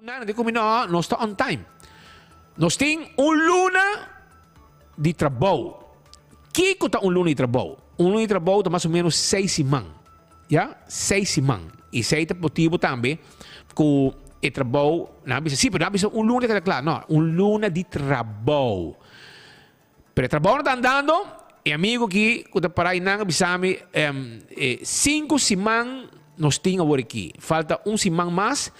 Nan di ku mi, No, nos ta on time. Nos tin un luna di trabou. Kiko ta un luna di trabou? Un luna di trabou ta mas o ménos seis siman. Ya, seis siman. I esei ta motibu tambe ku e trabou, nan a bisa, sí, pero nan a bisa un luna ta keda kla. No, un luna di trabou. Pero e trabou no ta andando, e amigu aki ku ta pará einan a bisa mi, e sinku siman nos tin awor aki. Falta un siman mas,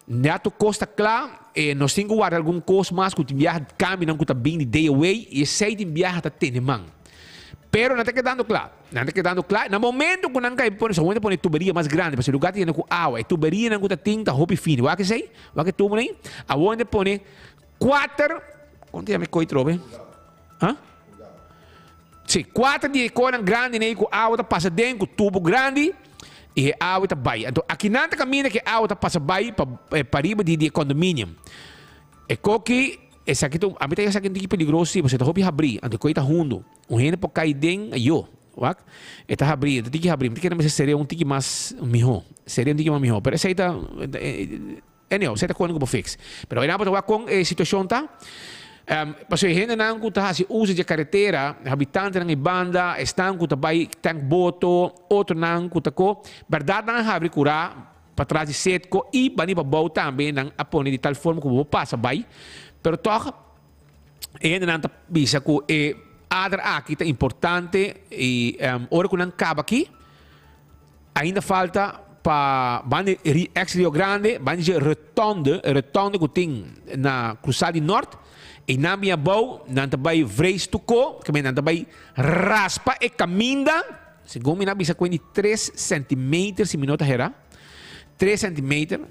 ya tur kos ta kla, e nos tin ku warda algun kos mas ku tin biaha kambionan ku ta bin di day away i esei tin biaha ta tene man. Pero nan ta kedando kla, nan ta kedando kla. Na momento ku nan kai pone, somente pone tuberia mas grandi pasobra e lugar ta yena ku awa, e tuberianan ku ta tin ta hopi fini. Wak esei? Wak e tubunan ei? Awor nan ta pone Kuater, kon ta yama e koi trobe? Ha? Si, kuater di e koinan grandi nei ku awa ta pasa den ku tubo grandi i e awa ta bai. Anto akinan ta kaminda ku e awa ta pasa bai pa pariba di di e condominium. E koki esaki ta un, ami ta yama esaki un tiki peligroso si, pasobra e ta hopi habrí, anto e koi ta hundu. Un hende por kai den, ayo, wak, e ta habrí, e ta tiki habrí. Mi ta kere mester seria un tiki mas mihó, seria un tiki mas mihó, pero esei ta. Anyhow, esei ta koni ku bo fix. Pero awe nan bo ta wak kon e situashon ta. Pasobra e hendenan ku ta hasi uso dje karetera, habitantenan e banda, esnan ku ta bai tank boto, otronan ku ta ko, bèrdat nan a habri kurá patras di Setco i bani pabou tambe nan a pone di tal forma ku bo por pasa bai. Pero tòg e hendenan ta bisa ku e ader aki ta importante i ora ku nan kaba aki, Ainda falta pa banda di ex Rio Grande, banda di rotonde, e rotonde ku tin na Cruzada di Nort, i nan bin abou, nan ta bai vrees tuko, ke men nan ta bai raspa e kaminda, segun mi nan bisa kuen di tres centimeter si mi no ta hera, tres centimeter.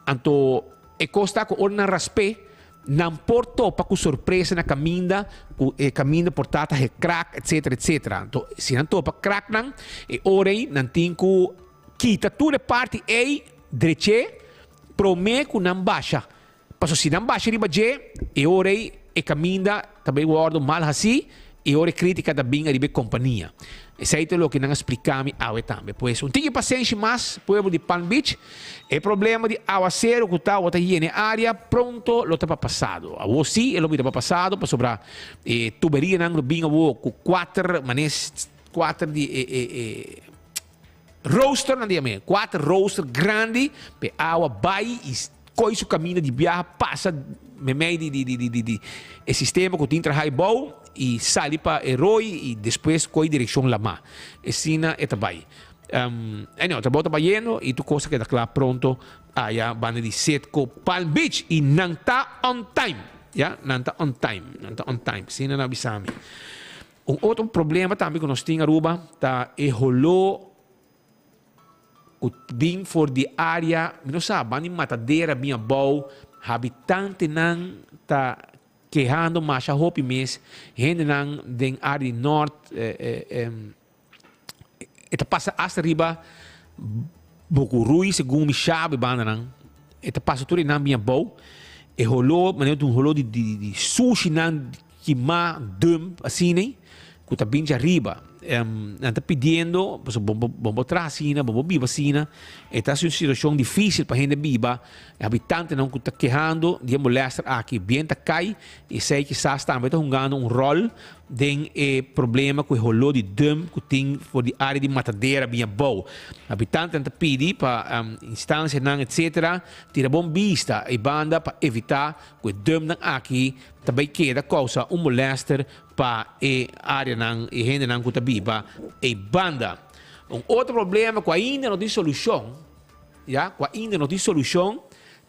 Anto e kos ta ku ora nan rasp'é, nan por topa ku sorpresa na kaminda, ku e kaminda por ta ta hekrak, etsetera, etsetera. Anto si nan topa kraknan, e ora ei nan tin ku kita tur e parti ei drech'é promé ku nan basha. Pasobra si nan basha riba dje, e ora ei e kaminda ta bai wòrdu mal hasí i ora e krítika ta bin ariba e kompania. Esei ta loke nan a splika mi awe tambe. Pues un tiki pasenshi mas, pueblo di Palm Beach. E problema di awaseru ku ta awor ta yena e área pronto lo ta pa pasado. Awor sí e lo bira pa pasado pasobra e tuberianan lo bin awor ku kuater manes kuater di e e e Rooster nan di yam'é. Kuater rooster grandi p'e awa bai i koi su kaminda di biaha pasa meimei di di di di e sistema ku tin traha abou i sali pa e roi i despues koi direkshon lamá. Esina e ta bai. Anyhow, trabou ta bayendo i tur kos a keda kla pronto aya banda di Citgo Palm Beach i nan ta on time. Ya, nan ta on time. Nan ta on time. Asina nan a bisa mi. Un otro problema tambe ku nos tin Aruba ta e holó ku bin for di área, mi no sa, ban di matadera bin abou, habitantenan ta kehando masha hopi mes, hendenan den área di nort e ta pasa asta riba Bokurui segun mi shabi bandanan, e ta pasa tur einan bin abou, e holó manera un holó di di sushinan. Kima dump asina ku ta bin djariba. Nan ta pidiendo, pasobra bo bo bo traha asina, bo bo biba asina, e ta hasi un situashon difísil pa hende biba. E habitantenan ku ta kehando di e molèster aki bien ta kai i esei kisas tambe ta hungando un ròl den e problema ku e holó di dump ku tin for di área di matadera bin abou. Habitantenan ta pidi pa instansianan etsetera tira bon bista ei banda pa evitá ku e dumpnan aki ta bai keda kousa un molèster pa e áreanan i hendenan ku ta biba ei banda. Un otro problema ku ainda no tin solushon, ya, ku ainda no tin solushon,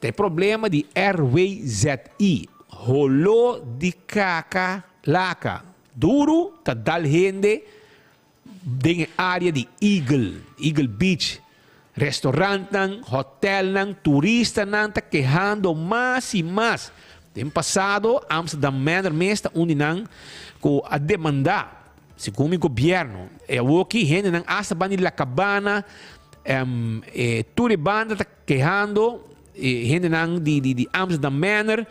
ta e problema di RWZI, holó di kaka laka duru ta dal hende Den e área di Eagle, Eagle Beach, restaurantnan, hotelnan, turistanan ta kehando mas i mas. Den pasado Amsterdam Manor mes ta un di nan ku a demandá, segun mi gobièrnu. E awoki hendenan asta ban di La Cabana, e tur e banda ta kehando, e hendenan di Amsterdam Manor,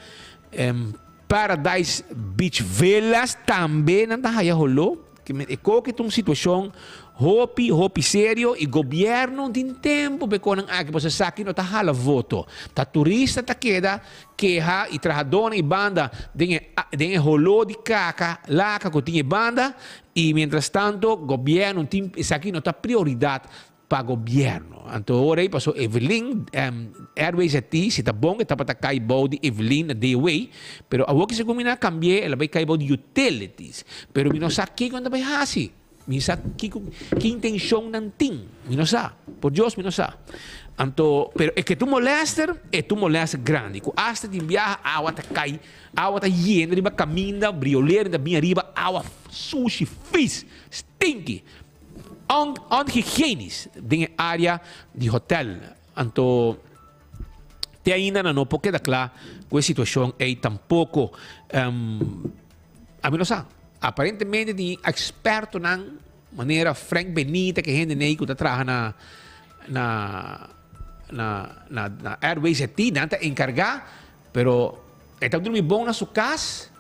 Paradise Beach Villas tambe nan ta haya holó. E koki ta un situashon. Hopi, hopi serio y gobierno tin tempo pe konan aki pasobra esaki no ta hala voto. Ta turista ta keda keha y trahadornan y banda den e den e holo di kaka laka ku tin e banda y mientras tanto gobierno tin esaki no ta prioridad pa gobierno. Anto ora ei paso Evelyn Airways a ti si ta bon e tabata kai bou di Evelyn na DOA pero awor ki segun mi nan a cambi'e el a bai kai bou di utilities pero mi no sa kiko nan ta bai hasi. Mi sa kiko ki intencion nan tin. Mi no sa. Por Dios mi no sa. Anto, pero e ke ta un molester, e ta un molester grandi. Ku asta tin biaha awa ta kai, awa ta yena riba kaminda, brioleren ta bin ariba, awa sushi, fis, stinky, on onhygienisch den e area di hotel. Anto, te ainda nan no por keda kla ku e situashon ei tampoko. Ami no sa. Aparentemente tin expertonan manera Frank Benita ke hende nei ku ta traha na na na na na Airways et nan ta enkargá pero e ta drumi bon na su kas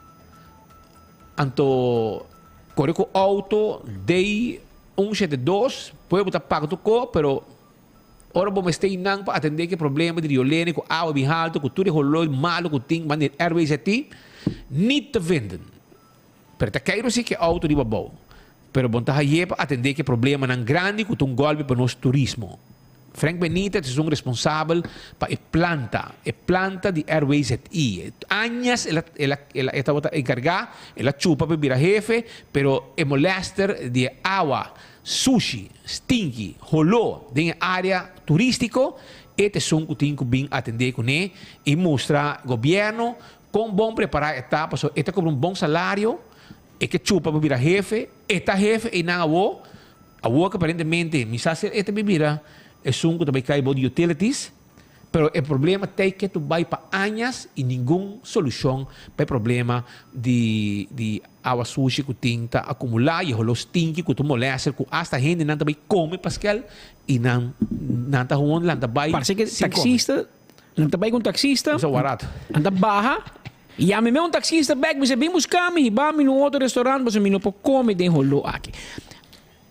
anto kore ku outo dei un shete dos pueblo ta paga tur ko pero Ora bo mester i nan pa atendé ku e problema di riolene ku awa bin haltu ku tur e holor malu ku tin banda di Airways a ti, nit te vinden. Pero ta keiru si ku e outo riba bou. Pero bo ta haye pa atendé ku e problemanan grandi ku ta un gòlpi pa nos turismo. Frank Benitez es un responsabel pa e planta, e planta di Airways et i. Añas el a el a el a e tabata enkargá, el a chupa pa bira hefe, pero e molèster di e awa Sushi, stinky, holó den e área turístiko, e ta esun ku tin ku bin atendé kuné i mustra gobièrnu kon bon prepará e ta pasobra e ta kobra un bon salario, e ke chupa pa bira hefe, e ta hefe einan awó, awor ku aparentemente mi sa si e ta bin bira esun ku ta bai kai bou di utilities. Pero e problema t'ei ke tu bai pa añas i ningun solushon pa e problema di di awa sushi ku tin ta akumulá i e holó stinki ku ta molèster ku asta hendenan ta bai kome paskel i nan nan ta hon lanta bai Parse ke sin kome. taksista, nan ta bai ku un taksista, Usa warat. nan ta baha, yami me un taksista bèk, mi bisa bin buska mi, hiba mi na un otro restaurant pasobra mi no por kome den holó aki.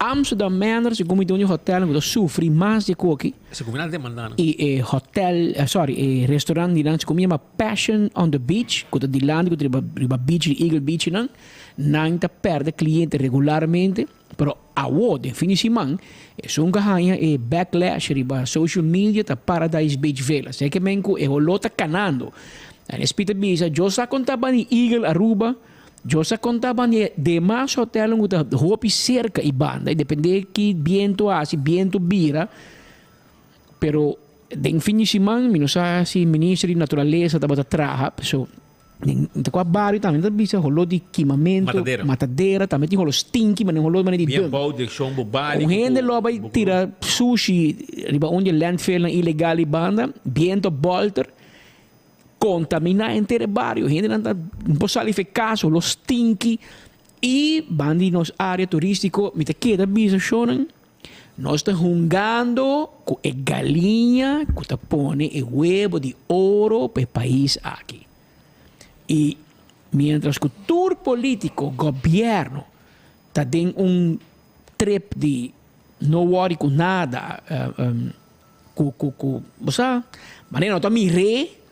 Amsterdam Manor segun mi duño hotel ku ta sufri mas di koki. Segun mi nan demanda nan. I e hotel, sorry, e restaurant di nan segun mi yama Passion on the Beach ku ta dilanti ku ta riba riba beach di Eagle Beach nan, nan ta pèrdè kliente regularmente, pero awo den fin di siman esun ku a haña e backlash riba social media ta Paradise Beach Villas. Esei ke men ku e holó ta kanando. En e spita bisa, Yo sa kon ta bani Eagle Aruba. Yo sa konta ban di e demas hotelnan ku ta hopi serka i banda i depende ki bientu hasi, bientu bira, pero den fin di siman mi no sa si minister di naturalesa tabata traha, so den ta kua bario tambe ta bisa holó di kimamentu, Matadera. matadera, tambe tin holó stinky, mane holó mane di Bien dump. bou direkshon bo bali Un ku hende ku lo bai bo ku tira sushi riba un di e landfillnan ilegal i banda, bientu a bolter. Kontaminá henter e bario, hendenan ta por sali for e kas, lo stinki i banda di nos área turístiko mi ta keda bisa shownan nos ta hungando ku e galiña ku ta pone e webo di oro pa e pais aki. I miéntras ku tur polítiko, gobièrnu ta den un trip di no wòri ku nada. Ku ku ku bo sa manera no ta mir'é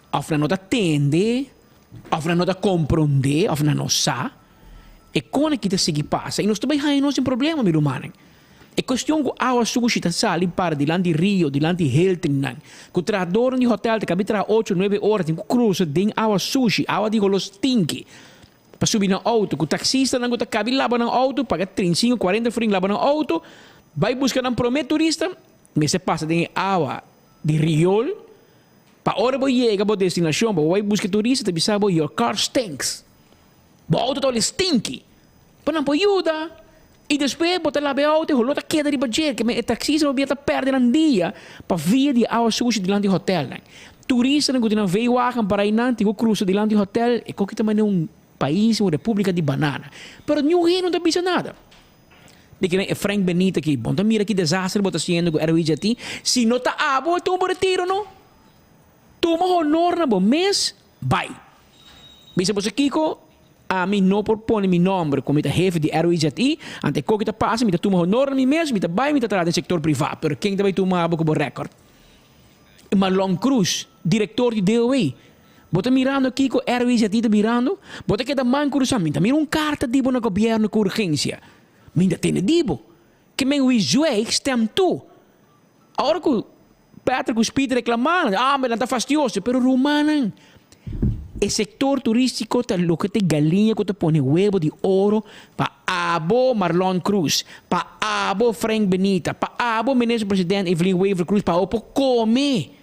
òf nan no ta tende òf nan no ta komprondé òf nan no sa e kon aki ta sigui pasa i nos ta bai haña nos den problema mi rumannan. E kuestion ku awa sushi ta sali para dilanti rio dilanti Hiltonnan ku trahadornan di hotel ta kabi traha ocho nuebe ora tin ku krusa den awa sushi awa di holo stinki pa subi nan auto ku taksistanan ku ta kabi laba nan auto paga 35 kuarenta florin laba nan auto bai buska nan prome turista Mester pasa den e awa di riool pa ora bo yega bo destinashon bo bai buska e turista ta bisa bo your car stinks. Bo auto ta wali stinky. Pa nan por yuda y despues bo ta laba e auto e holor ta keda riba dje ke men e taxista bo bia ta perde nan dia pa via di e awa sushi dilanti hotelnan. Turistanan ku tin nan V-wagen para einan tin ku krusa dilanti hotel e koki ta manera un pais un republica di banana. Pero niun hende no ta bisa nada. Di kinan e Frank Benita aki, bon ta mira ki desaster bo ta haciendo cu RWJT, si no ta abo e tuma bo retiro no. Tuma honor na bo mes, bay. Bisa boso kico? Ami no por pone mi nomber como mi ta hefe di RWZI, ante koki ta pasa mi ta tuma honor na mi mes, mi ta bai mi ta traha den sector priva, pero ken ta bai tuma abo cu bo record? Marlon Cruz, director di DOW, bo ta mirando kico RWZI ta mirando? Bo ta keda man cruza, mi ta mira un carta di bo na gobierno cu urgencia, mi ta tene di bo. Ke men wie zwijgt stemt toe. Ora ku Patrick ku Speed reklamá, ah, nan ta fastioso, pero rumannan, e sektor turístiko ta loke ta e galiña ku ta pone webo di oro pa abo Marlon Cruz, pa abo Frank Benita, pa abo Minister President Evelyn Wever Croes, pa abo por kome.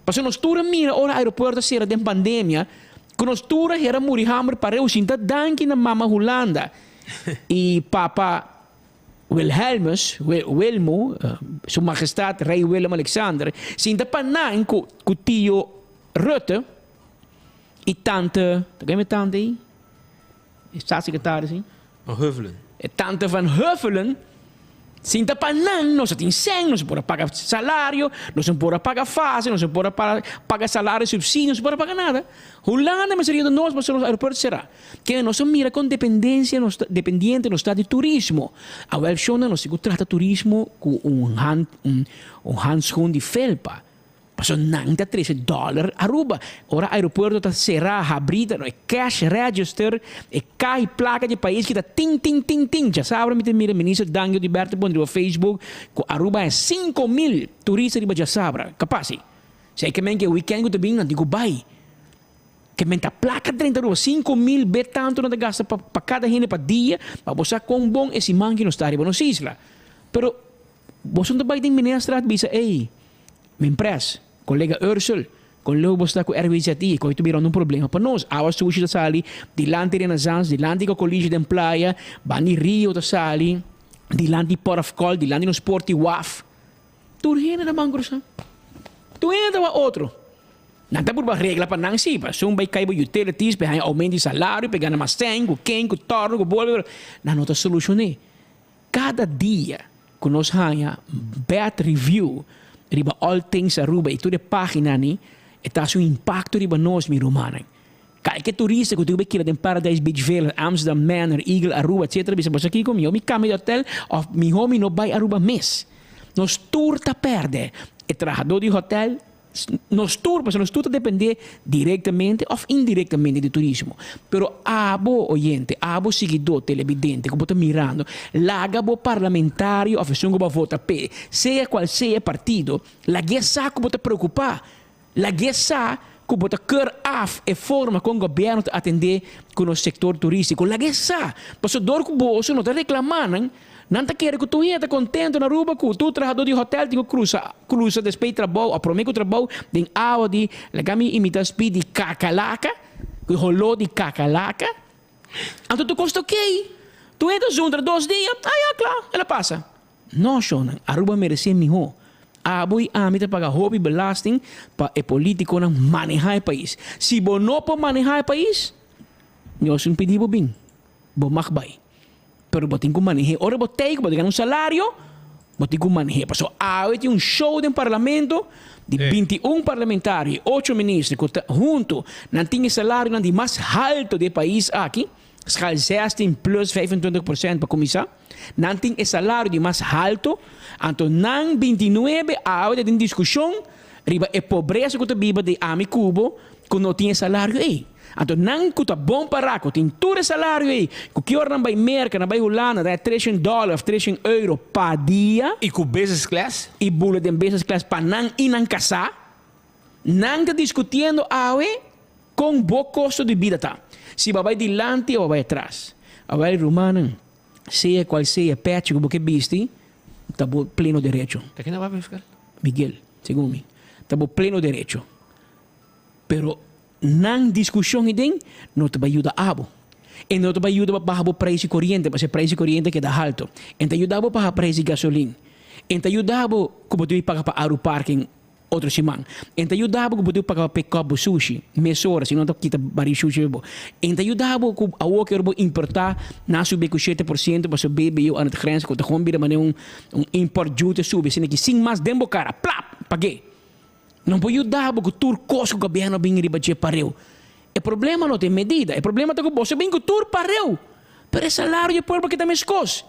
Pasobra nos tur a mira ora aeropuerto a sera den pandemia, ku nos tur a hera muri hamber pareu sinta danki na Mama Hulanda i Papa Wilhelmus, Wilmo, Su Majestad Rey Willem Alexander, sinta pa nan cu cu tio Rutte y tante, ta ken e tante ey? E staatssecretaris ey? Van Huffelen. E tante Van Huffelen, sinta pa nan, nos a tin sèn, nos a por a paga salario, nos a por a paga fase, nos a por a paga salario subsidio, nos a por a paga nada. Hulanda mester yuda nos pasobra nos aeropuerto sera. Kende nos a mira kon dependencia nos ta, dependiente nos ta di turismo. Awel shonnan nos tin ku trata turismo ku un hand, un, un handschoen di felpa. Pasobra nan ta trese dòler Aruba. Ora aeropuerto ta será, habrí, ta e cash register, e kaha i plaka di e pais kita tin, tin, tin, tin. Djasabra mi ta mira Minister Dangio Di Berto pone riba Facebook ku Aruba haña 5000 turista riba djasabra. Kapas si. Si e ke men ke weekend ku ta bin nan tin ku bai. Ke men ta plaka drenta Aruba, 5000 be tantu nan ta gasta pa pa kada hende pa dia, pa bo sa kon bon e siman ki nos ta riba nos isla. Pero boso no ta bai den Minestraat bisa ey, men pres, kolega Ursel, kon leu bo sta ku RWZI, koe ta birando un problema pa nos. Awa sushi ta sali dilanti Renaissance, dilanti Cocolishi den playa, banda di rio ta sali, dilanti Port of Call, dilanti nos port di waf. Tur hende ta ban krusa. Tur hende ta wak otro. Nan ta purba regla pa nan si, pasobra bai kai bo utilities, pa haña aumento di salario, pa gana mas sèn, ku ken, ku tòrno, ku bolbe, pero nan no ta solushoné. Kada dia ku nos haña bad review riba All Things Aruba i tur e páginanan, e ta hasi un impakto riba nos, mi rumannan. Kalke turista ku tin ku bai keda den Paradise Beach Villa, Amsterdam Manor, Eagle Aruba, etcetera, bisa boso kiko, mihó mi kambia di hotel òf mihó mi no bai Aruba mes. Nos tur ta pèrdè. E trahadó di hotel, Nos tur, pasobra nos tur ta dependé direktamente òf indirektamente di turismo. Pero abo oyente, abo siguidó, telebidente ku bo ta mirando, laga bo parlamentario òf esun ku bo a vota p'e, sea kual sea e partido, lag'é sa ku bo ta preokupá. Lag'é sa ku bo ta keur af e forma kon gobièrnu ta atendé ku nos sektor turístiko. Lag'é sa, pasobra dor ku boso no ta reklamá nan, Nan ta kere ku tur hende ta kontentu na Aruba ku tur trahadó di hotèl tin ku krusa krusa despei trabou òf promé ku trabou den awa di laga mi imitá Speed di kakalaka ku e holó di kakalaka. Anto tur kos ta okey. Tur hende ta zuntra dos dia, ah ya kla, el a pasa. No shownan, Aruba meresé mihó. Abo i ami ta paga hopi belasting pa e politikonan manehá e pais. Si bo no por manehá e pais, nos un pidi bo bin, bo mag bai. Pero bo tin ku maneh'é. Ora bo tei ku bo ta gana un salario, bo tin ku maneh'é. Pasobra awe tin un show den parlamento di 21 parlamentario i ocho minister ku ta huntu nan tin e salarionan di mas halto di e pais aki, schaal 16 plus 25% pa kuminsá. Nan tin e salario di mas halto, anto nan 29 awe ta den diskushon riba e pobresa ku ta biba di ami ku bo ku no tin e salario ei. Anto nan ku ta bon pará, ku tin tur e salario ei, ku ki ora nan bai Merka, nan bai Hulanda, nan e treshen dòler òf treshen euro pa dia. I ku business class. I bula den business class pa nan i nan kasá. Nan ta diskutiendo awe kon bo kosto di bida ta. Si bo a bai dilanti òf bo a bai atras. Awel rumannan, sea kual sea e pèchi ku bo ke bisti, ta bo pleno derecho. Ta kende a papia fiscal? Miguel, segun mi. Ta bo pleno derecho. Pero nan diskushon ei den no ta bai yuda abo. E no ta bai yuda pa baha bo preis di koriente, pasobra e preis di koriente keda haltu. E ta yuda bo baha preis di gasolin. E ta yuda bo ku bo debe paga pa aru parking otro siman. E ta yuda bo ku bo debe paga pa pick up bo sushi mesora, si no ta kita bari shushi pa bo. E ta yuda bo ku awor ku bo importá nan subi ku 7% pasobra BBO aan het grens ku ta gewoon bira manera un import duty subi asina ki sin mas den bo kara, plap! Pag'é. No por yuda bo ku tur kos ku gobièrnu a bin riba dje pareu. E problema no ta e medida, e problema ta ku boso a bin ku tur pareu, pero e salario di e pueblo kita meskos.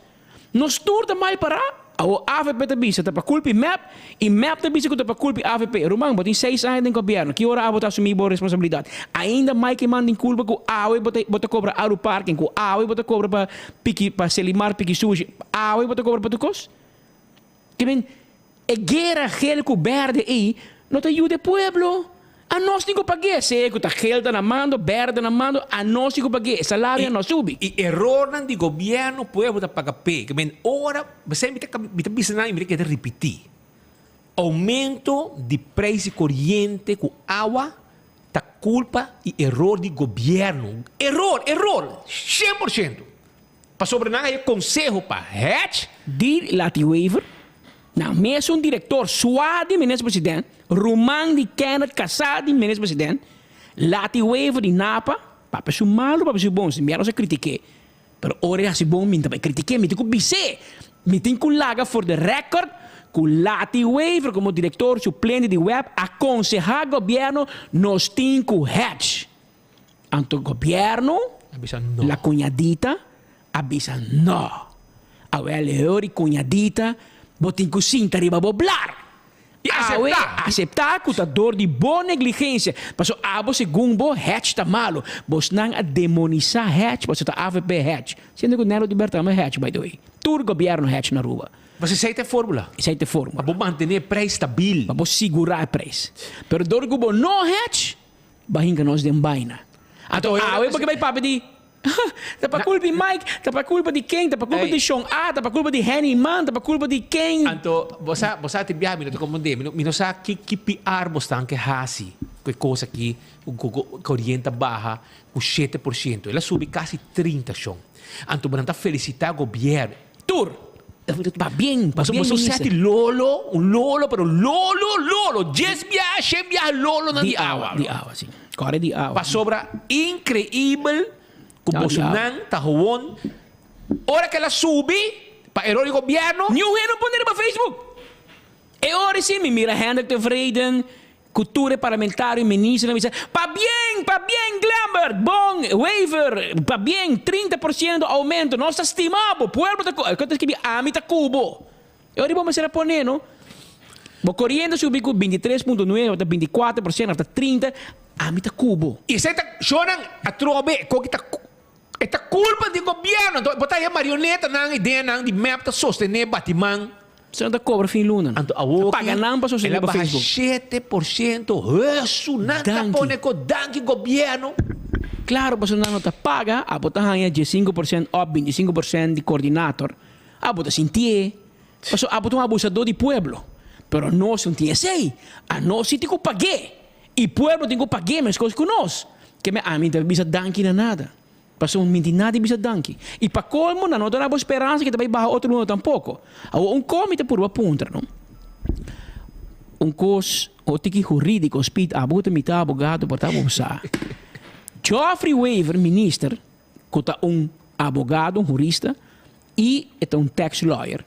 Nos tur ta mal pará, awor avp ta bisa ta pa kulpa di mep i mep ta bisa ku ta pa kulpa di avp. Ruman, bo tin seis aña den gobièrnu, ki ora abo ta asumí bo responsabilidat? Ainda Mike Eman tin kulpa ku awe bo ta bo ta kobra Aru Parking, ku awe bo ta kobra pa piki pa Selimar piki sushi, awe bo ta kobra pa tur kos? Ke men, e guera gel ku bèrdè ei no ta yuda e pueblo. Anos tin ku pag'é, sea ku ta gel ta na mando, bèrdè na mando, anos tin ku pag'é, e salario no a subi. E erornan di gobièrnu pueblo ta paga p'e. Ke men ora, p'esei mi ta mi ta bisa nan i mi ta keda ripití, oumento di preis di koriente ku awa ta kulpa i eror di gobièrnu. Eror, eror, 100%. Pasobra nan a e konseho pa hedge. Di Lati Wever, nan mesun direktor sua di Minister President, ruman di Kenneth kasá di Minister President, Lati Wever di Napa, papia su malu papia su bon, si mi a nos a kritik'é, pero ora e hasi bon mi ta bai kritik'é, mi tin ku bis'é, mi tin ku laga for the record ku Lati Wever komo direktor suplente di web a konsehá gobièrnu nos tin ku hedge. Anto gobierno, A bisa no. la cuñadita a bisa no. Awel e ora di cuñadita bo tin cu sinta riba bo blar. Y Awe acepta. acepta cu ta door di bo negligencia. Paso abo segun bo hedge ta malo. Bosnan a demonisa hedge paso ta avp hedge. Siendo cu Nelo Oduber tambe hedge by the way. Tur gobierno hedge na Aruba. Paso esey ta e formula. Esey ta e formula. Pa bo mantene e prijs stabil. Pa bo sigura e prijs. Pero door cu bo no hedge. Ba hinka nos den baina. Anto awe bo ke bai papia di, Ta pa kulpa di Mike, ta pa kulpa di ken, ta pa kulpa di Shon A, ta pa kulpa di Henny Man, ta pa kulpa di ken. Anto bo sa, bo sa tin biaha mi no ta komprendé, mi no, mi no sa ki ki PR bo stan ke hasi ku e kos aki ku ku koriente a baha ku 7%. El a subi kasi 30 shon. Anto bo nan ta felisitá gobièrnu. Tur. Pa bien, pa bien Boso minister. seti lolo, un lolo, pero lolo, lolo. Dies biaha, shen biaha lolo nan di awa. Di awa, si. Kore di awa. Pasobra increibel ku Di boso awa. nan ta gewoon ora ku el a subi pa eror di gobierno. Niun hende no pone riba Facebook. E ora si mi mira Hendrik Tevreden Ku tur e parlamentario y ministernan bisa, Pabien! Pabien Glenbert! Bon! Wever! Pabien! 30% aumento! Nos ta stima bo! Pueblo ta ku. Ku ta skibi ami ta ku bo! E ora bo mester a pone no. Bo koriente subi ku 23.9 of ta 24% of ta 30, ami ta ku bo. Esei ta shownan atrobe koki ta e ta kulpa di gobierno anto bo ta e marionetanan ideanan di mep ta sostene batiman. Se nan ta cobra fin luna. Anto awo Ta paga nan pa el sostene a pa baha Facebook. 7% hesu nan ta Danki. pone ko danki gobierno. Claro pasobra nan no ta paga, abo ta haña 15% of 25% di coordinator, abo ta sintié. Pasobra abo ta un abusador di pueblo. Pero nos no tin esei. Anos si tin ku pag'é. I pueblo tin ku pag'é meskos ku nos. Ke me ami ta bisa danki na nada. Pasobra mi tin nada di bisa danki. I pa kolmo nan no ta duna bo speransa ke ta bai baha otro luna tampoko. Awor un kos mi ta purba puntra no. Un kos o tiki huridiko Speed abo ku ta mita abogado por ta bo sa. Geoffrey Wever minister ku ta un abogado un hurista i e ta un tax lawyer.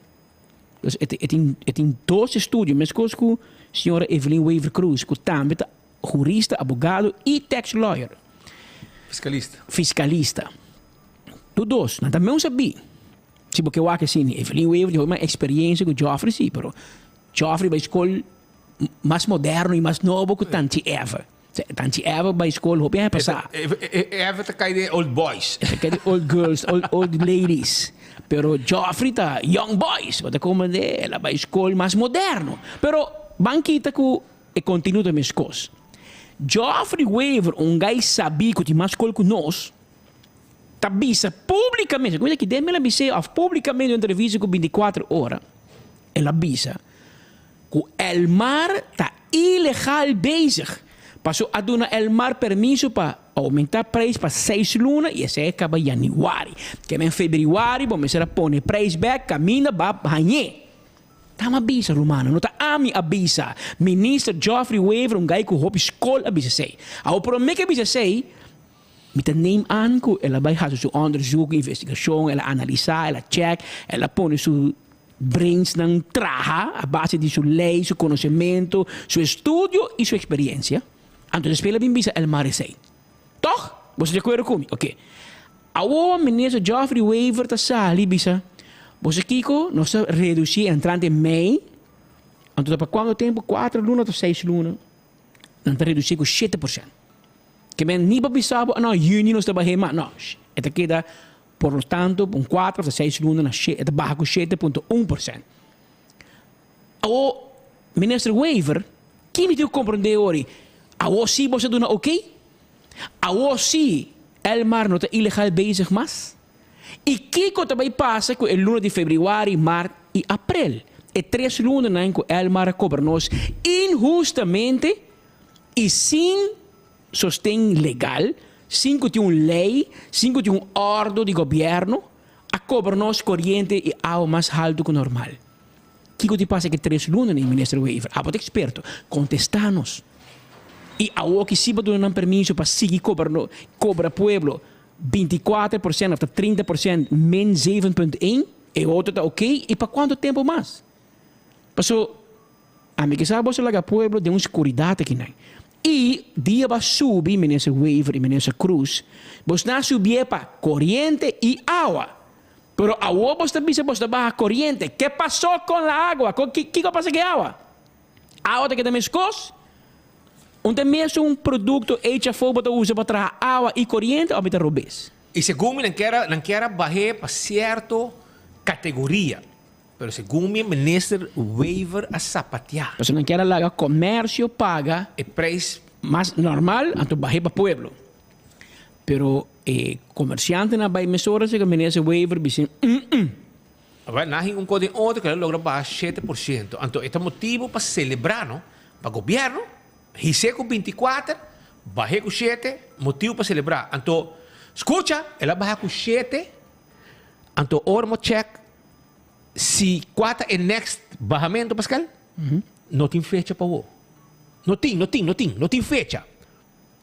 Dus e tin e tin dos estudio meskos ku señora Evelyn Wever Croes ku tambe ta Hurista, abogado y tax lawyer. Fiskalista. Fiskalista. Tur dos. Nan ta meun sabí. Si bo ke wak asina, Evelyn Wever tin hopi mas experiencia ku Geoffrey si, pero Geoffrey bai skol mas moderno y mas nobo ku Tanchi Eva. Tanchi Eva bai skol hopi aña pasá. Eva ta kai den old boys. E ta kai den old girls, old, old ladies. Pero Geoffrey ta young boys. Bo ta komprendé? El a bai skol mas moderno. Pero ban kita ku E kontenido ta meskos. Geoffrey Wever, un gai sabí ku tin mas skol ku nos, ta bisa públikamente, ku ki den mi el a bis'é òf públikamente den entrevista ku 24 Ora, el a bisa ku Elmar ta ilegal bezig. Paso a duna Elmar permiso pa oumentá preis pa seis luna i esei a kaba yanüari. Keme febrüari bo mester a pone preis bèk kaminda ba hañ'é. Ta mi a bisa, rumannan, no ta ami a bisa. Minister Geoffrey Wever, un gai ku hopi skol a bisa esei. Awor promé ku e bisa esei, mi ta neem aan ku el a bai hasi su onderzoek, investigashon, el a analisá, el a chèk, el a pone su brainsnan traha a base di su lei, su konosementu, su estudio i su eksperiensia. Anto despues el a bin bisa Elmar esei. Toch? Boso di akuerdo ku mi? Oké. Awor minister Geoffrey Wever ta sali bisa, Boso kiko? Nos ta redusí entrante mei, anto ta pa kuantu tempu? Kuater luna òf seis luna? Nan ta redusí ku 7%. Ke men ni pa bisa bo, no, yüni nos ta bah'é mas. No, e ta keda por lo tanto un kuater òf seis luna na e ta baha ku 7.1%. Awor, minister Wever, ki mi tin ku komprondé ori? Awor sí boso a duna oké? Awor sí Elmar no ta ilegal bezig mas? I kiko ta bai pasa ku e luna di febrüari, mart i aprel? E tres lunanan ku Elmar a kobra nos inhustamente i sin sosten legal, sin ku tin un lei, sin ku tin un òrdu di gobièrnu, a kobra nos koriente i awa mas haltu ku normal. Kiko tin pasa ku e tres lunanan, Minister Wever? Abo ta eksperto. Kontestá nos. I awor ki si bo duna nan permiso pa sigui kobra no, kobra pueblo 24% òf ta 30% min 7.1, e otro ta oké, i pa kuantu tempu mas? Paso, ami ke sa boso laga pueblo den un skuridat akinan. I dia bo a subi, Minister Wever i Minister Croes, bosnan a subié pa koriente i awa. Pero awor bos ta bisa bos ta baha koriente. Ke pasó kon la agua? Kon ki kiko pasa ku e awa? Awa ta keda meskos? Un ta mesun produkto HFO bo ta usa pa traha awa i koriente òf mi ta robes? I segun mi nan kier a nan kier a bah'é pa sierto kategoria. Pero segun mi minister Wever a sapateá. Pasobra nan kier a laga komersio paga. E preis. Mas normal anto bah'é pa pueblo. Pero e comerciantenan a bay mesora si cu minister Wever bisa mm. Awor nan hin un cos den otro cu a logra baha 7%. Anto e ta motibo pa celebra no, pa gobierno hise cu 24, bahe cu shete, motibo pa celebra. Anto scucha, el a baha cu shete, anto ora mo check si cua ta e next bahamento Pascal, no tin fecha pa awo. No tin, no tin, no tin, no tin fecha.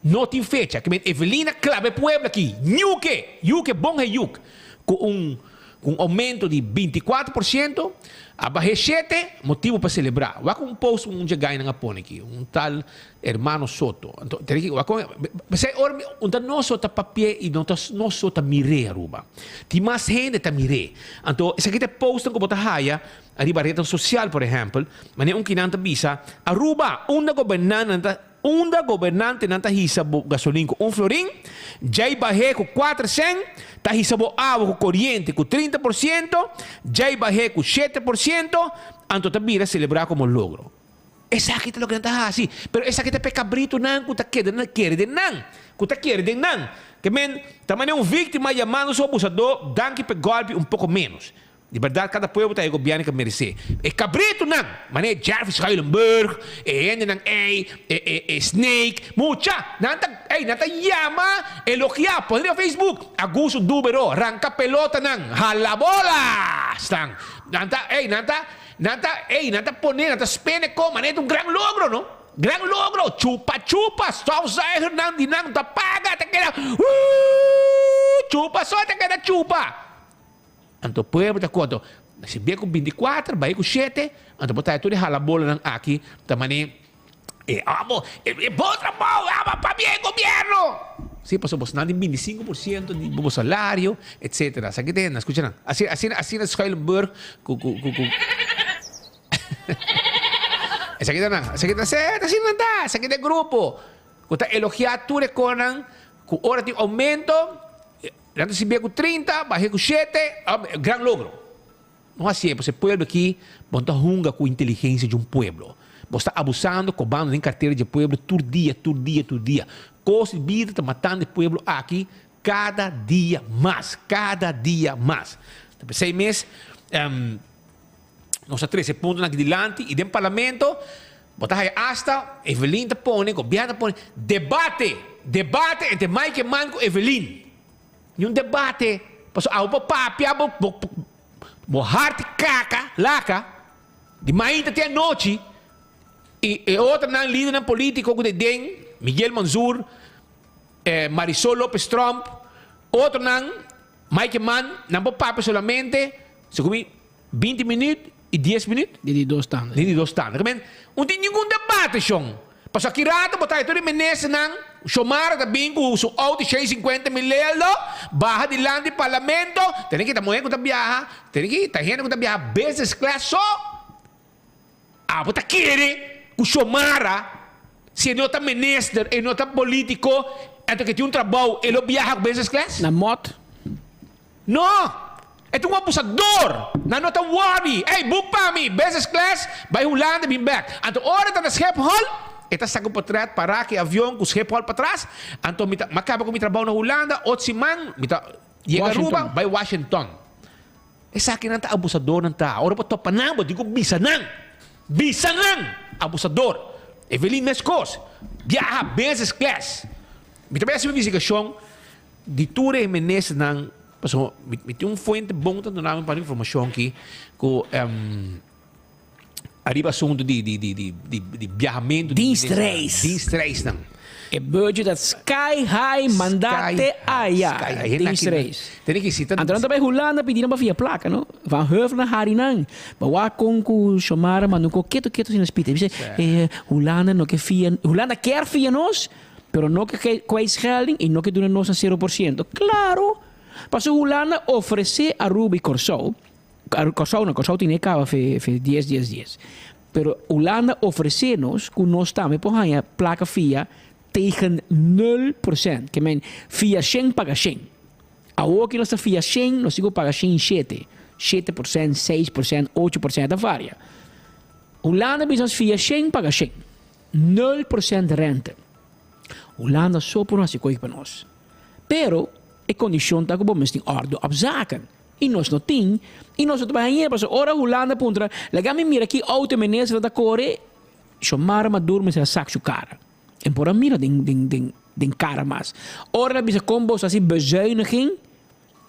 No tin fecha. Ke men Evelina klaba e pueblo aki. Ñuke! Yuke bon he yuk. Ku un ku un oumento di 24%, a bah'é shete, motibu pa selebrá. Wak un post un dje gainan a pone aki, un tal hermano Soto. Anto tene ki wak kon p'esei ora mi un ta nos so ta papi'é i no ta nos so ta mir'é Aruba. Tin mas hende ta mir'é. Anto esaki ta e postnan ku bo ta haya ariba retnan sosial por ehèmpel, manera un kinan ta bisa, Aruba, unda gobernantenan ta. Unda gobernantenan ta hisa bo gasolin ku un florin, djei bah'é ku kuater sèn, ta hisa bo awa ku koriente ku 30%, djei bah'é ku 7%, anto ta bira selebrá komo logro. Esaki ta loke nan ta hasi, pero esaki ta p'e kabritunan ku ta keda na kere den nan, ku ta kere den nan. Ke men ta manera un víktima yamando su abusadó danki p'e gòlpi un poko ménos. Di berdad cada pueblo ta e gobierno ke merece. E cabritonan, manera Jeffrey Schuilenburg, e hendenan ey, e e e Snake, mucha, nan ta ey nan ta yama, elogia, pone riba Facebook, Agusto Dubero, ranca pelotanan, hala bola! Stan. Nan ta ey nan ta nan ta ey nan ta pone nan ta spene con manera ta un gran logro no. Gran logro, chupa chupa, stofzuigernan di nan ta paga ta keda uuh chupa so ta keda chupa. Anto pueblo ta konta, si bia ku 24, bai ku 7, anto bo ta tur e halabolanan aki ta mane e amo e e bon trabou, amo pabia e gobierno. Si, pasobra bosnan tin 25% di bo salario, etcetera. Sa ki ta hende, skucha nan. Asina, asina, asina Schuilenburg ku ku ku ku Esaki ta nan, esaki ta, asina nan ta, esaki ta e grupo ku ta elogia tur e konan ku ora tin oumento. Nan ta sibia ku 30, bah'é ku shete, gran logro. No hasié, pasobra e pueblo aki bo no ta hunga ku inteligensia di un pueblo. Bo sta abusando, kobando den kartera di e pueblo tur dia, tur dia, tur dia. Kos di bida ta matando e pueblo aki kada dia mas, kada dia mas. Ta p'esei mes nos a trese e puntonan aki dilanti i den parlamento bo ta haya asta Evelyn ta pone, gobierno ta pone debate, debate entre Mike Eman ku Evelyn. Ni un debate, pasobra abo por papia bo bo bo harti kaka, laka, di mainta te anochi i e otronan lidernan politico ku ta den, Miguel Manzur, Marisol Lopez Tromp, otronan, Mike Eman, nan por papia solamente, segun mi, 20 minuut y 10 minuut. Di di dos tanda. Di di dos tanda. Kimen, un tin ningun debate, shon. Pasobra ki rato bo ta tur e ministernan. Xiomara ta bin ku su auto 150 mil euro, baha dilanti parlamento, tene ki ta muhé ku ta biaha, tene ki ta hende ku ta biaha business class so. Abo ta kere ku Xiomara, si e no ta minister, e no ta politico, anto ke tin un trabou, e lo biaha ku business class? Na mot. No! E ta un abusador! Nan no ta worry. Ey, boek pa mi! Business class, bai Hulanda bin bek. Anto ora e ta na Schiphol, e ta saka un potret para ku e avion ku Schiphol patras. Anto mi ta, mi a kaba ku mi trabou na Hulanda, ot siman mi ta yega Aruba, bai Washington. Esakinan ta abusadornan ta. Ora bo topa nan, bo tin ku bisa nan. Bisa nan! Abusador. Evelyn meskos. Biaha business class. Mi ta bai hasi un investigashon di tur e ministernan, pasobra mi tin un fuente bon ta duna mi un par di informashon aki ku ariba asuntu di di di di di di biahamentu di Dienstreis. Dienstreisnan. E budget ta sky high mandate aya. Sky high. Dienstreis. Tene ki si ta. Anto nan ta bai Hulanda pidi nan pa fia plaka no. Van Heuvel na hari nan. Ba wak kon ku Xiomara manda un ko keto keto asina spita. Bisa eh Hulanda no ke fia Hulanda kier fia nos pero no ke kwijtschelding y no ke duna nos na 0%. Claro! Pasobra Hulanda ofrece Aruba y Corsou Kòrsou no, Kòrsou tene kaba fe fe dies dies dies. Pero Hulanda ofresé nos ku nos tambe por haña plaka fia tegen nul porshènt. Ke men fia shen paga shen. Awor ki nos ta fia shen, nos tin ku paga shen i shete. 7%, 6%, 8% ta varia. Hulanda bisa nos fia shen paga shen. 0% rente. Hulanda so por hasi koik pa nos. Pero e kondishon ta ku bo mes tin òrdu op zaken. I nos no tin, i nos no ta bai hañ'é, pasobra ora Hulanda puntra, Laga mi mira ki outo e minister ta kore, Xiomara Maduro mester a sak su kara. E por a mira den den den den kara mas. Ora el a bisa kon boso hasi bezuiniging,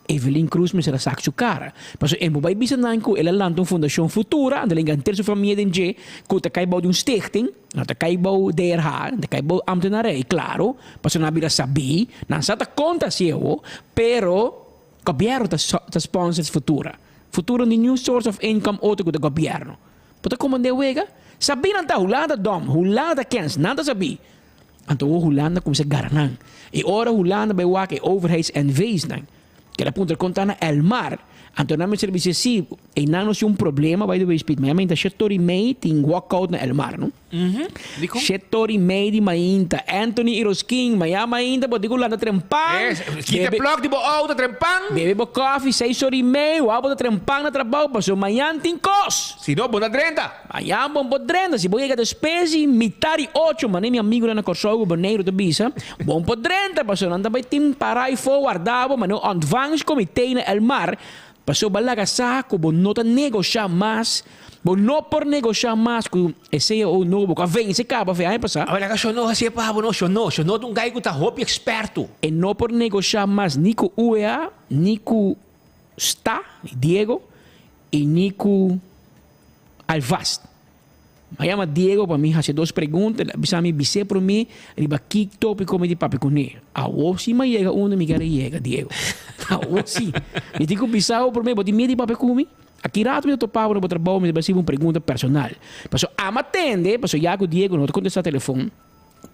Evelyn Cruz mester a sak su kara. Pasobra e bo bai bisa nan ku el a lanta un fundashon Futura, anto el a hinka henter su famia den dje, ku ta kai bou di un stichting, no ta kai bou DRH, no ta kai bou ambtenarij, klaro, pasobra nan a bira sabí, nan sa ta konta hasié awo, pero Gobierno ta ta sponsor Futura. Futura un di new source of income otro cu ta gobierno. Bo ta comande wega? Sabí nan ta, Hulanda ta dom, Hulanda ta kens, nan ta sabí. Anto awor Hulanda cuminsa gara nan. Y ora Hulanda bay wak e overheids NV's nan, keda puntra con ta na Elmar, anto nan mester bisa si eynan nos tin un problema, by the way Speed, mañana mainta shete ora y mei tin walkout na Elmar no. Dikon? Shete ora i mei di mainta. Anthony Iroskin, Maña mainta bo tin ku lanta trempan. Es, kita Bebe, plòk di bo outo trempan. bebe bo kòfi seis ora i mei, wou bo ta trempan na trabou pasobra mañan tin kos. Si no, bo ta drenta. Mañan bo por drenta. Si bo yega despues di mitar di ocho, manera mi amigunan na Kòrsou ku Boneiru ta bisa, bo por drenta pasobra nan ta bai tin pará afó warda bo, manera un ontvangstcomité na El Mar, pasobra bo a laga sa ku bo no ta negoshá mas. Bo no por negoshá mas ku e CEO nobo ku a vense kaba fe aña pasá. Awor laga Shonó hasié pa bo no. Shonó, Shonó ta un gai ku ta hopi eksperto. E no por negoshá mas ni ku UEA, ni ku sta, Diego, i ni ku Alvast. Mi a yama Diego pa mi hasi dos pregunta, el a bisa mi bis'é promé riba ki tópiko mi tin papia kuné. Awor si mi a yega unda mi kere yega, Diego. Awor si. Mi tin ku bisa bo promé, bo tin miedu di papia ku mi? Aki rato mi ta topa bo na bo trabou, mi ta bai hasibo un pregunta personal. Pasobra ama tende, pasobra ya ku Diego no ta kontestá telefon.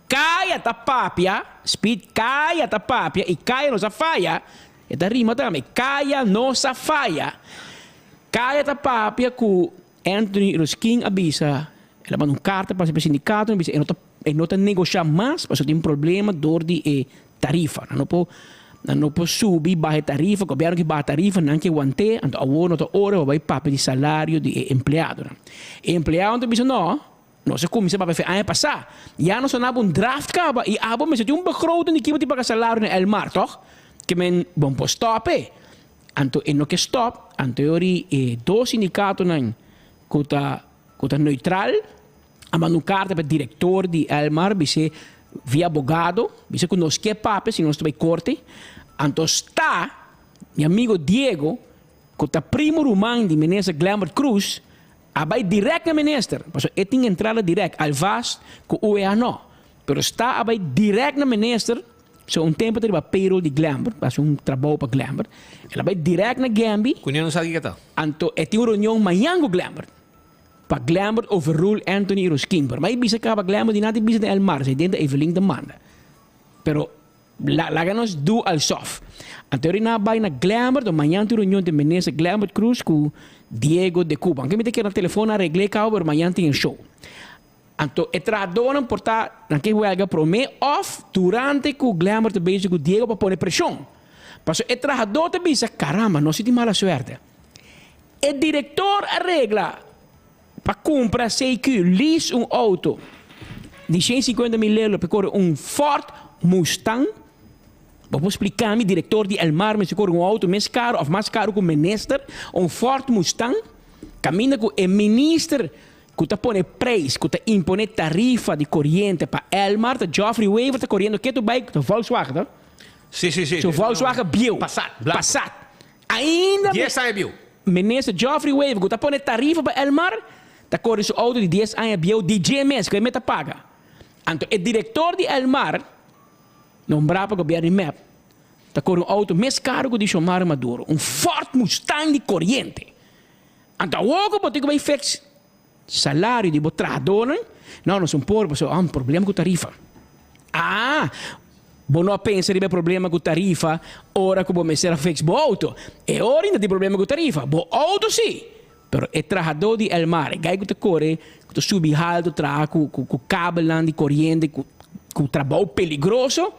Kaya ta papia, Speed, kaya ta papia i kaya no sa faya. E ta rima tambe, kaya no sa faya. Kaya ta papia ku Anthony Ruskin a bisa, el a manda un karta pa e sindikato, el a bisa e no ta e no ta negoshá mas pasobra tin problema dor di e tarifa. Nan no por nan no por subi baha e tarifa, gobièrnu ke baha tarifa nan ke want'é, anto awor no ta ora pa bai papia di salario di e empleadonan. E empleadonan ta bisa no, nos a kuminsá papia fe aña pasá, ya nos a naba un draft kaba i abo mester tin un begroting di kiba tin paga salario na Elmar tòg? Ke men bon por stòp e. Anto e no ke stòp, anto e ora e dos sindikatonan ku ta ku ta neutral a manda un karta pa e direktor di Elmar bis'é via abogado, bis'é ku nos ke papia si nos ta bai korte. Anto sta mi amigo Diego ku ta primo ruman di minister Glenbert Croes a bai dirèkt na minister, pasobra e tin entrada dirèkt, alvast ku UEA no. Pero sta a bai dirèkt na minister. So un tempo ta riba payroll di Glenbert, pa haci un trabou pa Glenbert. El a bay direct na Gembi. Cu no sa kico ta. Anto e tin un reunion mañan cu Glenbert. Pa Glenbert overrule Anthony Iroskin. Pero mai bisa caba Glenbert di nada bisa den Elmar, si den ta Evelyn ta manda. Pero la, laga nos do alsof. Anto ori na bai na Glambert, o mañan tin reunion den minister Glambert Cruz ku Diego de Cuba. Aunke mi ta kere na telefon aregl'é kaba, pero mañan tin e show. Anto e trahadónan por ta nan ke huelga promé òf durante ku Glambert ta bezig ku Diego pa pone preshon. Pasobra e trahadó ta bisa, Karamba, nos si tin mala suerte. E direktor a regla pa kumpra CQ lease un outo di 150 mil euro pa kore un Ford Mustang. Bo por splika mi direktor di Elmar mester kore un outo mes karu òf mas karu ku minister? Un Ford Mustang? Kaminda ku e minister ku ta pone prijs, ku ta impone tarifa di koriente pa Elmar ta Geoffrey Wever ta koriendo ketu bai ku ta Volkswagen to? Si, si, si. Su Volkswagen bieu. Passat, blanco. Passat. Ainda. Dies aña bieu. Minister Geoffrey Wever ku ta pone tarifa pa Elmar ta kore su outo di dies aña bieu di dje mes ku e meta paga. Anto e direktor di Elmar, nombrá pa gobièrnu di mep, ta kore un outo mes karu ku di Xiomara Maduro, un Ford Mustang di koriente. Anto awor ku bo tin ku bai fix salario di bo trahadónan, no, nos un por pasobra un problema ku tarifa. Ah, bo no a pensa riba e problema ku tarifa ora ku bo mester a fix bo outo. E ora ainda tin problema ku tarifa. Bo outo si, pero e trahadó di Elmar, e gai ku ta kore, ku ta subi haltu traha ku ku kabelnan di koriente, ku ku trabou peligroso,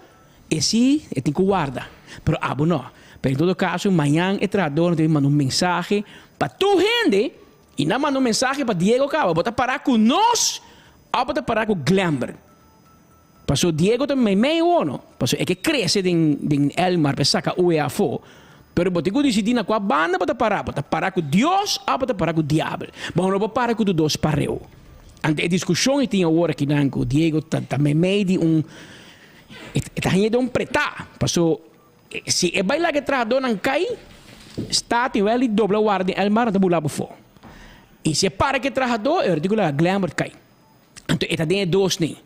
e si e tin ku warda. Pero abo no. Pero en todo kaso, mañan e trahadónan ta bin manda un mensahe pa tur hende i nan manda un mensahe pa Diego kaba, bo ta pará ku nos òf bo ta pará ku Glenberg? Paso Diego ta meimei wono, paso e ke krese den den Elmar pa e saka ue afó, pero bo tin ku disidí na kua banda bo ta pará, bo ta pará ku Dios òf bo ta pará ku diabel? Bo no por para ku tur dos pareu. Anto e diskushon e tin awor akinan ku Diego ta ta meimei di un e ta haña den un pretá, paso si e bai laga e trahadónan kai, Staten wèl di dobla warda den Elmar nan ta bula bo afó. I si e para ku e trahadó e ora tin ku laga Glenbert kai. Anto e ta den e dos nen.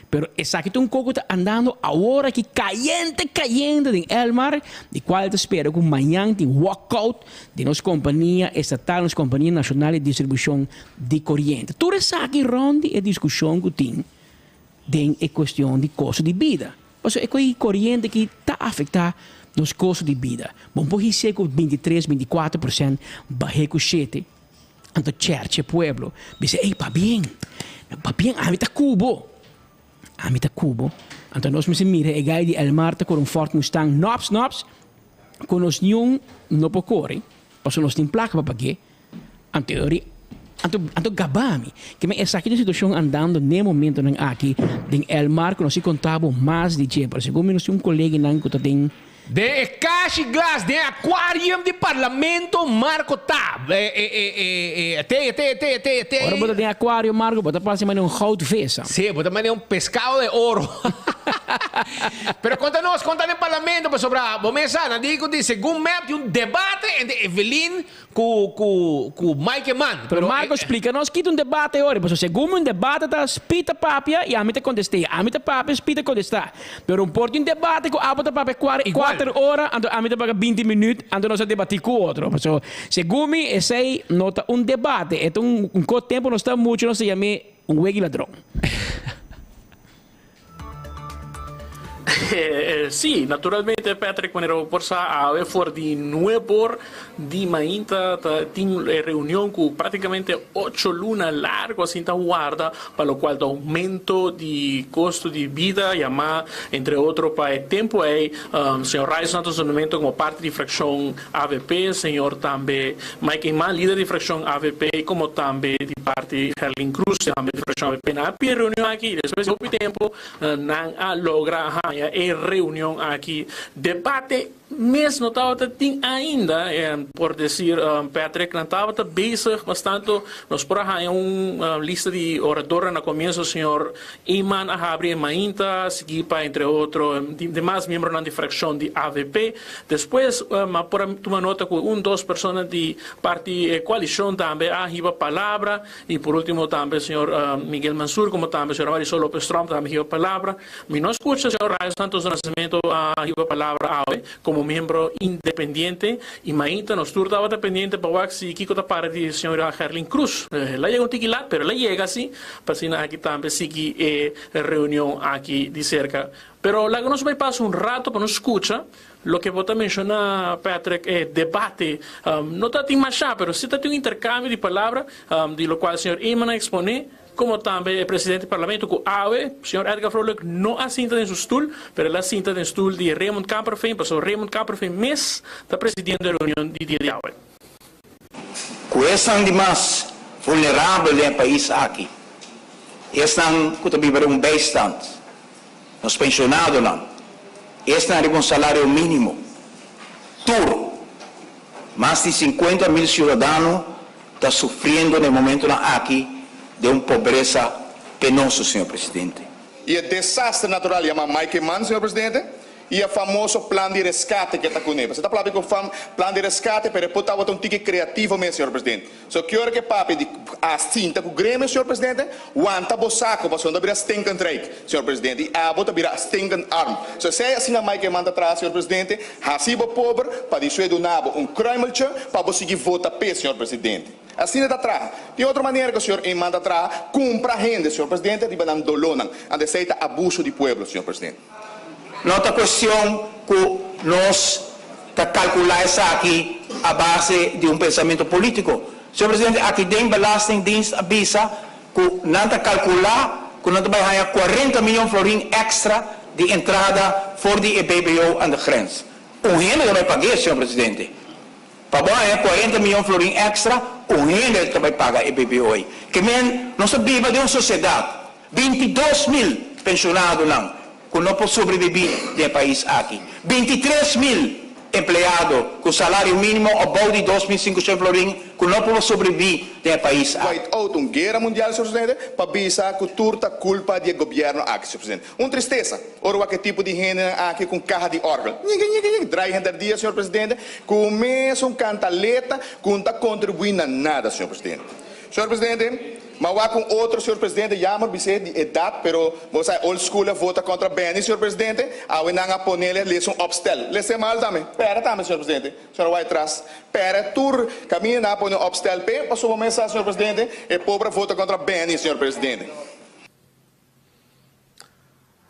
Pero esaki ta un koko ta andando awor aki kayente kayente den Elmar, di kual ta spera ku mañan tin walkout di nos kompania estatal, nos kompania nashonal di distribushon di koriente. Tur esaki rònt di e diskushon ku tin den e kuestion di kosto di bida. Pasobra e ko'i koriente aki ta afektá nos kosto di bida. Bo por his'é ku 23, 24 porshènt bah'é ku shete. Anto cherche pueblo bisa, ey pabien, pabien ami ta ku bo, ami ta ku bo. Anto nos mester mira e gai di Elmar ta kore un Ford Mustang nops nops ku nos niun no por kore pasobra nos tin plaka pa pag'é. Anto e ori anto anto gaba mi ke men esaki ta e situashon andando n'e momentonan aki den Elmar ku nos tin konta bo mas di dje pero segun mi nos tin un koleganan ku ta den Den e kashi glas den e aquarium di parlamento Marco ta. E e e e e te te te te te. Ora bo ta den aquario Marco bo ta parse manera un goudvis. Sí, bo ta manera un pescado de oro. Pero conta nos, con ta den parlamento pasobra bo mes sa, nan di cu di segun mep tin un debate entre Evelyn Ku ku ku Mike Eman. Pero Marco splika nos kita un debate ora, pasobra segun mi un debate ta Speed ta papia i ami ta kontest'é, ami ta papia Speed ta kontestá. Pero un por tin debate ku abo ta papia kuater ora anto ami ta papia binti minüt anto nos a debatí ku otro. Pasobra segun mi esei no ta un debate, e ta un un kos tempu nos ta muchu nos ta yam'é un weg'i ladron. Sí, naturalmente Patrick, manera bo por sa awe for di nueb or di mainta ta tin e reunion cu practicamente ocho luna largo asin ta warda pa locual ta aumento di costo di bida yama entre otro pa e tempo ey señor Raiz na ta su como parti di fraccion avp, señor tambe Mike Eman lider di fraccion avp como tambe di parti Gerlin Cruz tambe di fraccion avp nan a pidi e reunion aki y despues di hopi tempo Nan a logra haña e reunion aki. Debate mes no tabata tin ainda, por decir Patrick, nan tabata bezig bastanto. Nos por a haña un lista di oradornan na comienzo, señor Eman a habri e mainta, sigui pa entre otro demas miembronan di fraccion di avp. Despues a por a tuma nota cu un dos persona di parti coalicion tambe a hiba palabra. Y por ultimo tambe señor Miguel Mansur como tambe señora Marisol Lopez Tromp tambe hiba palabra. Mi no scucha señor Rayo Santos do Nascimento a hiba palabra awe como miembro independiente y mainta nos tur tabata pendiente pa wak si kico ta para di señora Gerlin Cruz. El a yega un tiki lat pero el a yega si pa asina aki tambe sigui e reunion aki di cerca. Pero laga nos bay pasa un rato pa nos scucha loke bo ta menciona, Patrick, e debate no ta tin masha, pero si ta tin un intercambio di palabra di locual señor Eman a expone, como tambe e presidente di parlamento cu awe, señor Edgar Vrolijk, no a sinta den su stoel, pero el a sinta den stoel di Raymond Kamperveen, pasobra Raymond Kamperveen mes ta presidiendo e reunion di dia di awe. Ku esnan di mas vulnerabel den e pais aki, esnan ku ta biba den un bijstand, nos penshonadonan, esnan riba un salario mínimo, tur, mas di 50.000 siudadano ta sufriendo na e momentonan aki den un pobresa penoso, señor presidente. E desaster natural yama Mike Eman, señor presidente, y e famoso plan di rescate cu e ta cune. Pasobra ta papia cu plan di rescate, pero e por tabata un tiki creativo mes, señor presidente. So ki ora cu e papia di a sinta cu gremio, señor presidente, wanta bo saco, pasobra no ta bira stinkend rijk, señor presidente, y abo ta bira stinkend arm. So esey asina Mike Eman ta traha, señor presidente, haci bo pober pa di su e duna bo un kruimeltje pa bo sigui vota p'e, señor presidente. Asina ta traha. Tin otro manera cu señor Eman ta traha, cumpra hende, señor presidente, riba nan dolónan. Anto esey ta abuso di pueblo, señor presidente. No ta cuestion cu nos ta calcula esaki a base di un pensamento politico. Señor Presidente, aki den Belastingdienst a bisa cu nan ta calcula cu nan ta bay haya 40 miyon florin extra di entrada for di e BBO aan de grens. Un hende ta bay pagu'e, Señor Presidente. Pa bo haña 40 miyon florin extra, un hende ta bay paga e BBO ey. Ke men, nos ta biba den un sociedad, 22.000 pensionadonan cu no por sobrevivi den e pais aki, 23.000 empleado cu salario minimo abou di 2500 florin cu no por sobrevivi den e pais aki. White Out un guera mundial, señor presidente, pa bisa cu tur ta culpa di e gobierno aki, señor presidente. Un tristesa, ora wak e tipo di hendenan aki cu un caha di orgel, ñiqui, ñiqui, ñiqui, draai henter dia, señor presidente, cu mesun cantaleta cu no ta contribui na nada, señor presidente. Señor presidente, ma wak un otro, señor presidente, jammer bis'é di edad, pero bo sa e old school a vota contra Benny, señor presidente, awe nan a ponele les un opstel. Les'é mal tambe. Pera tambe, señor presidente. Señor wak tras. Pera tur caminda nan a pone un opstel p'e, pasobra bo mes sa, señor presidente, e pober a vota contra Benny, señor presidente.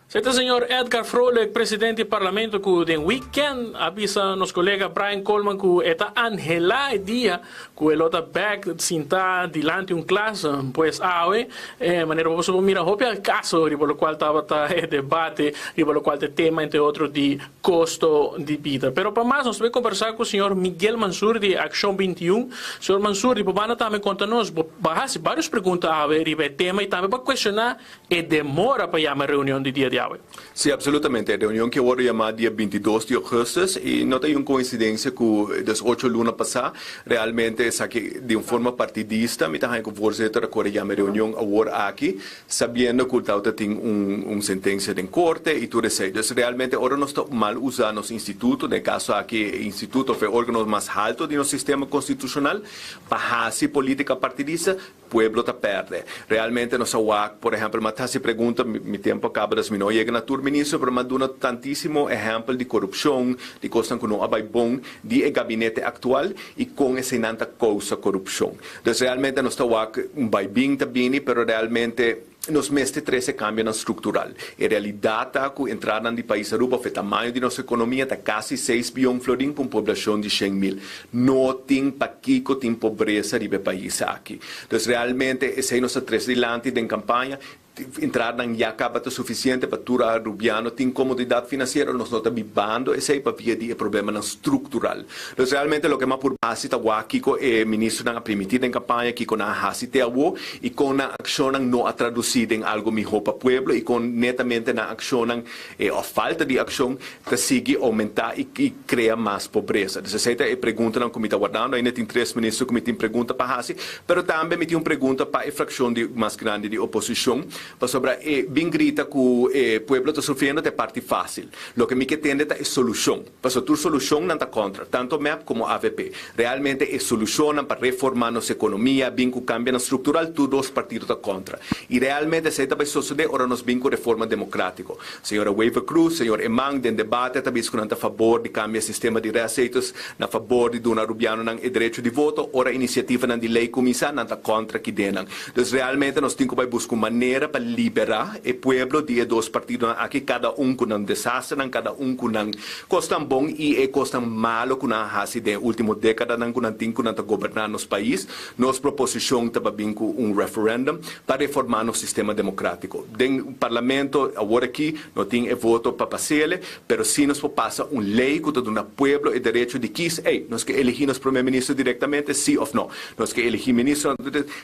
Esei ta señor Edgar Vrolijk, presidente di Parlamento cu den weekend a bisa nos colega Brian Coleman cu e ta anhela e dia cu e lo ta bek sinta dilanti un klas. Pues awe, e manera bo por mira hopi al caso riba locual tabata e debate, riba locual ta e tema entre otro di costo di bida. Pero pa mas nos ta bay conversa cu señor Miguel Mansur di Accion 21. Señor Mansur, di bo banda tambe conta nos, bo a haci varios pregunta awe riba e tema y tambe bo a cuestiona E demora pa yama e reunion di dia di awe. Sí, absolutamente. E reunion ke wòrdu yamá dia 22 di ougùstùs i no ta un koinsidensia ku des ocho luna pasá realmente esaki di un forma partidista mi ta haña ku voorzitter a kore yama e reunion awor aki sabiendo ku tawata tin un un sentensia den korte i tur esei. Dus realmente ora nos ta mal usa nos instituto, den e kaso aki e instituto òf e órgano mas halto di nos sistema konstitushonal pa hasi polítika partidista, Pueblo ta perde. Realmente nos a wak, por ehempel, m'a ta haci pregunta, mi tempo a caba dus mi no a yega na tur minister, pero m'a duna tantisimo ehempel di corupcion, di cosnan cu no a bay bon di e gabinete actual y con eseinan ta causa corupcion. Dus realmente nos ta wak un bay bin ta bini, pero realmente nos mester trece cambionan structural. E realidad ta cu entradanan di pais Aruba of e tamaño di nos economia ta casi seis biyon florin pa un poblacion di 100.000. No tin pakico tin pobresa riba e pais aki. Dus realmente esey nos ta trece dilanti den campaña. Entradanan ya caba ta suficiente pa tur Arubiano tin comodidad financiero. Nos no ta bibando esey pabia di e problemanan structural. Dus realmente loke m'a purba haci ta wak kico e ministernan a primiti den campaña, kico nan a haci te awo y con nan accionnan no a traduci den algo miho pa pueblo y con netamente nan accionnan of falta di accion ta sigui aumenta y crea mas pobresa. Dus esey ta e preguntanan cu mi ta wardando. Ainda tin tres minister cu mi tin pregunta pa haci, pero tambe mi tin un pregunta pa e fraccion di mas grandi di oposicion, pasobra e bin grita cu e pueblo ta sufriendo ta e parti facil. Loke mi ke tende ta e solucion. Pasobra tur solushonnan ta kontra, tanto mep komo avp. Realmente e solushonnan pa reformá nos ekonomia, bin ku kambionan struktural, tur dos partido ta kontra. I realmente esei ta bai sosodé ora nos bin ku reforma demokratiko. Señora Wever-Croes, señor Eman den debate ta bisa ku nan ta fabor di kambia e sistema di restzetels na fabor di duna Arubianonan e derecho di voto. Ora inisiativanan di lei kuminsá, nan ta kontra kidenan. Dus realmente nos tin ku bai buska un manera. manera pa libera e pueblo di e dos partidonan aki, cada un cu nan desasternan, cada un cu nan cosnan bon y e cosnan malo cu nan a haci den e ultimo decadanan cu nan tin cu nan ta goberna nos pais. Nos proposicion ta pa bin cu un referendum pa reforma nos sistema democratico. Den Parlamento awor aki no tin e voto pa pasele, pero si nos por pasa un ley cu ta duna pueblo e derecho di kies, ey, nos ke eligi nos Prome Minister directamente, si of no? Nos ke eligi ministronan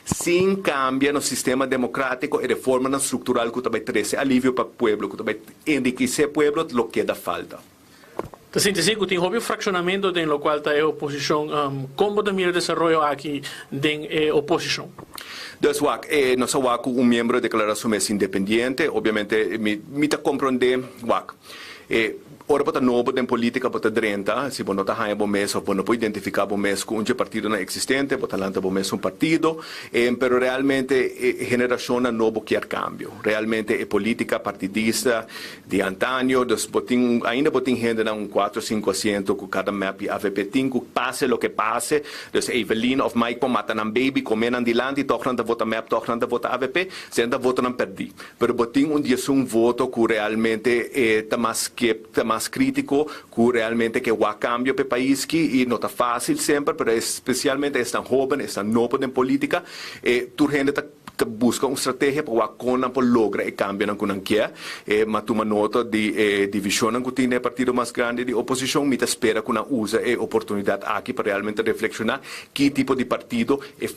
sin cambia nos sistema democratico, e reformanan structural cu ta bay trece alivio pa pueblo, cu ta bay enriquece pueblo, lo keda falta. Ta sinti si cu tin hopi fraccionamento den locual ta e oposicion. Con bo ta mira desaroyo aki den e oposicion? Dus wak, nos a wak cu un miembro declara su mes independiente. Obviamente mi ta comprende, wak, ora bo ta nobo den politica bo ta drenta, si bo no ta haña bo mes of bo no por identifica bo mes cu un dje partidonan existente, bo ta lanta bo mes un partido, pero realmente e generacionnan nobo kier cambio. Realmente e politica partidista Di antaño, dus bo tin ainda bo tin hendenan un cuatro cinco asiento cu cada mep y avp tin cu pase loke pase, dus Evelyn of Mike por mata nan baby, come nan dilanti, toch nan ta vota mep, toch nan ta vota avp, si nan ta votonan perdi. Pero bo tin un diesun voto cu realmente e ta mas skep, ta mas critico, cu realmente ke wak cambio p'e pais ki y no ta facil semper, pero especialmente esnan hoben, esnan nobo den politica, e tur hende ta. Ta buska un strategia pa wak kon nan por logra e kambionan ku nan kier. E ma tuma nota di e divishonnan ku tin den e partido mas grandi di oposishon. Mi ta spera ku nan usa e oportunidat aki pa realmente reflekshoná ki tipo di partido e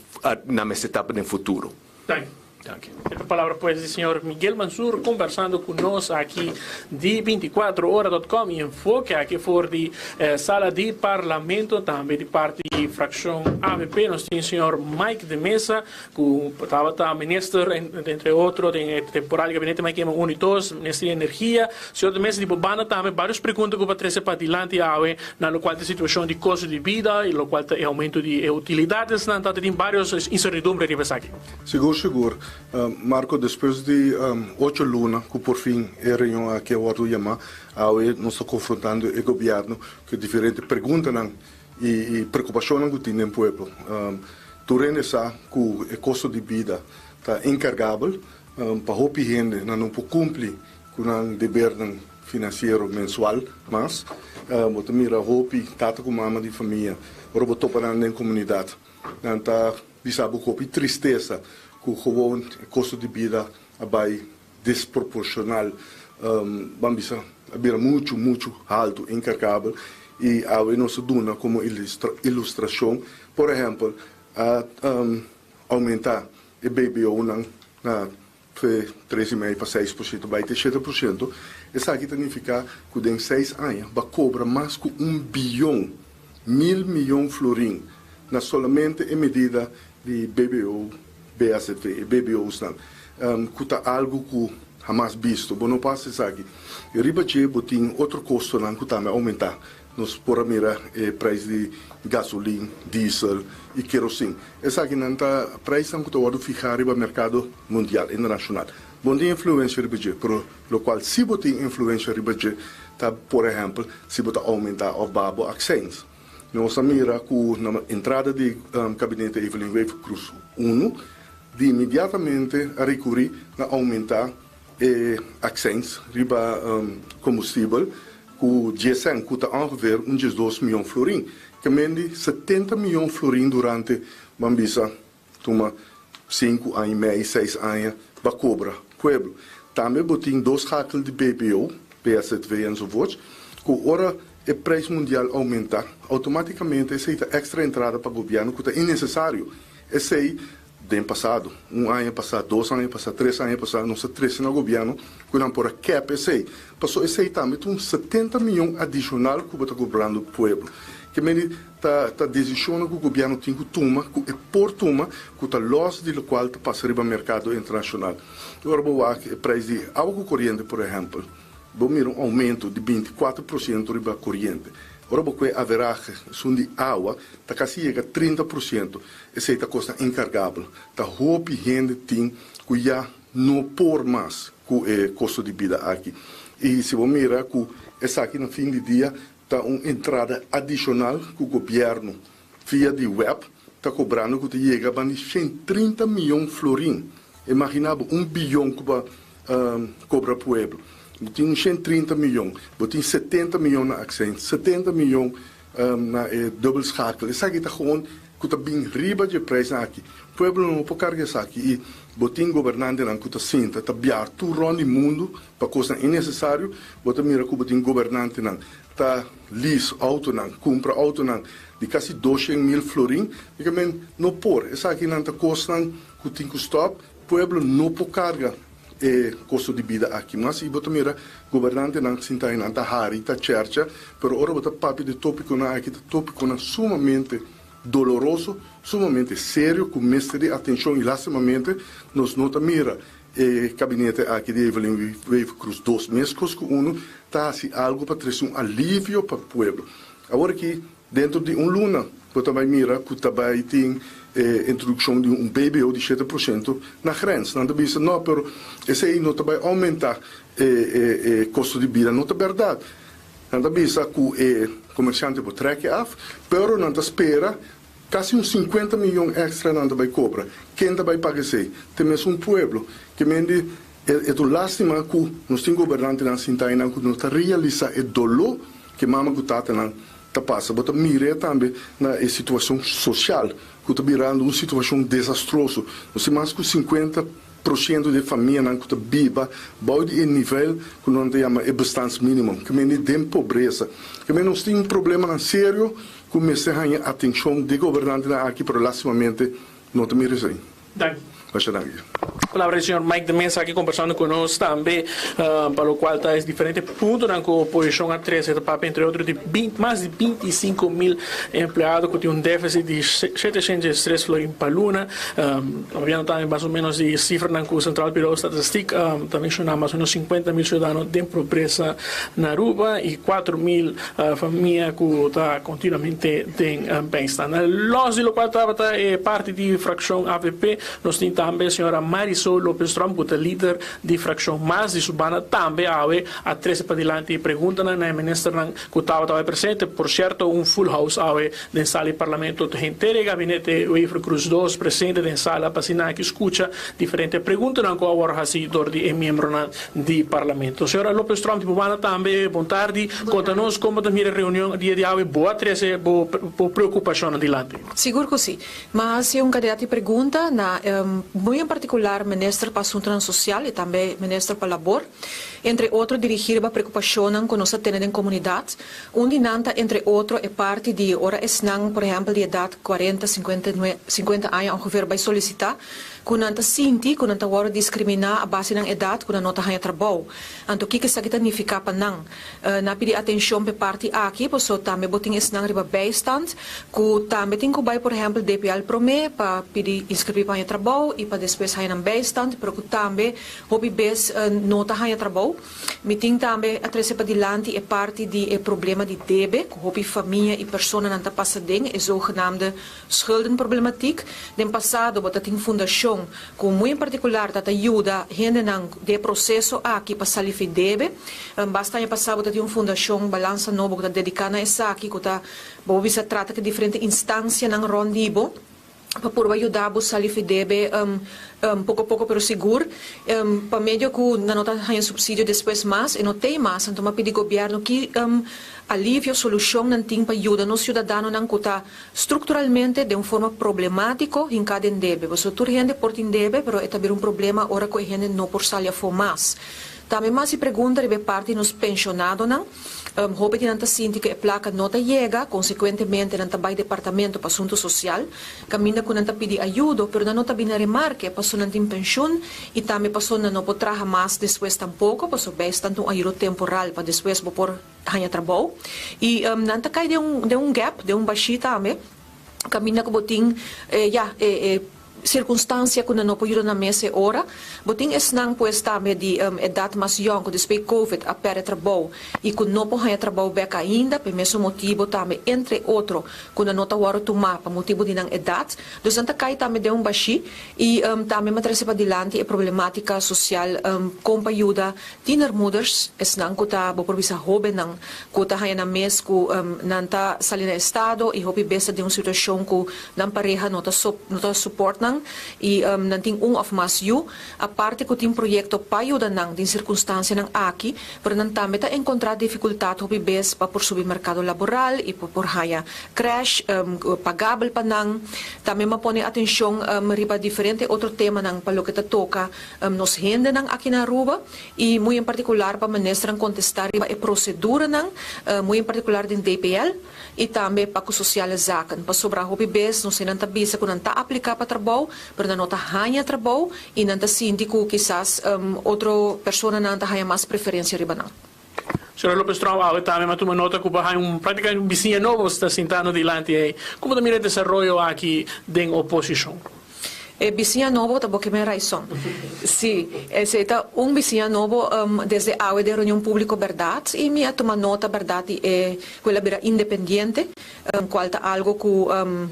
nan mester ta den futuro. Danki. Danki. E ta palabra pues di señor Miguel Mansur kombersando ku nos aki di 24 ora dot com y enfoke aki for di sala di parlamento tambe di parti di frakshon avp nos tin señor Mike de Meza Ku tabata minister entre otro den e temporada di gabinete Mike Eman uno y dos, minister di energia. Señor de Meza di bo banda tambe varios pregunta ku bo a trese padilanti awe na lokual ta e situashon di kosto di bida y lokual ta e oumento di e utilidadesnan ta tin varios insertidumbre riba esaki. Sigur sigur. Marco despues di ocho luna ku por fin e reunion aki a wòrdu yamá, awe nos ta konfrontando e gobièrnu ku diferente preguntanan i preokupashonnan ku tin den pueblo. Tur hende sa ku e kosto di bida ta inkargabel pa hopi hende. Nan no por kumpli ku nan debernan finansiero mensual mas. Bo ta mira hopi tata ku mama di famia ora bo topa nan den komunidat, nan ta bisa bo ku hopi tristesa ku gewoon e kosto di bida a bai desproporshonal, ban bisa a bira muchu muchu haltu, inkargabel, i awe nos a duna komo ilustrashon, por ehèmpel, a oumentá e BBO-nan na tres i mei pa 6%, bai te 7%, esaki ta nifiká ku den seis aña bo a kobra mas ku un biyon, 1000 miyon florin, na solamente e medida di BBO, BAZV, e BBO'snan, ku ta algu ku hamas bisto. Bo no por hasi esaki. Riba dje bo tin otro kostonan ku tambe a oumentá. Nos por a mira e preis di gasolin, diesel i kerosin. Esakinan ta preisnan ku ta wòrdu fihá riba merkado mundial, internashonal. Bo no tin influensia riba dje, pero lokual si bo tin influensia riba dje ta, por ehèmpel, si bo ta oumentá òf baha bo akseins. Nos a mira ku na entrada di kabinete Evelyn Wever-Croes unu, di inmediatamente a rekurí na oumentá e akseins riba kombustibel ku dies sèn, ku ta ongeveer un 12 mion florin. Ke men di 70 mion florin durante, ban bisa, tuma 5 aña i mei, 6 aña, pa kobra pueblo. Tambe bo tin dos schakel di BBO, BAZV enzovoorts, ku ora e prijs mundial oumentá, outomátikamente esei ta èkstra entrada pa gobièrnu ku ta innesesario. Esei den pasado, un aña pasá, 2 aña pasá, 3 aña pasá, nos a trese na gobièrnu ku nan por a kèp esei. Pasobra esei tambe ta un 70 mion adishonal ku bo ta kobrando pueblo. Ke men ta desishonnan ku gobièrnu tin ku tuma, ku e por tuma, ku ta lòs di lokual ta pasa riba merkado internashonal. Ora bo wak e preis di awa ku koriente, por ehèmpel, bo mira un oumento di 24% riba koriente. Ora bo kue averahe esun di awa ta kasi yega 30%. Esei ta kosnan inkargabel. Ta hopi hende tin ku ya no por mas ku e kosto di bida aki. I si bo mira ku esaki na fin di dia ta un entrada adishonal ku gobièrnu via di web ta kobrando ku ta yega banda di 130 mion florin. Imaginá bo un biyon ku bo a kobra pueblo. Bo tin un 130 miyon, bo tin 70 miyon na accijns, 70 miyon na e dubbelschakel. Esaki ta gewoon ku ta bin riba dje prijsnan aki. Pueblo no por karga esaki i bo tin gobernantenan ku ta sinta ta biaha tur rònt di mundu pa kosnan innesesario. Bo ta mira ku bo tin gobernantenan ta lease outonan, kumpra outonan di kasi 200.000 florin. Di men no por. Esakinan ta kosnan ku tin ku stòp. Pueblo no por karga e kosto di bida aki mas i bo ta mira gobernantenan sinta einan ta hari, ta chèrcha, pero ora bo ta papia di tópikonan aki ta tópikonan sumamente doloroso, sumamente serio ku mester di atenshon i lastimamente nos no ta mira e kabinete aki di Evelyn Wever-Croes dos meskos ku unu ta hasi algu pa trese un alivio pa pueblo. Awor aki Dentro di un luna bo ta bai mira ku ta bai tin e introdukshon di un BBO di 7% na grens. Nan ta bisa no, pero esei no ta bai oumentá e e kosto di bida. No ta bèrdat. Nan ta bisa ku e komersiante por trèk e af, pero nan ta spera kasi un 50 miyon èkstra nan ta bai kobra. Ken ta bai paga esei? Te mesun pueblo. Ke mende e ta un lástima ku nos tin gobernantenan sinta einan ku no ta realisá e doló ke mama ku tatanan ta pasa. Bo ta mir'é tambe na e situashon sosial ku ta birando un situashon desastroso. Nos tin mas ku 50% di e famianan ku ta biba bou di e nivel ku nan ta yama e bestaansminimum, ke mende den pobresa. Ke mende nos tin problemanan serio ku mester haña atenshon di e gobernantenan aki, pero lastimamente no ta mira esei. Danki. Masha danki. Palabra di señor Mike de Meza aki kombersando ku nos tambe pa lokual ta es diferente puntonan ku oposishon a trese ta papia entre otro di mas di 25.000 empleado ku tin un deficit di 703 florin pa luna. Papiando tambe mas o menos di sifranan ku Centraal Bureau Statistiek ta menshoná mas o menos 50.000 siudadano den pobresa na Aruba i 4.000 Famia ku ta kontinuamente den bijstand. Los di lokual tabata e parti di frakshon avp, nos tin tambe señora Marisol Lopez Tromp ku ta lider di frakshon mas di su banda tambe awe a trese padilanti e preguntanan na e ministernan ku tabata awe presente. Por sierto un full house awe den sala di parlamento. Henter e gabinete Wever Croes dos presente den sala pa asina aki skucha diferente preguntanan ku a wòrdu hasi dor di e miembronan di Parlamento. Señora Lopez Tromp di bo banda tambe bon tardi. Konta nos kon bo ta mira e reunion dia di awe. Bo a trese bo bo preokupashonnan dilanti? Sigur ku si. Mi a hasi un kandidat di pregunta na muy en partikular Minister pa Asuntunan Sosial i tambe Minister pa Labor. Entre otro dirigí riba preokupashonnan ku nos ta tene den komunidat. Un di nan ta entre otro e parti di ora esnan por ehèmpel di edat kuarenta, 50 aña ongeveer bai solisitá Ku nan ta sinti ku nan ta wòrdu diskriminá a base nan edat ku nan no ta haña trabou. Anto kiko esaki ta nifiká pa nan? Nan a pidi atenshon p'e parti aki paso tambe bo tin esnan riba bijstand ku tambe tin ku bai por ehèmpel DPL promé pa pidi inskribí pa haña trabou i pa despues haña nan bijstand pero ku tambe hopi bes no ta haña trabou. Mi tin tambe a trese padilanti e parti di e problema di debe ku hopi famia i personanan ta pasa den, e zogenaamde Schuldenproblematiek. Den pasado bo ta tin fundashon ku muy en partikular ta ta yuda hendenan den e proseso aki pa sali fi debe. Basta aña pasá bo ta tin un fundashon Balansa Nobo ku ta dediká na esaki ku ta bo por bisa trata ku diferente instansianan rònt di bo pa purba yuda bo sali fi debe poko poko pero sigur. Pa medio ku nan no ta haña supsidio despues mas e no tei mas anto mi a pidi gobièrnu ki alivio, solushon nan tin pa yuda nos siudadanonan ku ta Strukturalmente den un forma problemátiko hinká den debe. Pasobra tur hende por tin debe, pero e ta bira un problema ora ku e hende no por sali afó mas. Tambe mas di pregunta riba e parti nos penshonadonan. Hopi di nan ta sinti ku e plaka no ta yega, konsekuentemente nan ta bai Departamento pa Asuntu Sosial, kaminda ku nan ta pidi ayudo, pero nan no ta bini na remarke pasobra nan tin penshun i tambe pasobra nan no por traha mas despues tampoko, pasobra bijstand ta un ayudo temporal pa despues bo por. Haña trabou y nan ta cay den un den un gap, den un bashí tambe, caminda cu bo tin ya e e circunstancia cu nan no por yuda nan mes e ora. Bo tin esnan pues tambe di edad mas yong cu despues covid a perde trabou y cu no por haña trabou bek ainda p'e mesun motibo tambe entre otro cu nan no ta worde tuma pa motibo di nan edad. Dus nan ta cay tambe den un bashí y tambe mi a trece padilanti e problematica social con pa yuda Tienermoeders, esnan ku ta, bo por bisa hóbennan, ku ta haña nan mes ku nan ta sali na estado i hopi bes ta den un situashon ku nan pareha no ta no ta support nan. mayornan i nan tin un òf mas yu. Aparte ku tin proyekto pa yuda nan den sirkunstansianan aki, pero nan tambe ta enkontrá difikultat hopi bes pa por subi merkado laboral i pa por haña krèsh pagabel pa nan. Tambe m'a pone atenshon riba diferente otro temanan pa loke ta toka nos hendenan aki na Aruba i muy en partikular pa ministernan kontestá riba e proseduranan, muy en partikular den DPL. I tambe pa ku sociale zaken, pasobra hopi bes nos hendenan ta bisa ku nan ta apliká pa trabou, pero nan no ta haña trabou i nan ta sinti ku kisas otro personanan ta haña mas preferensia riba nan. Señora Lopez Tromp, awe tambe mi a tuma nota ku bo haña un práktikamente un bisiña nobo ta sintando dilanti ei. Komo ta mira e desaroyo aki den oposishon? E bisiña nobo ta bo ke men raison. Sí, esei ta un bisiña nobo desde awe den reunion públiko bèrdat i mi a tuma nota bèrdat di e ku el a bira independiente, kual ta algo ku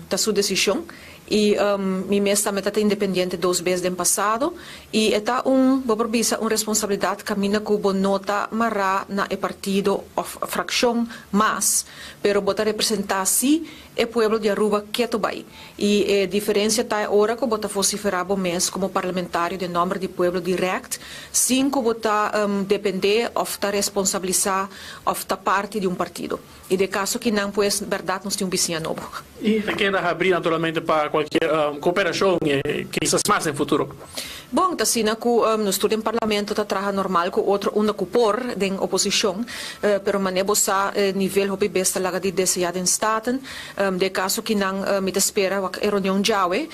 ta su desishon. I mi mes tambe ta ta independiente dos bes den pasado i e ta un, bo por bisa, un responsabilidat kaminda ku bo no ta mará na e partido òf frakshon mas, pero bo ta representá sí e pueblo di Aruba ketu bai. I e diferencia ta e ora cu bo ta vocifera bo mes como parlamentario den nomber di pueblo direct, sin cu bo ta depende of ta responsabilisa of ta parti di un partido. I den caso kinan pues berdad nos tin un bisiña nobo. I ta keda habri naturalmente pa cualkier cooperacion kisas mas den futuro. Bon, ta asina cu nos tur den Parlamento ta traha normal cu otro unda cu por den oposicion, pero mane bo sa nivel hopi bes ta laga di desea den Staten. Den e caso kinan mi ta spera wak e reunion djawe.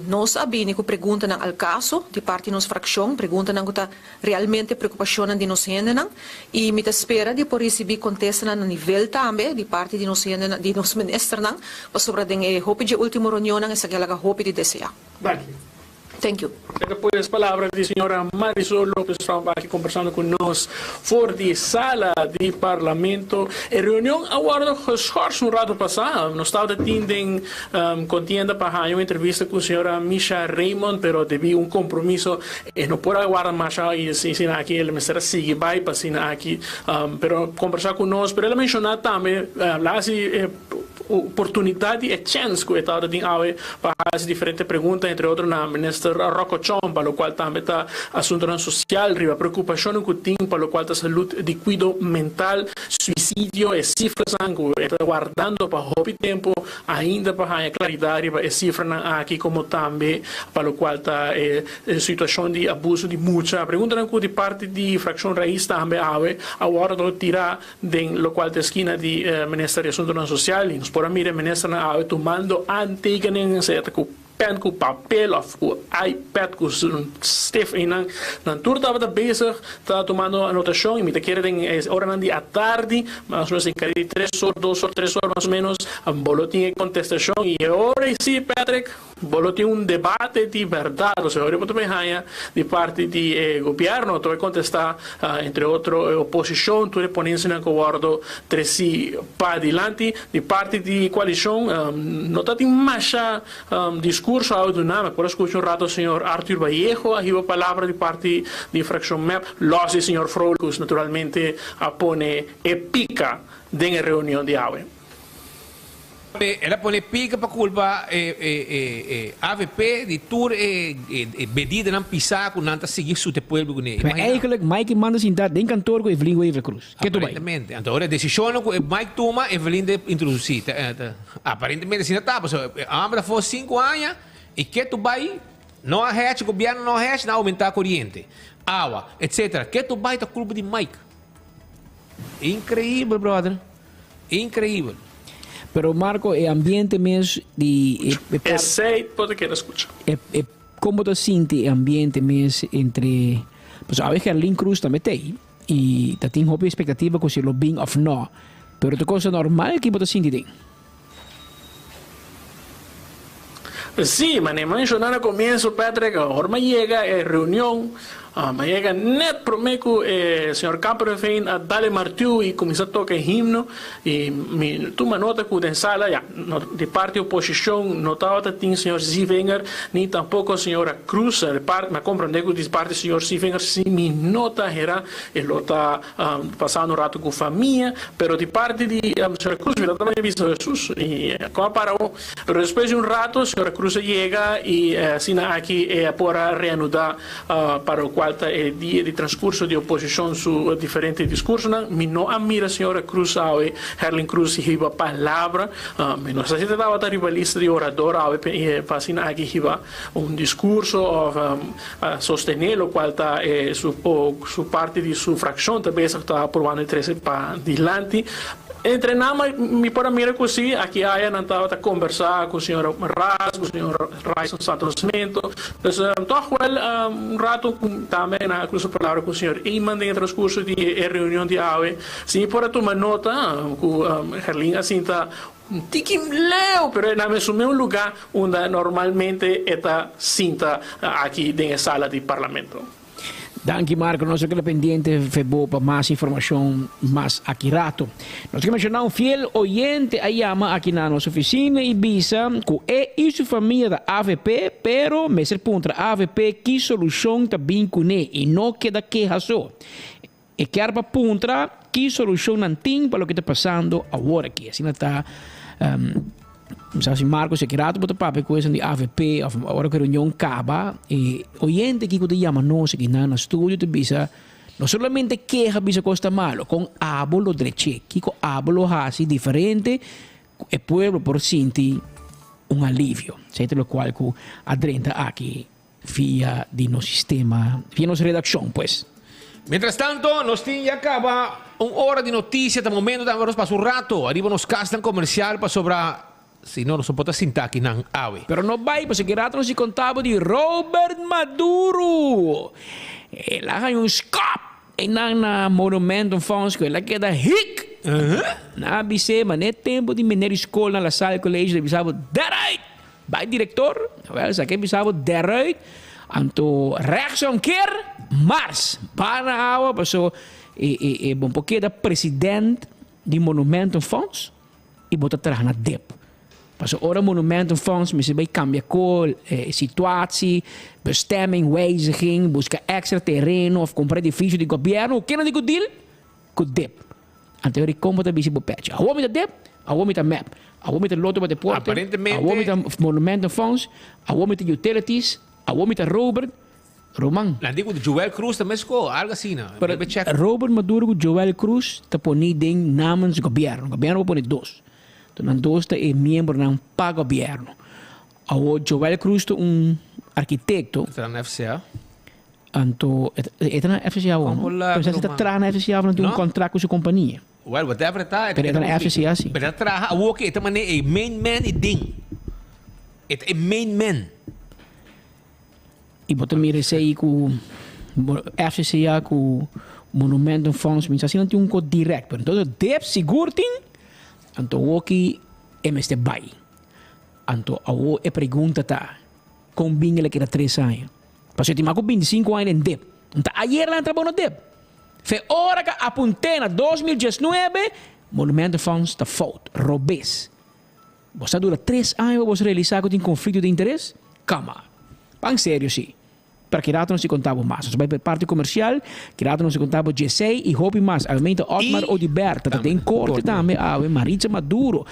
Nos a bini cu preguntanan al caso di parti nos fraccion, preguntanan cu ta realmente preocupacionnan di nos hendenan y mi ta spera di por ricibi contestanan na nivel tambe di parti di nos hendenan, di nos ministernan, pasobra den e hopi dje ultimo reunionnan esaki a laga hopi di desea. Danki. Thank you. Esta pues palabra di señora Marisol Lopez Tromp aki combersando cu nos for di sala di Parlamento. E reunion a wordo geschors un rato pasa. Nos tabata tin den contienda pa haya un entrevista cu señora Misha Raymond, pero debi un compromiso e no por a warda masha y asina aki el mester a sigui bay pa asina aki pero combersa cu nos. Pero el a menciona tambe la haci Oportunidat di e chèns ku e tabata tin awe pa hasi diferente pregunta, entre otro na Minister Rocco Chong, pa lokual tambe ta asuntunan sosial riba preokupashonnan ku tin pa lokual ta salud di kuido mental, suisidio, e sifranan ku e ta wardando pa hopi tempu ainda pa haña klaridat riba e sifranan aki komo tambe pa lokual ta e situashon di abuso di mucha. Preguntanan ku di parti di Frakshon Rais tambe awe a wòrdu tirá. Den locual ta esquina di Minister di Asuntonan Social y nos por a mira e ministernan awe tumando aantekeningen, sea ta cu pen, cu papel of cu iPad cu stift eynan. Nan tur tabata bezig ta tumando anotacion y mi ta kere den e oranan di atardi, mas o menos den cari di tres or, dos or, tres or mas o menos, bo lo tin e contestacion y e ora ey si Patrick. Bo lo tin un debate di berdad, osea ora bo ta bay haña di parti di e gobierno ta bay contesta entre otro e oposicion tur e ponencianan cu wordo treci padilanti. Di parti di coalicion no ta tin masha discurso awe duna, mi por a scucha un rato señor Arthur Vallejo a hiba palabra di parti di fraccion mep, los di señor Vrolijk naturalmente a pone e pica den e reunion di awe. El a pone pica pa culpa e avp di tur e bedidanan pisa cu nan ta sigui sute pueblo cu ne. Maar eigenlijk Mike manda sinta den kantoor cu Evelyn Wever Croes. Ke tu bai? Aparentemente. Anto ora e decisionnan cu Mike tuma, Evelyn ta introduci. Aparentemente asina ta, pasobra e homber ta for cinco aña y ke tu bai no a hechi, gobierno no a hechi, nan a aumenta coriente, awa, etcetera. Ke tu bai ta culpa di Mike. Increibel brother. Increibel. Pero Marco e ambiente mes di e e par Esey bo ta keda scucha. E e con bo ta sinti e ambiente mes entre pasobra awe Gerlin Cruz tambe t'ey y ta tin hopi expectativa cu si lo bin of no pero ta cosa normal ki bo ta sinti den. Sí, manera menciona na comienzo Patrick, ora mi a yega e reunion. A yega net prome cu e señor Kamperveen a dal e martiu y cuminsa toca e himno y mi tuma nota cu den sala ya no di parti oposicion no tabata tin señor Zievinger ni tampoco señora Cruz di parti mi a comprende cu di parti señor Zievinger si mi no ta hera e lo ta pasando un rato cu famia pero di parti di señora Cruz mi ta tambe bisa Jesus y con a para awo. Pero despues di un rato señora Cruz a yega y asina aki e a por a reanuda pa locual ta e dia di transcurso di oposicion su diferente discursonan. Mi no a mira señora Cruz awe, Herlin Cruz hiba palabra. Mi no sa si ta tabata riba lista di orador awe pa asina aki hiba un discurso of a sostene locual ta e su su parti di su fraccion ta bezig ta probando di trece pa dilanti. Entre nan mi por a mira cu si aki aya nan tabata conversa cu señor Ras, cu señor Ryson Santo Nascimento. Dus toch wel un rato cu tambe nan a cruza palabra cu señor Eman den e transcurso di e reunion di awe. Si mi por a tuma nota cu Gerlin a sinta un tiki leu pero na mesun un luga unda normalmente e ta sinta aki den e sala di Parlamento. Danki Marco, nos a keda pendiente fe bo pa mas informacion mas aki rato. Nos ke menciona un fiel oyente a yama aki na nos oficina y bisa cu e y su famia ta avp pero mester puntra avp ki solucion ta bin cune y no keda keha so. E kier pa puntra ki solucion nan tin pa loke ta pasando awor aki. Asina ta Mi sa si Marco si aki rato bo ta papia ku esun di avp of ora ku e reunion kaba e oyente aki ku ta yama nos aki nan na studio ta bisa no solamente keha bisa kos ta malo kon abo lo dreche kiko abo lo hasi diferente ku e pueblo por sinti un alivio esei ta lokual ku a drenta aki via di nos sistema via nos redakshon pues. Mientras tanto nos tin ya caba un ora di noticia ta momento tambe pa nos pasa un rato ariba nos casnan comercial pasobra si no nos no por ta sinta aki nan awe. Pero no bay pasobra ki rato nos di conta bo di Robert Maduro. El a haña un skop einan na Monumentum Fonds cu el a keda hik. Nan a bis'é manera tempo di meneer di school na La Salle College ta bisa bo deruit! Bai director, wel sa ke bisa bo deruit, anto rechtsomkeer, mars, para awa paso e e e bo por keda president di Monumentenfonds y bo ta traha na dip. Paso ora Monumentenfonds mester bai cambia col, e situatie, bestemming, wijziging, busca extra tereno of compra edificio di gobierno, kende di cu deal? Cu dip. Anto e rikon bo ta bisti bo pechi. Awor mi ta dip, awor mi ta mep, awor mi ta loto pa deporte, Aparentemente. awor mi ta Monumentenfonds, awor mi ta utilities, awor mi ta Robert, Roman. Nan di ku Joel Cruz ta mesko, algo asina. Pero Debe check. Robert Maduro ku Joel Cruz ta poni den namens gobierno. Gobierno por pone dos. Enton nan dos ta e miembronan pa gobierno. Awor Joel Cruz ta un arkitekto. Ta na FCA. Anto e ta na FCA awor, no? Pero si ta traha na FCA of nan tin un contract cu su compania. Well, whatever e ta, Pero e ta na FCA si. Pero e ta traha awor ke e ta manera e main man e ding. E ta e main man. Y bo ta mira esey cu FCCA cu Monumentenfonds, mi sa si nan tin un co direct, pero entonces dep sigur tin, anto awor ki e mester bay. Anto awor e pregunta ta, con bin el a keda tres aña? Pasobra e tin mas ku bintisinku aña den dep. N ta ayer nan trabou na dep. Fe ora ku a apunt'é na 2019, Monumentenfonds ta fout, robes. Bo sa dura tres aña pa bo realisá ku tin konflikto di interes? Come on. Pan serio si. Pero ki rato nos di konta bo mas. Nos bai pa e parti komersial, ki rato nos di konta bo djesei i hopi mas. Awe Otmar Oduber ta den korte tambe awe. Maritza Maduro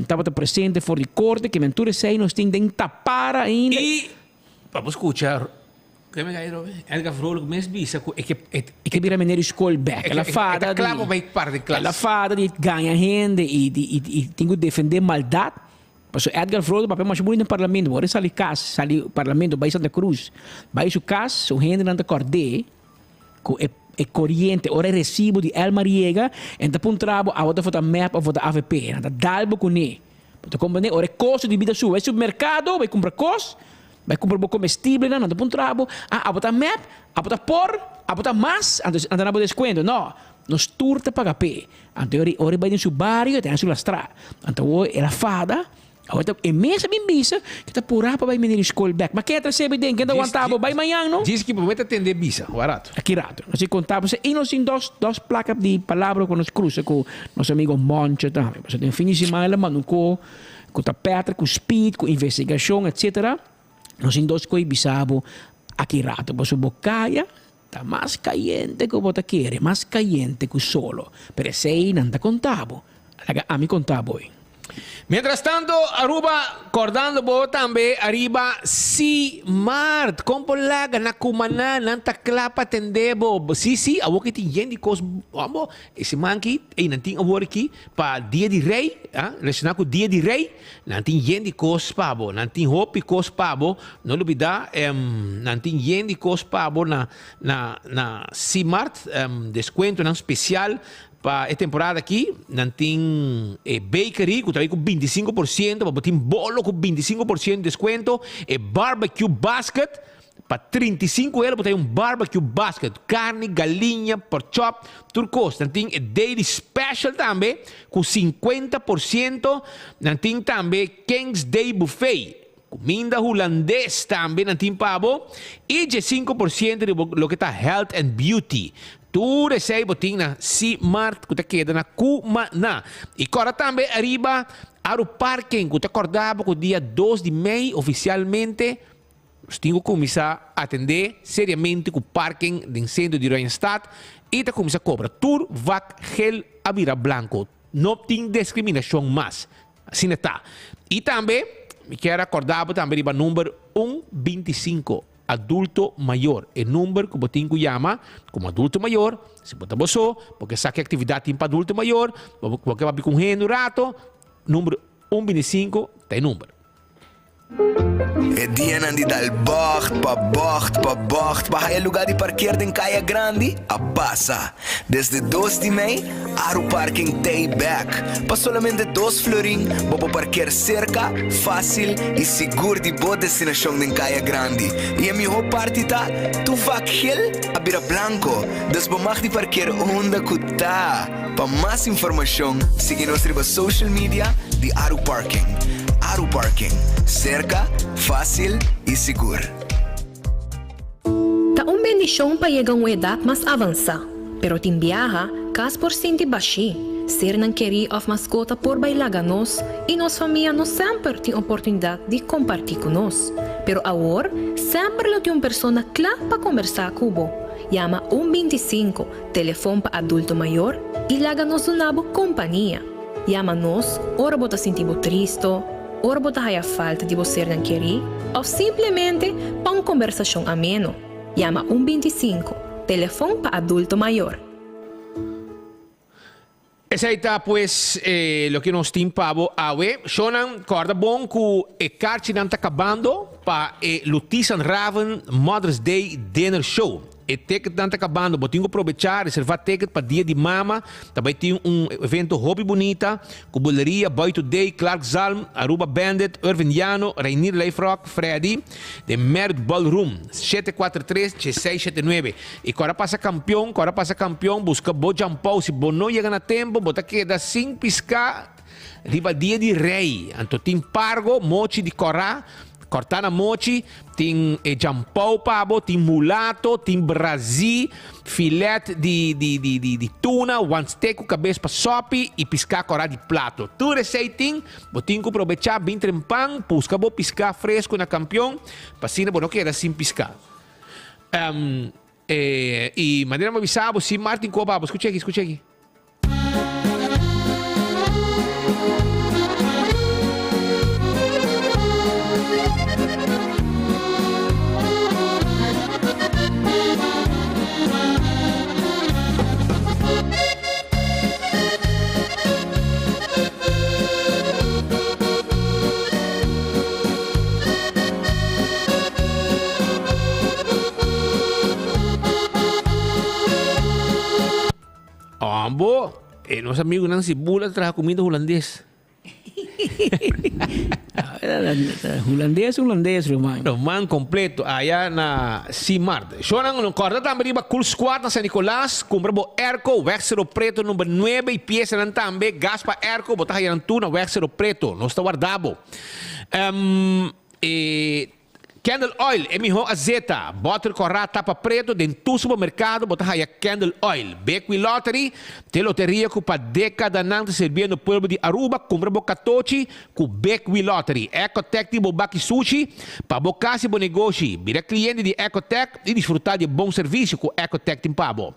tabata presente for di korte. Ke men tur esei nos tin den tapara ainda. Pa bo scucha, ke me cai Edgar Vrolijk mes bisa cu e ke e E ke bira meneer di school bek. El a fada di. E ta cla pa bay par di klas. El a fada di gaña hende y di y tin cu defende maldad. Pasobra Edgar Vrolijk papia masha bunita den parlamento. Ora e sali cas, sali parlamento bay Santa Cruz, bay su cas, su hendenan ta cord'é cu e e coriente. Ora e recibo di Elmar yega, en ta puntra bo awo ta vota mep of vota avp. Nan ta dal bo cune. Bo ta comprende? Ora e costo di bida subi, bai supermercado, bai cumpra cos, bai cumpra bo comestiblenan, nan ta puntra bo, ah, abo ta mep, abo ta por, abo ta mas, anto nan ta na bo descuento. No, nos tur ta paga p'e. Anto ora ora e bai den su bario, e ta haña su lastra. Anto awor el a fada. Awor ta e mes a bin bisa ku ta purá pa bai mene di skol bèk. Ma ke a trasé bo den? Ken ta wantá bo? Bai mañan no? Djis ki bo mester tende bisa, warato. Aki rato. Nos a konta bo i nos tin dos dos plaka di palabra ku nos krusa ku nos amigo Moncho tambe. Pasobra den fin di siman el a manda un ko ku ta Patrick ku speed, ku investigashon etcetera. Nos tin dos koe bisa bo aki rato. Pasobra bo kaya ta mas kayente ku bo ta kere, mas kayente ku solo. Pero esei nan ta konta bo. Laga ami konta bo. Mientras tanto Aruba cordando bo tambe ariba Simart con por laga na Cumaná nan ta cla pa atende bo si si awor ki tin yen di cos bo e siman aki ey nan tin awor aki pa dia di rey ah relaciona cu dia di rey nan tin yen di cos pa bo nan tin hopi cos pa bo no lubida nan tin yen di cos pa bo na na na Simart descuentonan special. Pa e temporada aki nan tin e bakery ku ta bai ku 25% pa bo tin bolo ku 25% deskuento, e barbecue basket pa 35 euro bo ta hay un barbecue basket, karni, galiña, pork chop, tur kos. Nan tin e daily special tambe ku 50%, nan tin tambe King's Day buffet, kuminda hulandes tambe nan tin pa bo i 15% di loke ta health and beauty. Tur esei bo tin na C-Mart ku ta keda na Cumaná. I kòrda tambe ariba Aru Parking ku ta kòrda bo ku dia dos di mei ofisialmente nos tin ku kuminsá atendé seriamente ku parking den sentro di Oranjestad i ta kuminsá kobra. Tur vak gel a bira blanko. No tin deskriminashon mas. Asina ta. I tambe mi kier a kòrda bo tambe riba number un 25. Adulto mayor, e number ku bo tin ku yama komo adulto mayor, si bo ta bo so, bo ke sa ki aktividat tin pa adulto mayor, bo ke papia ku un hende un rato, number un 25 ta e number. E dianan di dal bògt pa bògt pa bògt pa haya lugá di parker den Kaya Grandi a pasa. Desde dos di mei, Aru Parking t'ei bèk. Pa solamente dos florin, bo por parker serka, fásil i sigur di bo destinashon den Kaya Grandi. I e mihó parti ta, tur vak gel a bira blanko, dus bo mag di parker unda ku ta. Pa mas informashon, sigui nos riba social media di Aru Parking. Aru Parking, serka, fásil i sigur. Ta un bendishon pa yega un edat mas avansá, pero tin biaha kas por sinti bashí, sernan kerí òf maskota por bai laga nos i nos famia no semper tin oportunidat di kompartí ku nos. Pero awor semper lo tin un persona kla pa kombersá ku bo. Yama un 25, telefon pa adulto mayor, i laga nos duna bo kompania. Yama nos ora bo ta sinti bo tristo, ora bo ta haya falta di bo sernan kerí òf simplemente pa un kombersashon ameno. Yama un 25, telefon pa adulto mayor. Esei ta pues loke nos tin pa bo awe. Shownan, kòrda bon ku e karchinan ta kabando pa e Lutisan Raven Mother's Day Dinner Show. E ticketnan ta kabando, bo tin ku probechá, reservá ticket pa Dia di Mama. Ta bai tin un evento hopi bunita ku Buleria, Boy Today, Clark Zalm, Aruba Bandit, Irvin Llano, Reinier Leifrock, Freddy, den Merit Ballroom, 743 1679. I ku ora pasa kampion, ku ora pasa kampion, buska bo djampou. Si bo no yega na tempo, bo ta keda sin piská riba Dia di Rei. Anto tin pargo, mochi di kòrá. Corta na mochi, tin e jampou pa bo, tin mulato, tin brazi, filet di di di di di tuna, one steak ku kabes pa sopi i piská kòrá di plato. Tur esei tin, bo tin ku probechá bin trempan, buska bo piská fresku na Kampion, pa asina bo no keda sin piská. Um, e, i manera mi a bisa bo, si Martin koba bo, skucha aki, skucha aki. Ambo, e nos amigunan si bula ta traha kuminda hulandes. Hulandes, hulandes, ruman. Ruman completo aya na Simart. Shonan no corda tambe riba Cool Squad na San Nicolas, cumpra bo airco Weg Cero Preto number nuebe y piesanan tambe, gas pa airco bo ta haya nan tur na Weg Cero Preto. Nos ta warda bo. E Candle Oil, e mihó azeta. Bòter kòrá tapa preto den tur supermerkado bo ta haya Candle Oil. Bequi Lottery, t'e loteria ku pa dekadanan ta sirbiendo pueblo di Aruba. Kumpra bo katochi ku Bequi Lottery. Ecotec tin bo baki sushi pa bo kas i bo negoshi. Bira kliente di Ecotec i disfrutá di e bon servisio ku Ecotec tin pa bo.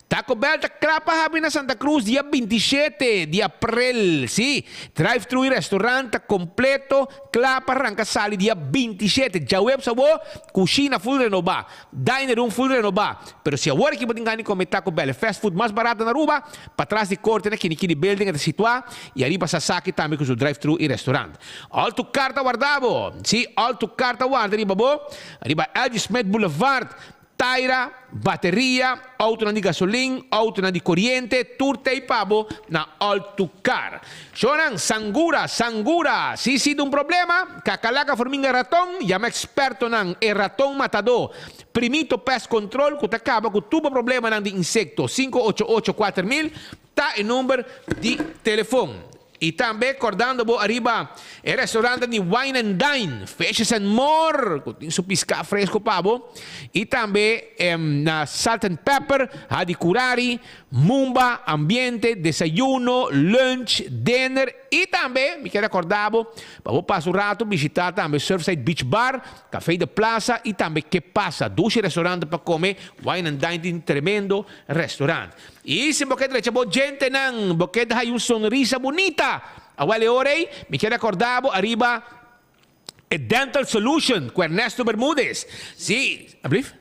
Taco Bell ta kla pa habri na Santa Cruz dia 27 di aprel. Sí, drive-thru i restaurant ta kompleto. Kla pa ranka sali dia 27 djaweps awor, kushina full renobá, diner room full renobá. Pero si awor aki bo tin gana di kome Taco Bell, e fast food mas barato na Aruba, patras di korte na Kinikini Building e ta situá i ariba Sasaki tambe ku su drive thru i restaurant. All tu kar ta warda bo! Si, all tu kar ta warda riba bo, riba LG Smith Boulevard. Taira, bateria, autonan di gasolin, autonan di koriente, tur t'ei pa bo na Altucar. Shownan, sangura, sangura! Si si un problema, kakalaka forminga raton, yama ekspertonan, e raton matadó, Primito Pest Control ku ta kaba ku tur bo problemanan di insekto. 588 4000 ta e number di telefon. Y tambe cordando bo ariba e restaurante di Wine and Dine, Fishes and More, cu tin su pisca fresco pa bo. Y tambe na Salt and Pepper, Hadi Curari, Mumba, Ambiente, desayuno, lunch, dinner. Y tambe mi kier acorda bo pa bo pasa un rato bishita tambe Surfside Beach Bar, Café de Plaza y tambe Que Pasa, dushi restaurante pa come. Wine and Dine tin tremendo restaurant. I si bo ke drecha bo djentenan, bo ke hay un sonrisa bunita. Awel e ora ei, mi kier acorda bo ariba e Dental Solution cu Ernesto Bermudez. Si, ablief?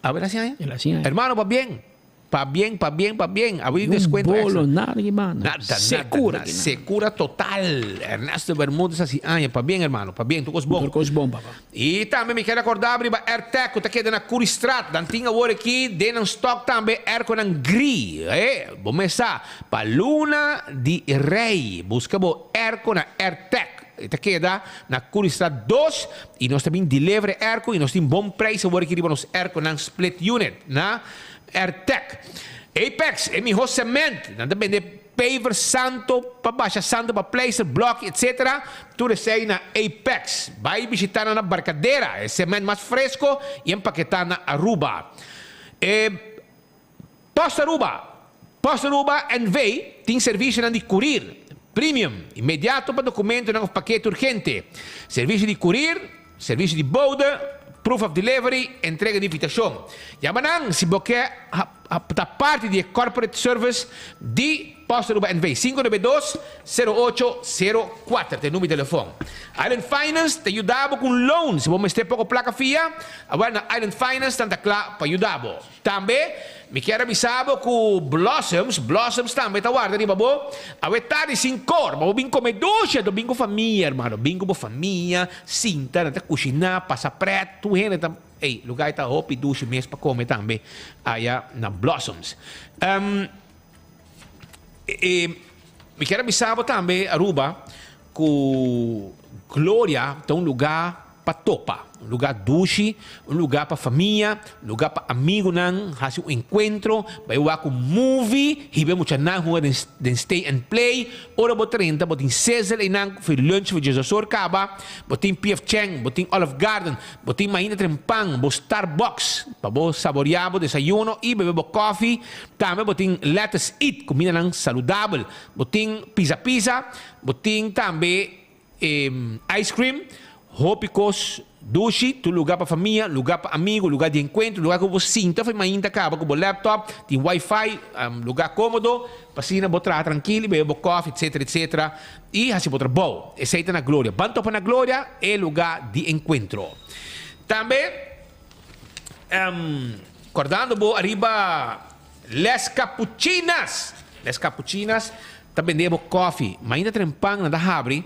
Awe la siña? El a siña. Hermano, pa bien. Pa bien, pa bien, pa bien. Awe Ni un descuento extra. bolo, nada ki banda. Nada, nada, Secura nada. ki nada. Secura total. Ernesto Bermudez a siña. Pa bien, hermano. Pa bien. Tur cos bon. Tur cos bon, papa. I tambe mi ker akorda riba Airtec ku ta keda na Curiestraat. Nan tin awor aki den nan stock tambe airconan gri. E, bo mes sa, pa luna di Rey buska bo airco na Airtec. E ta keda na Curiestraat dos i nos ta bin deliver e airco i nos tin bon prijs awor aki riba nos airconan split unit na Airtec. Apex, e miho cement. Nan ta bende. Paver santo pa basha santo pa pleister, bloki etc. Tur esei na Apex. Bai bishita nan na Barcadera, e cement mas fresco y empaketa na Aruba. E Post Aruba, Post Aruba NV tin servicionan di curir, premium, inmediato pa documentonan of pakete urgente. Servicio di curir, servicio di bode, proof of delivery, entrega di invitacion. Yama nan si bo ke ta parti di e corporate service di Post Aruba NV. 592 0804 ta e number di telefon. Island Finance ta yuda bo ku un loan si bo mester poko plaka fia, awel na Island Finance nan ta kla pa yuda bo. Tambe mi kier a bisa bo ku Blossoms, Blossoms tambe ta warda riba bo awe tardi sin kor pa bo bin kome dushi anto bin ku famia hermano, bin ku bo famia sinta nan ta kushiná pasa pret tur hende ta. Ey, lugar ta hopi dushi mes pa come tambe aya na Blossoms. Um, e, mi kier a bisa bo tambe, Aruba, cu Gloria ta un lugar pa topa, un lugar dushi, un lugar pa famia, un lugar pa amigunan haci un encuentro, bay wak un movie, hiba e muchanan hunga den, den stay and play. Ora bo drenta bo tin Sizzle eynan cu lunch for djesosor caba, bo tin PF Chang, bo tin Olive Garden, Bo tin mainda tren pan, bo Starbucks pa bo saboreá bo desayuno i bebe bo kòfi. Tambe bo tin Lettuce Eat, kumindanan saludabel. Bo tin Pizza Pizza, bo tin tambe ice cream, hopi kos dushi, tur lugá pa famia, lugá pa amigu, lugá di enkuentro, lugá ku bo sinta for mainta kaba ku bo laptop, tin wifi, lugá kómodo pa asina bo traha trankil i bebe bo kòfi, etcetera, etcetera. I hasi bo trabou. Esei ta na Gloria. Ban topa na Gloria, e lugá di enkuentro. Tambe, kòrdando bo ariba Les Capuchinas. Les Capuchinas ta bende bo kòfi. Mainta trempan nan ta habri.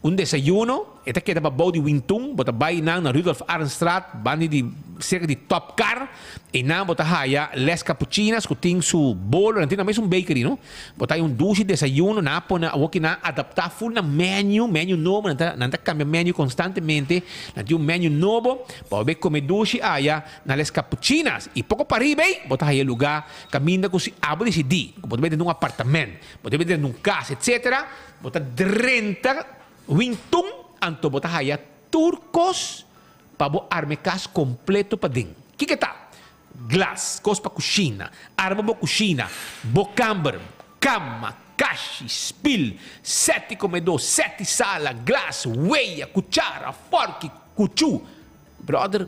Un desayuno, e ta keda pabou di Wintun, bo ta bai nan na Rudolf Arendstraat, banda di serka di Top Car, einan bo ta haya Les Capuchinas ku tin su bolo, nan tin nan mes un bakery no, bo ta haya un dushi desayuno, nan a pone awoki nan a adapta full nan menu, menu nobo, nan ta nan ta kambia menu konstantemente, nan tin un menu nobo pa bo bai kome dushi aya na Les Capuchinas, i poko pariba ei bo ta haya luga kaminda ku si abo disidí ku bo ta bai den un apartament, bo ta bai den un kas etcetera. Bo ta drenta Wintun anto bo ta haya tur kos pa bo arma e kas kompleto paden. Kiko e ta? Glas, kos pa kushina, arma bo kushina, bo kamber, kama, kashi, spil, sèt di komedó, sèt di sala, glas, weya, kuchara, fòrki, kuchú. Bròder,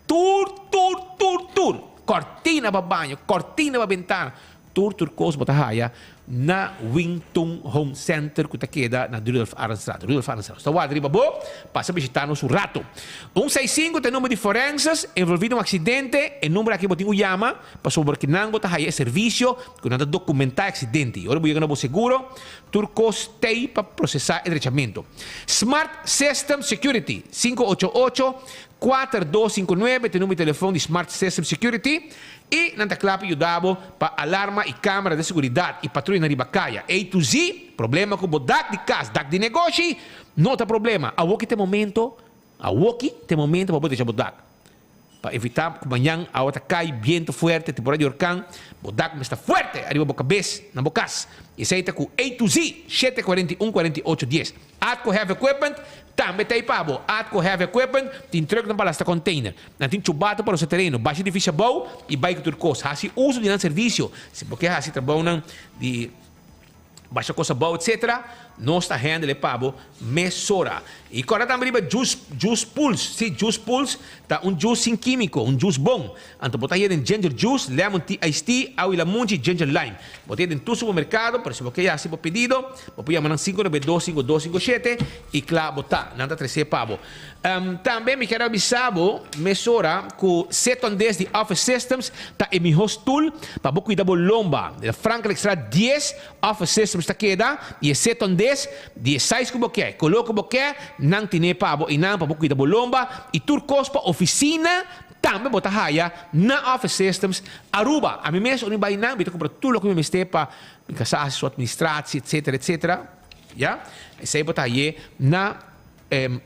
tur, tur, tur, tur! Kòrtina pa baño, kòrtina pa bentana. Tur tur kos bo ta haya na Wing Tun Home Center ku ta keda na Rudolf Arendstraat. Rudolf Arendstraat. Nos ta warda riba bo, pasa bishita nos un rato. Un seis sinku ta e number di forenses envolvi den un aksidente. E number aki bo tin ku yama pasobra kinan bo ta haya e servisio ku nan ta dokumentá e aksidente. I ora bo yega na bo seguro, tur kos t'ei pa prosesá e drechamentu. Smart System Security, 588 4259 ta e number di telefon di Smart System Security. I nan ta kla pa yuda bo pa alarma i kamera di seguridat i patruyanan riba kaya. A to Z, problema ku bo dak di kas, dak di negoshi, no ta problema. Awoki ta e momento, awoki ta e momento pa bo decha bo dak. Pa evitá ku mañan awa ta kai, biento fuerte, temporada di orkan, bo dak mester ta fuerte ariba bo kabes, na bo kas. Esei ta ku A to Z, 741 48 dies. Atco Heavy Equipment tambe ta ei pa bo. Atco Heavy Equipment tin trucknan pa lasta container. Nan tin chubata pa rosa tereno, basha edificio abou y bai cu tur cos. Haci uso di nan servicio. Si bo ke haci trabounan di basha cos abou etc. Nos ta handle e pa bo mesora. Y corda tambe riba Juice, Juice Pulse. Si, Juice Pulse ta un juice sin quimico, un juice bon. Anto bo ta haya den ginger juice, lemon tea iced tea, awi lamunchi, ginger lime. Bo ta haya den tur supermercado, pero si bo ke hasi bo pedido, bo por yama nan 592 5257 y cla bo ta. Nan ta trece pa bo. Tambe mi kier a bisa bo mesora cu Seton Des di Office Systems ta e miho stoel pa bo cuida bo lomba. Na Frankrijkstraat 10 Office Systems ta keda y e Seton Des di e size cu bo ke, color cu bo ke, nan tine pa bo y nan pa bo cuida bo lomba y tur cos pa oficina. Tambe bo ta haya na Office Systems Aruba. Ami mes ora mi bai nan mi ta kumpra tur loke mi mester pa mi kasa hasi su administratie etcetera etcetera ya. Esei bo ta haye na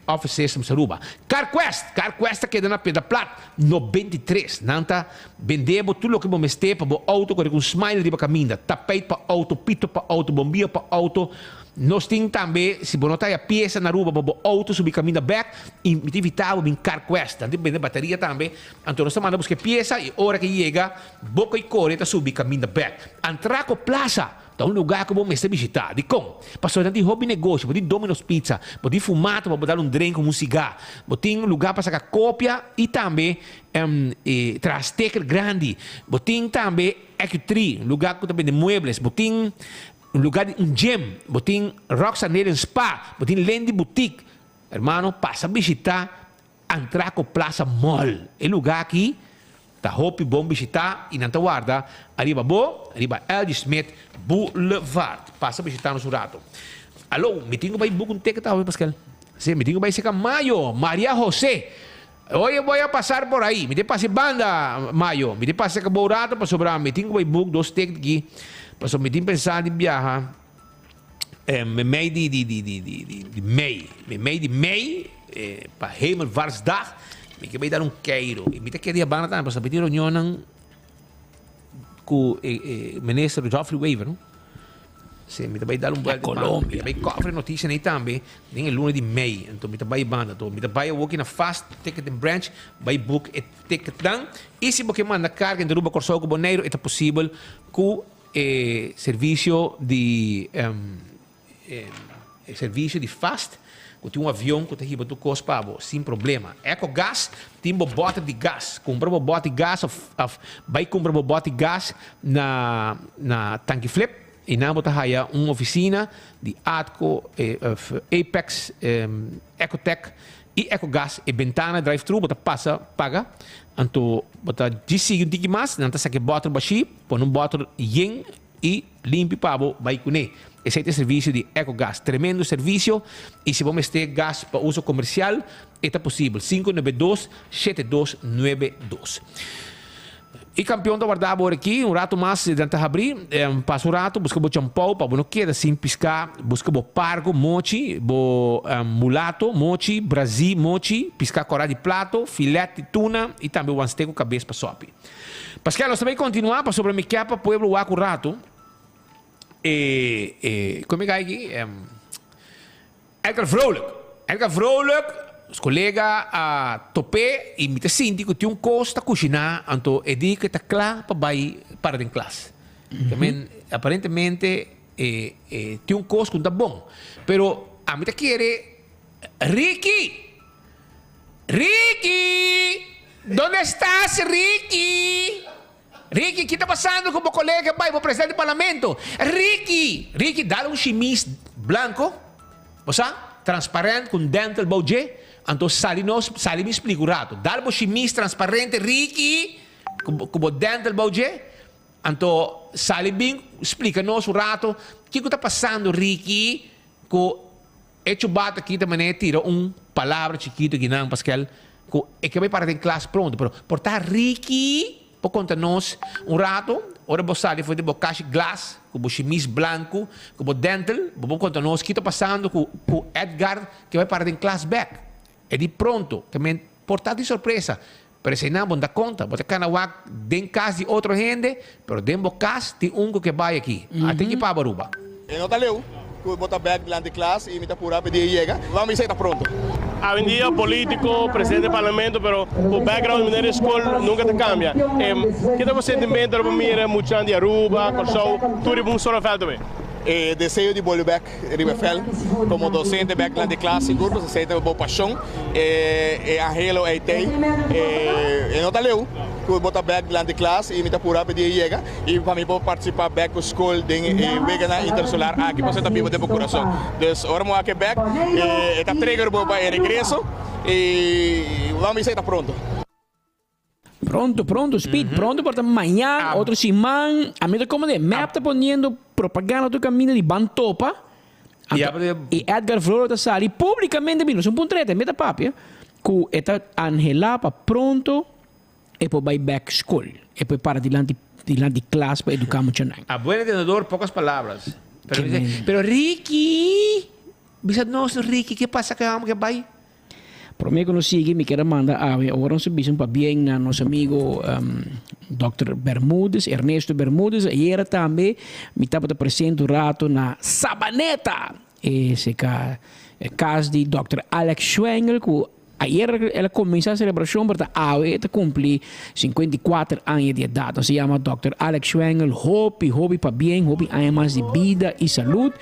Office Systems Aruba. CarQuest, CarQuest ta keda na Piedra Plat 93. Nan ta bende bo tur loke bo mester pa bo auto kore ku un smile riba kaminda. Tapijt pa auto, pito pa auto, bombia pa auto. Nos tin tambe, si bo no ta haya piesa na Aruba pa bo auto subi kaminda bek, i mi ta invita bo bin CarQuest. Nan tin bende bateria tambe. Anto nos ta manda buska e piesa i ora ke yega, bo ku e kore ta subi kaminda bek. Antraco Plaza ta un lugar ku bo mester bishita. Dikon? Pasobra nan tin hopi negoshi. Bo tin Domino's Pizza, bo tin fumata pa bo dal un drink ku un siga, bo tin lugar pa saka kopia i tambe traha steker grandi. Bo tin tambe Ecu-Tree, un lugar ku ta bende muebles. Bo tin Un lugar di un gym, bo tin Roxa Nail and Spa, bo tin Lendy Boutique. Hermano, pasa bishita Antraco Plaza Mall. E lugar aki ta hopi bon bishita y nan ta warda ariba bo riba LG Smith Boulevard. Pasa bishita nos un rato. Alo, mi tin cu bay boek un ticket awe, Pascal. Si, mi tin cu bay cerca Mayo, Maria Jose. Oye, voy a pasar por ahí. Mi te pasa e banda, Mayo. Mi te pasa cerca bo un rato pasobra mi tin cu bay boek dos ticket aki. Pasobra mi tin pensa di biaha memey di di di di di di di mei. Memey di mei pa Hemelvaartsdag. Mi ke bay dar un keiro. Y mi ta kere di a banda tambe pasobra mi tin reunionnan cu e e minister Geoffrey Wever, no? Si, mi ta bai dal un buelta banda. Mi ta bai cover noticia nei tambe den e luna di mei. Anto mi ta bai banda. Anto mi ta bai awoki na Fast Ticketing Branch bai book e ticketnan. I si bo ke manda carga entre Aruba, Corsou ku Boneiru e ta posibel ku e servicio di e servicio di Fast ku tin un avion ku ta hiba tur kos pa bo sin problema. Ecogas tin bo boter di gas. Kumpra bo bot di gas of of bai kumpra bo bot di gas na na Tanki Flip i nan bo ta haya un ofisina di Atco of Apex Ecotec i Ecogas. E bentana drive thru bo ta pasa paga anto bo ta djis sigui un tiki mas nan ta saka e boter bashí pone un boter yen. i limpi pa bo bai kuné. Esei ta e servisio di Ecogas. Tremendo servisio i si bo mester gas pa uso komersial e ta posibel. 592 7292. E kampion ta warda bo ora aki, un ratu mas nan ta habri. Pasa un ratu buska bo champou pa bo no keda sin piská. Buska bo pargo mochi, bo mulato mochi, brazí mochi, piská kòrá di plato, filet di tuna i tambe wanste ku kabes pa sòpi. Paskel, nos ta bay kontinuá pasobra mi ke pa pueblo wak un ratu e e kon mi kai aki? Edgar Vrolijk. Edgar Vrolijk, nos kolega a top'é i mi ta sinti ku tin un kos ta kushiná anto e di ku e ta kla pa bai para den klas. Ke men aparentemente e e tin un kos ku no ta bon. Pero ami ta kere Ricky! Ricky! Donde estás Ricky? Ricky, ki ta pasando ku bo kolega bai bo presidente di parlamento? Ricky! Ricky, dal un shimis blanco, bo sa, transparent ku un dental bou dje, anto sali nos, sali mi splika un rato. Dal bo shimis transparente Ricky, ku bo dental bou dje, anto sali bin splika nos un rato kiko ta pasando Ricky ku E chubata aki ta manera tira un palabra chikito akinan paskel ku e ke bai para den klas pronto pero por ta Ricky por konta nos un rato ora bo sali for di bo kashi glas ku bo shimis blanku ku bo dental bo por konta nos ki ta pasando ku ku Edgar ke bai para den klas bek e di pronto ke men por ta di sorpresa pero eseinan bo no ta konta bo ta kana wak den kas di otro hende pero den bo kas tin un ku ke bai aki a tin ki paba Aruba. E no ta leu ku bo ta bek dilanti klas i mi ta pura p'e dia yega. Lo mi sa e ta pronto. Awendia politico, presidente di parlamento, pero bo background di manera di skol nunca ta cambia. Ki ta bo sentimento ora bo mira muchanan di Aruba, Kòrsou, tur riba un solo veld awe? E deseo di bolbe bek riba e veld komo docente bek dilanti klas sigur pasobra esei ta bo pasion. E anhelo ei t'ei. E no ta leu ku bo ta bek dilanti klas i mi ta pura p'e dia yega i pa mi por partisipá bek ku skol den e weganan intersolar aki pasobra e ta biba den bo kurason. Dus ora mi wak e bek e ta trigger bo pa e regreso i lo mi sa e ta pronto. Pronto, pronto, Speed, pronto por ta mañan, otro siman. A mi ta como de mep ta poniendo propaganda otro camino di ban topa. Anto, y Edgar Floro ta sali publicamente bini, nos un puntrete, mi ta papia, cu e ta anhela pa pronto e por bay back school, e por para dilanti, dilanti klas pa educa muchanan. A buen entendedor pocas palabras. Pero, pero Ricky, bisa nos Ricky, ke pasa ke amo ke bay? Prome ku nos sigui mi kier a manda awe ora nos a bisa un pabien na nos amigo Dòkter Bermudez, Ernesto Bermudez. Ayera tambe mi tabata presente un rato na Sabaneta, e ka kas di Dòkter Alex Schwengel ku ayera el a kuminsá selebrashon pero ta awe e ta kumpli 54 aña di edat. Nos a yama Dòkter Alex Schwengel hopi hopi pabien, hopi aña mas di bida i salud.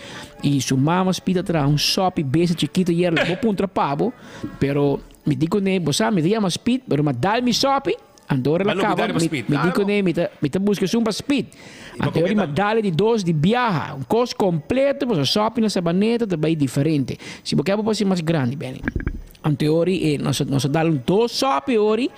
I su mama Speed a traha un sopi bese chikito ayer lo bo puntra pa bo, pero mi di kuné, bo sa mi ta yama Speed, pero ma dal mi sopi, anto ora el a kaba mi mi di kuné mi ta mi ta buska esun pa Speed. Anto ora mi a dal e di dos di biaha, un kos kompleto pasobra sopi na Sabaneta ta bai diferente. Si bo ke bo por hasi mas grandi Benny. Anto ora e nos nos a dal un dos sopi ori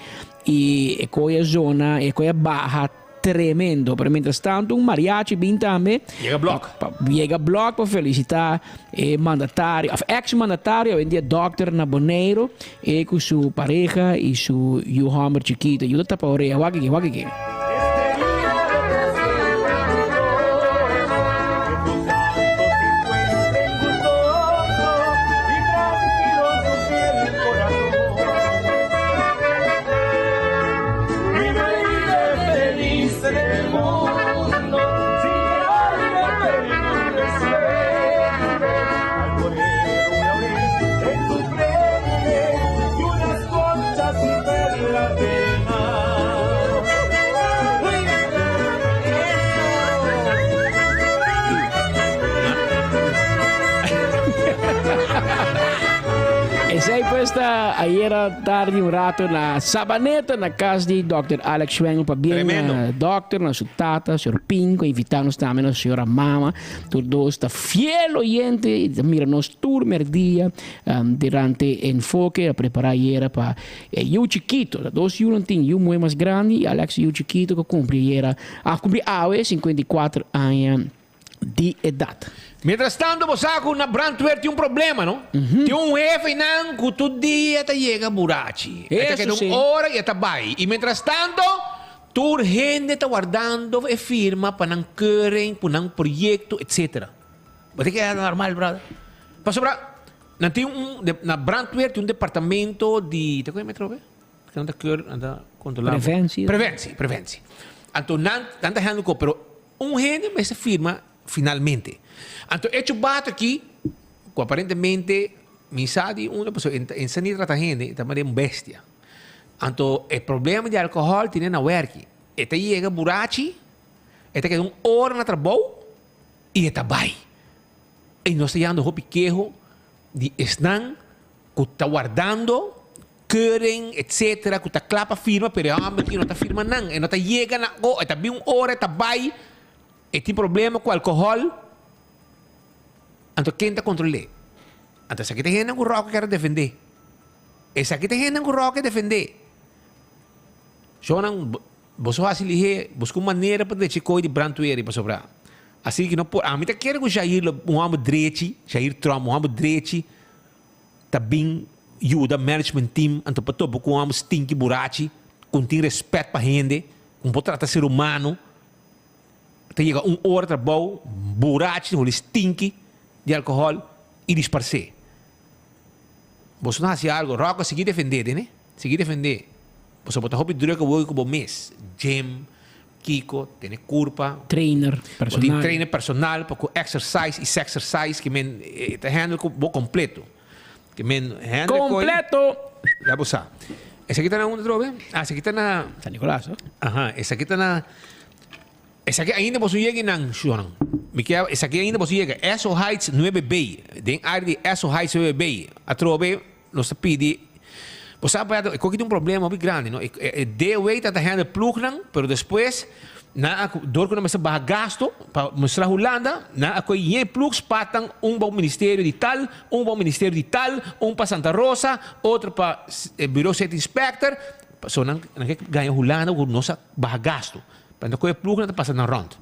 i e koe a zona e koe a baha. Tremendo, pero mientras tanto un mariachi bin tambe. Yega blok. Pa, yega blok pa felicita e mandatario, of ex mandatario, awendia dokter na Boneiro, e cu su pareja y su yu homber chikito. Yu ta tapa orea, wak aki, wak aki. Esey pues ta ayera tardi un rato na Sabaneta na cas di Dòkter Alex Schwengle pabien Tremendo. na dòkter, na su tata, señor Pinco, invita nos tambe na señora Mama. Tur dos ta fiel oyente y ta mira nos tur merdia durante Enfoke. A prepara ayera pa e yu chikito. Ta dos yunan tin, yu muhe mas grandi y Alex yu chikito cu cumpli ayera, a cumpli awe 54 aña. di edat. Mientras tanto bo sa ku na brandweer tin un problema no. Tin un hefe einan ku tur dia ta yega burachi. E ta keda un ora i e ta bai. I mientras tanto tur hende ta wardando e firma pa nan keuring, ku nan proyekto etcetera. Bo ta keda normal brother. Pasobra nan tin un na brandweer tin un departamento di ta koe metro awe? Nan ta keur nan ta kontrola. Preventie. Preventie, preventie. Anto nan nan ta handle ko pero Un hende mester firma finalmente. Anto e chubato aki, ku aparentemente mi sa di unda, pasobra e sa ni trata hende, e ta manera un bestia. Anto e problema di alkohòl tene na wèrki. E ta yega burachi, e ta keda un ora na trabou i e ta bai. I nos ta yanda hopi keho di esnan ku ta wardando keuring etcetera ku ta kla pa firma pero e hòmber aki no ta firma nan e no ta yega na o e ta bin un ora e ta bai e tin problema ku alkohòl anto ken ta kontrol'é anto esaki ta hendenan ku Rocky kier a defendé esaki ta hendenan ku Rocky a defendé shownan boso hasi lihé buska un manera pa drecha e koi di brandweer pasobra asina ki no por ami ta kere ku Jair lo un hòmber drechi Jair Tromp un hòmber drechi. Ta bin yuda management team anto pa topa ku un hòmber stinki burachi ku no tin respèt pa hende ku no por trata ser humano ta yega un ora trabou burachi holi stinki di alkohòl i disparsé. Boso no hasi algo Rocco sigui defendé tene sigui defendé pasobra bo ta hopi druk awor ku bo mes gym Kiko, tene kurpa. Trainer personal. Bo tin trainer personal pa ku exercise i sexercise ke men e ta handle ku bo kompleto. Ke men handle koi. Kompleto! Ya bo sa. Esaki ta na unda atrobe? Ah, esaki ta na. San Nicolas, no? Aha, esaki ta na. Esaki ainda boso yega einan, shunan. Mi ke esaki ainda boso yega. Esso Heights 9B. Den área di Esso Heights 9B. Atrobe Nos ta pidi, bo sa Beto, e koki tin un problema hopi grandi, no? E DOW ta ta handle plugnan, pero despues nan a, dor ku nan mester baha gasto pa mustra Hulanda, nan a kohe yen plug spatan, un pa un ministerio di tal, un pa un ministerio di tal, un pa Santa Rosa, otro pa Bureau City Inspector, pasobra nan nan ke gaña Hulanda ku nos a baha gasto. Pero nan ta kohe plugnan ta pasa nan rònt.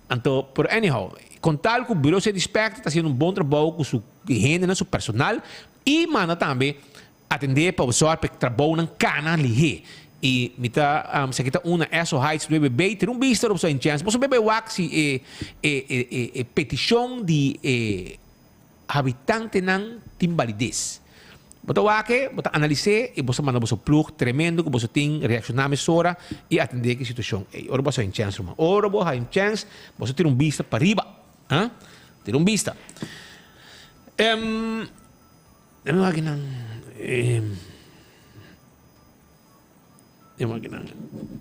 Anto, pero anyhow, kon tal ku Bureau City Inspector ta hasiendo un bon trabou ku su hendenan, su personal, I manda tambe atendé pa bo sòrt pa e trabounan kana lihé. I mi ta esaki ta un na Esso Heights BBB. Tene un bista ora bo sa tin chèns. Boso bebe wak si e e e e petishon di e habitantenan tin balides. Bo ta wak e, bo ta analis'é i bo sa manda boso plug tremendo ku boso tin reakshoná mesora i atendé ku e situashon ei. Ora bo sa tin chèns ruman. Ora bo haña un chèns boso tira un bista pariba. Tira un bista. Em, dame wak nan. Em, dame wak nan.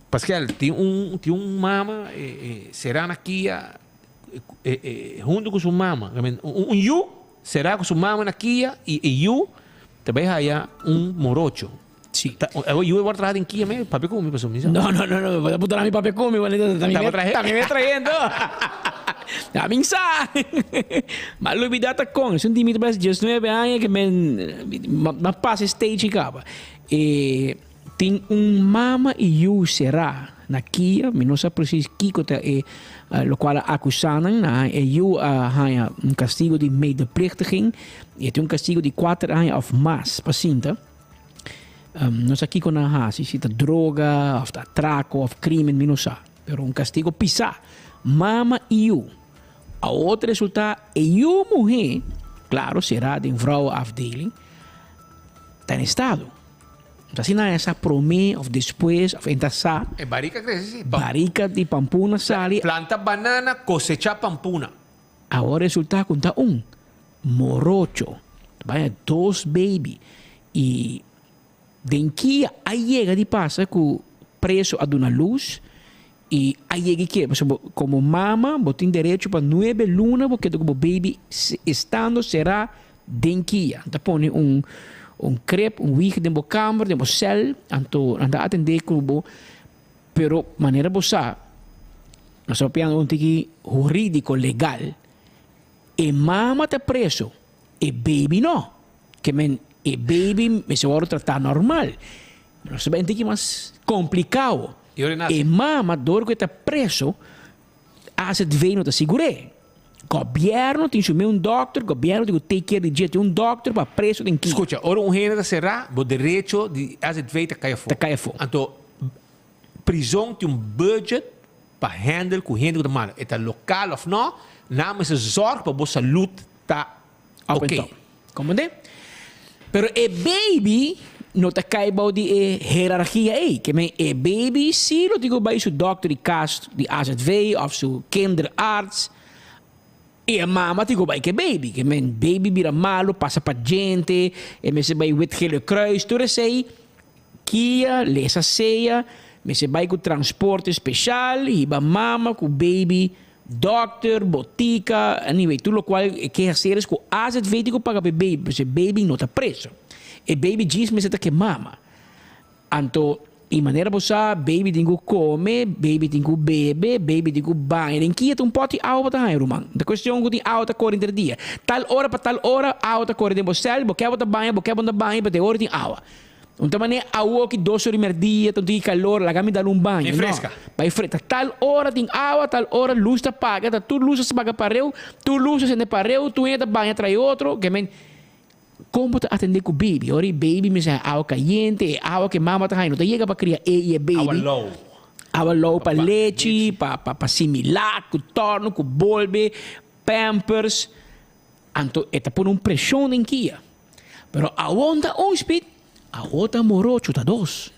Pascal, tin un, tin un mama, eh, eh, será na Kia, eh, eh, hunto ku su mama. I mean, un, un yu será ku su mama na Kia i e yu ta bai haya un morocho. Sí. Ta, e yu e wòrdu traha den Kia me, papia ku mi pasobra mi sa. No, no, no, no, bo ta puntra mi papia ku mi, wanneer ta mi Taba trahe? ta mi me trayendo. Ta min sa. Ma lubida ta kon, esun di mi ta bes 19 aña ke men ma pasa e stage kaba. E tin un mama i yu será na Kia, mi no sa precies kiko ta e lokual a akusa nan, na e yu a haña un kastigo di medeplichtiging, i e tin un kastigo di kuater aña òf mas pa sinta. No sa kiko nan hasi, si ta droga of ta atraco of crimen, mi no sa. Pero un castigo pisá. Mama i yu. Awor ta resulta e yu muhé, claro, será den vrouwenafdeling, ta en estado. Entonces asina nan sa promé of despues of en ta sa. E barika crece si. Barika di pampuna sali. Planta banana, cosecha pampuna. Awor resulta cu ta un morocho. Baya dos baby. I den kia a yega di pasa ku preso a duna lus i a yega i ke pasobra bo komo mama bo tin derecho pa nuebe luna bo keda ku bo baby estando será den kia. Ta pone un. Un crib, un wieg den bo kamber, den bo cel, anto nan ta atende cu bo, pero manera bo sa, nos ta papiando un tiki huridico, legal, e mama ta preso, e baby no, ke men e baby mester wòrdu tratá normal, nos ta bai un tiki mas complicao, e mama dor cu e ta preso, AZV no ta sigur'é. Gobièrnu tin su mes un dòkter, gobièrnu tin ku take care di dje, tin un dòkter pa preso den kia. Skucha, ora un hende ta será, bo derecho di AZV ta kai afó. Ta kai afó. Anto, prizon tin un budget pa handle ku hende ku ta malo. E ta lokal òf nò, nan mester zòrg pa bo salud ta Up and ok. top. Comprende? Pero e baby no ta kai bou di e herargia ei. Ke men e baby si lo tin ku bai su dokter di kas di AZV of su kinderarts i e mama tin ku bai ke baby. Ke men baby bira malu, pasa pa djente, e mester bai Wit Gele Kruis, tur esei kia lesa sea, mester bai ku transporte speshal, hiba mama ku baby Dokter, botica, anyway, tur locual e ke hacer es cu AZV tin cu paga pa e baby, pasobra e baby no ta preso. E baby djis mester ta ke mama. Anto, y manera bo sa, baby tin cu come, baby tin cu bebe, baby tin cu baña. Den kia ta un poti awa bo ta haña, ruman. No ta cuestion cu tin awa ta core henter dia. Tal ora pa tal ora, awa ta core den bo cel, bo ke bo ta baña, bo ke bo no ta baña, pero te ora tin awa. Un ta manera awoki dos ora di merdia ta un tiki calor laga mi dal un baño. Bai fresca. No, bai fresca. Tal ora tin awa, tal ora luz ta paga, ta tur luz ta paga pareu, tur luz ta sende pareu, tur hende ta baña trae otro. Ke men, con bo ta atende cu baby? Ora e baby mester haña awa cayente, e awa cu e mama ta haña no ta yega pa cria e y e baby. Awa lou. Awa lou pa lechi, pa pa similac, cu torno, cu bolbe, pampers. Anto e ta pone un presion den kia. Pero awor ta un speed, awor ta morocho ta dos.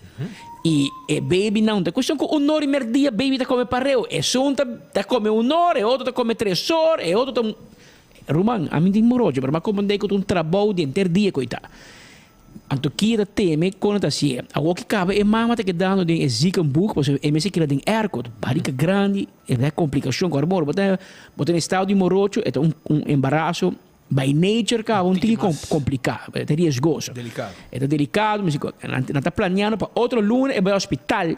Y e babynan ta cuestion cu un or y merdia baby ta come pareu. Esun ta ta come un or, e otro ta come tres or, e otro ta Ruman, ami tin morocho, pero mi a comprende cu ta un trabou di henter dia cu e ta. Anto kia ta teme con e ta hacié. Awor ki caba e mama ta kedando den e ziekenboeg, pasobra e mester keda den airco. Barica grandi, e ta complicacion cu ora bo ta bo ta den estado di morocho, e ta un un embaraso. By nature caba un tiki complica, e ta riesgoso. E ta delicado, nan ta planeando pa otro luna e bay hospital,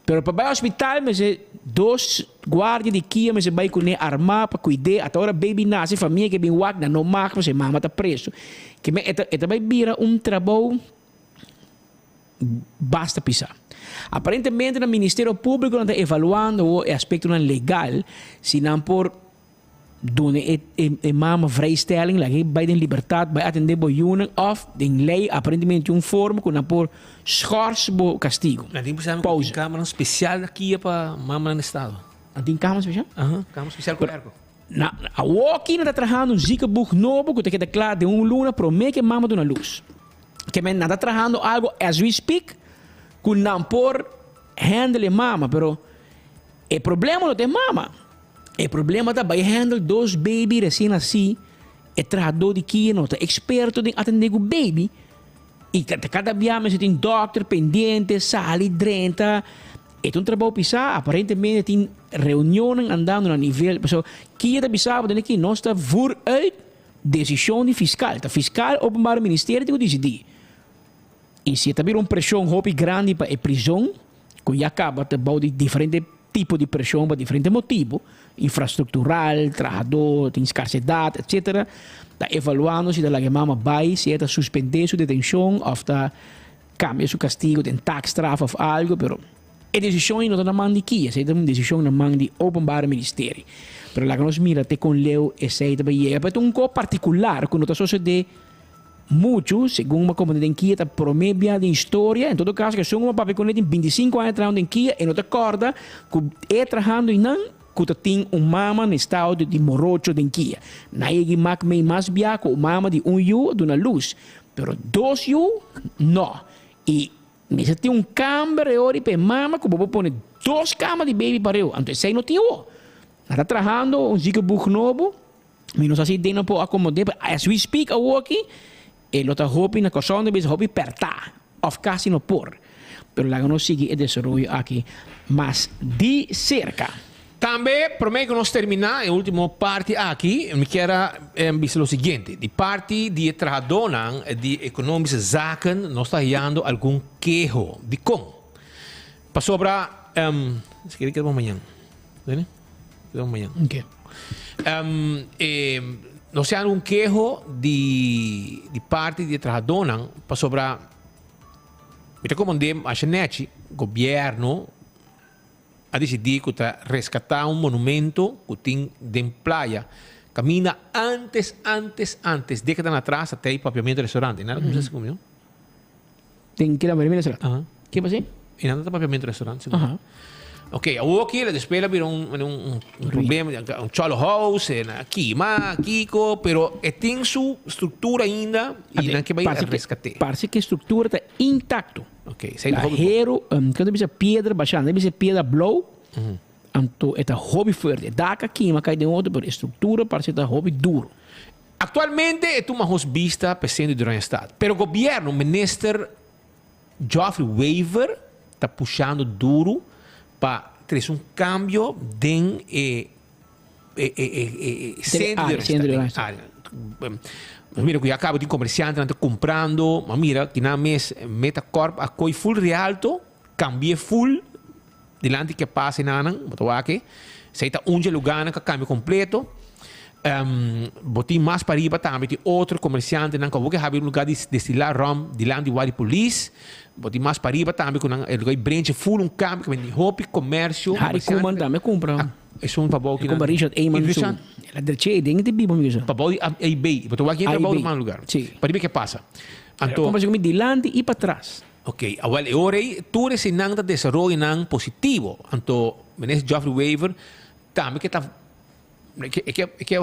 pero pa bay hospital mester dos guardia di kia mester bay cune arma pa cuid'e, ata ora baby nace famia ke bin wak nan no mag pasobra e mama ta preso. Kimen e ta e ta bay bira un trabou basta pisa. Aparentemente na Ministerio Publico nan ta evaluando awor e aspectonan legal si nan por Duna e e mama vrijstelling, laga e bai den libertad, bai atende bo yunan of den ley aparentemente un forma cu nan por schors bo castigo. Nan tin pensando cu tin camanan special aki pa mamanan di estado. Nan tin cama special? Aha, cama special cu airco. Na awoki nan ta trahando un ziekenboeg nobo cu ta keda cla den un luna prome cu e mama duna luz. Ke men nan ta trahando algo as we speak cu nan por handle e mama, pero e problema no ta e mama. E problema ta bai handle dos baby recien naci, e trahador di kia no ta experto den atende cu baby y ta cada bia mester tin dokter pendiente, sali, drenta, e ta un trabou pisa, aparentemente tin reunionnan andando na nivel, pasobra kia ta bisa bo tene aki nos ta voer uit decision di fiscal, ta fiscal openbaar ministerio tin cu dicidi y si e ta bira un presion hopi grandi pa e prison cu ya caba ta bou di diferente tipo di preshon pa diferente motibu, infrastruktural, trahadó, tin skarsedat, etsetera, ta evaluando si ta laga e mama bai, si e ta suspendé su detenshon òf ta kambia su kastigu den taakstraf òf algu, pero e desishon ei no ta na man di kia, esei ta un desishon na man di Openbare Ministerie. Pero laga nos mira te kon leu esei ta bai yega, pero ta un kos partikular ku no ta sosodé. Muchu, segun bo komprende den kia ta prome bia den historia, en todo kaso esun ku bo papia kuné tin bintisinku aña trahando den kia e no ta kòrda ku e trahando einan ku ta tin un mama na estado di morocho den kia. Nan yegi mak mei mas bia ku un mama di un yu a duna lus, pero dos yu no. I mester tin un kamber e ora pa e mama ku bo por pone dos kama di baby pareu, anto esei no tin awo. Nan ta trahando un ziekenboeg nobo. Mi no sa si den no por acomod'é, pero as we speak awoki, e lo ta hopi na Kòrsou nan ta bisa hopi pèrtá òf kasi no por. Pero laga nos sigui e desaroyo aki mas di serka. Tambe, promé ku nos terminá e último parti aki, mi kier a bisa lo siguiente. Di parti di e trahadónan di Economische Zaken nos ta hayando algun keho. Dikon? Pasobra, si kere keda pa mañan. Bene? Keda pa mañan. Ok. E, nos ta hayando un keho di di parti di e trahadónan pasobra mi ta komand'é masha nèchi gobièrnu a disidí ku ta reskatá un monumento ku tin den playa kaminda antes, antes, antes, dékadanan atras a tei Papiamento Restaurante. Nada kumsa esei komió? Den kila Papiamento Restaurante? Aha. Ke pasé? I nada ta Papiamento Restaurante sigur. Aha. Ok, awor aki despues a bira un un un problema, un cholo house, en a kima, kiko, pero e tin su struktura ainda i nan ke bai reskat'é. Parse ku e struktura ta intakto. Ok, esei ta La hopi bon. hero, um, bisa piedra basha, nan bisa piedra blou, anto e ta hopi fuerte. E dak a kima kai den otro, pero e struktura parse ta hopi duro. Aktualmente e tuma hos bista pa e sentro di Oranjestad, pero gobierno, minister Geoffrey Wever ta pushando duru pa trese un kambio den e e e e e centro di Centro di Oranjestad. Nos mira ku ya kaba tin komersiantenan ta kumprando, ma mira kinan mes Metacorp a koi full Rialto, kambi'é full dilanti ke pasa enanan, bo ta wak e. Esei ta un dje lugánan ku a kambia kompleto. Bo tin mas pariba tambe tin otro komersiantenan ku awor ke habri un lugá di destilá ròm dilanti wak di polis. Bo tin mas pariba tambe ku nan e lugá di brenchi full un kambio ku bini hopi komersio. Harry Koeman tambe kumpra. Esun pa bou kinan. Kumpa Richard Eman su. Richard. El a dreché e den te biba mi bisa. Pa bou di AB. Bo ta wak yen trabou AB. na man lugar. Sí. Pariba ke pasa. Anto. Kumpa si kumi dilanti i patras. Ok, awel e ora ei tur eseinan ta desaroyonan positivo. Anto Minister Geoffrey Wever tambe ke ta e ke e ke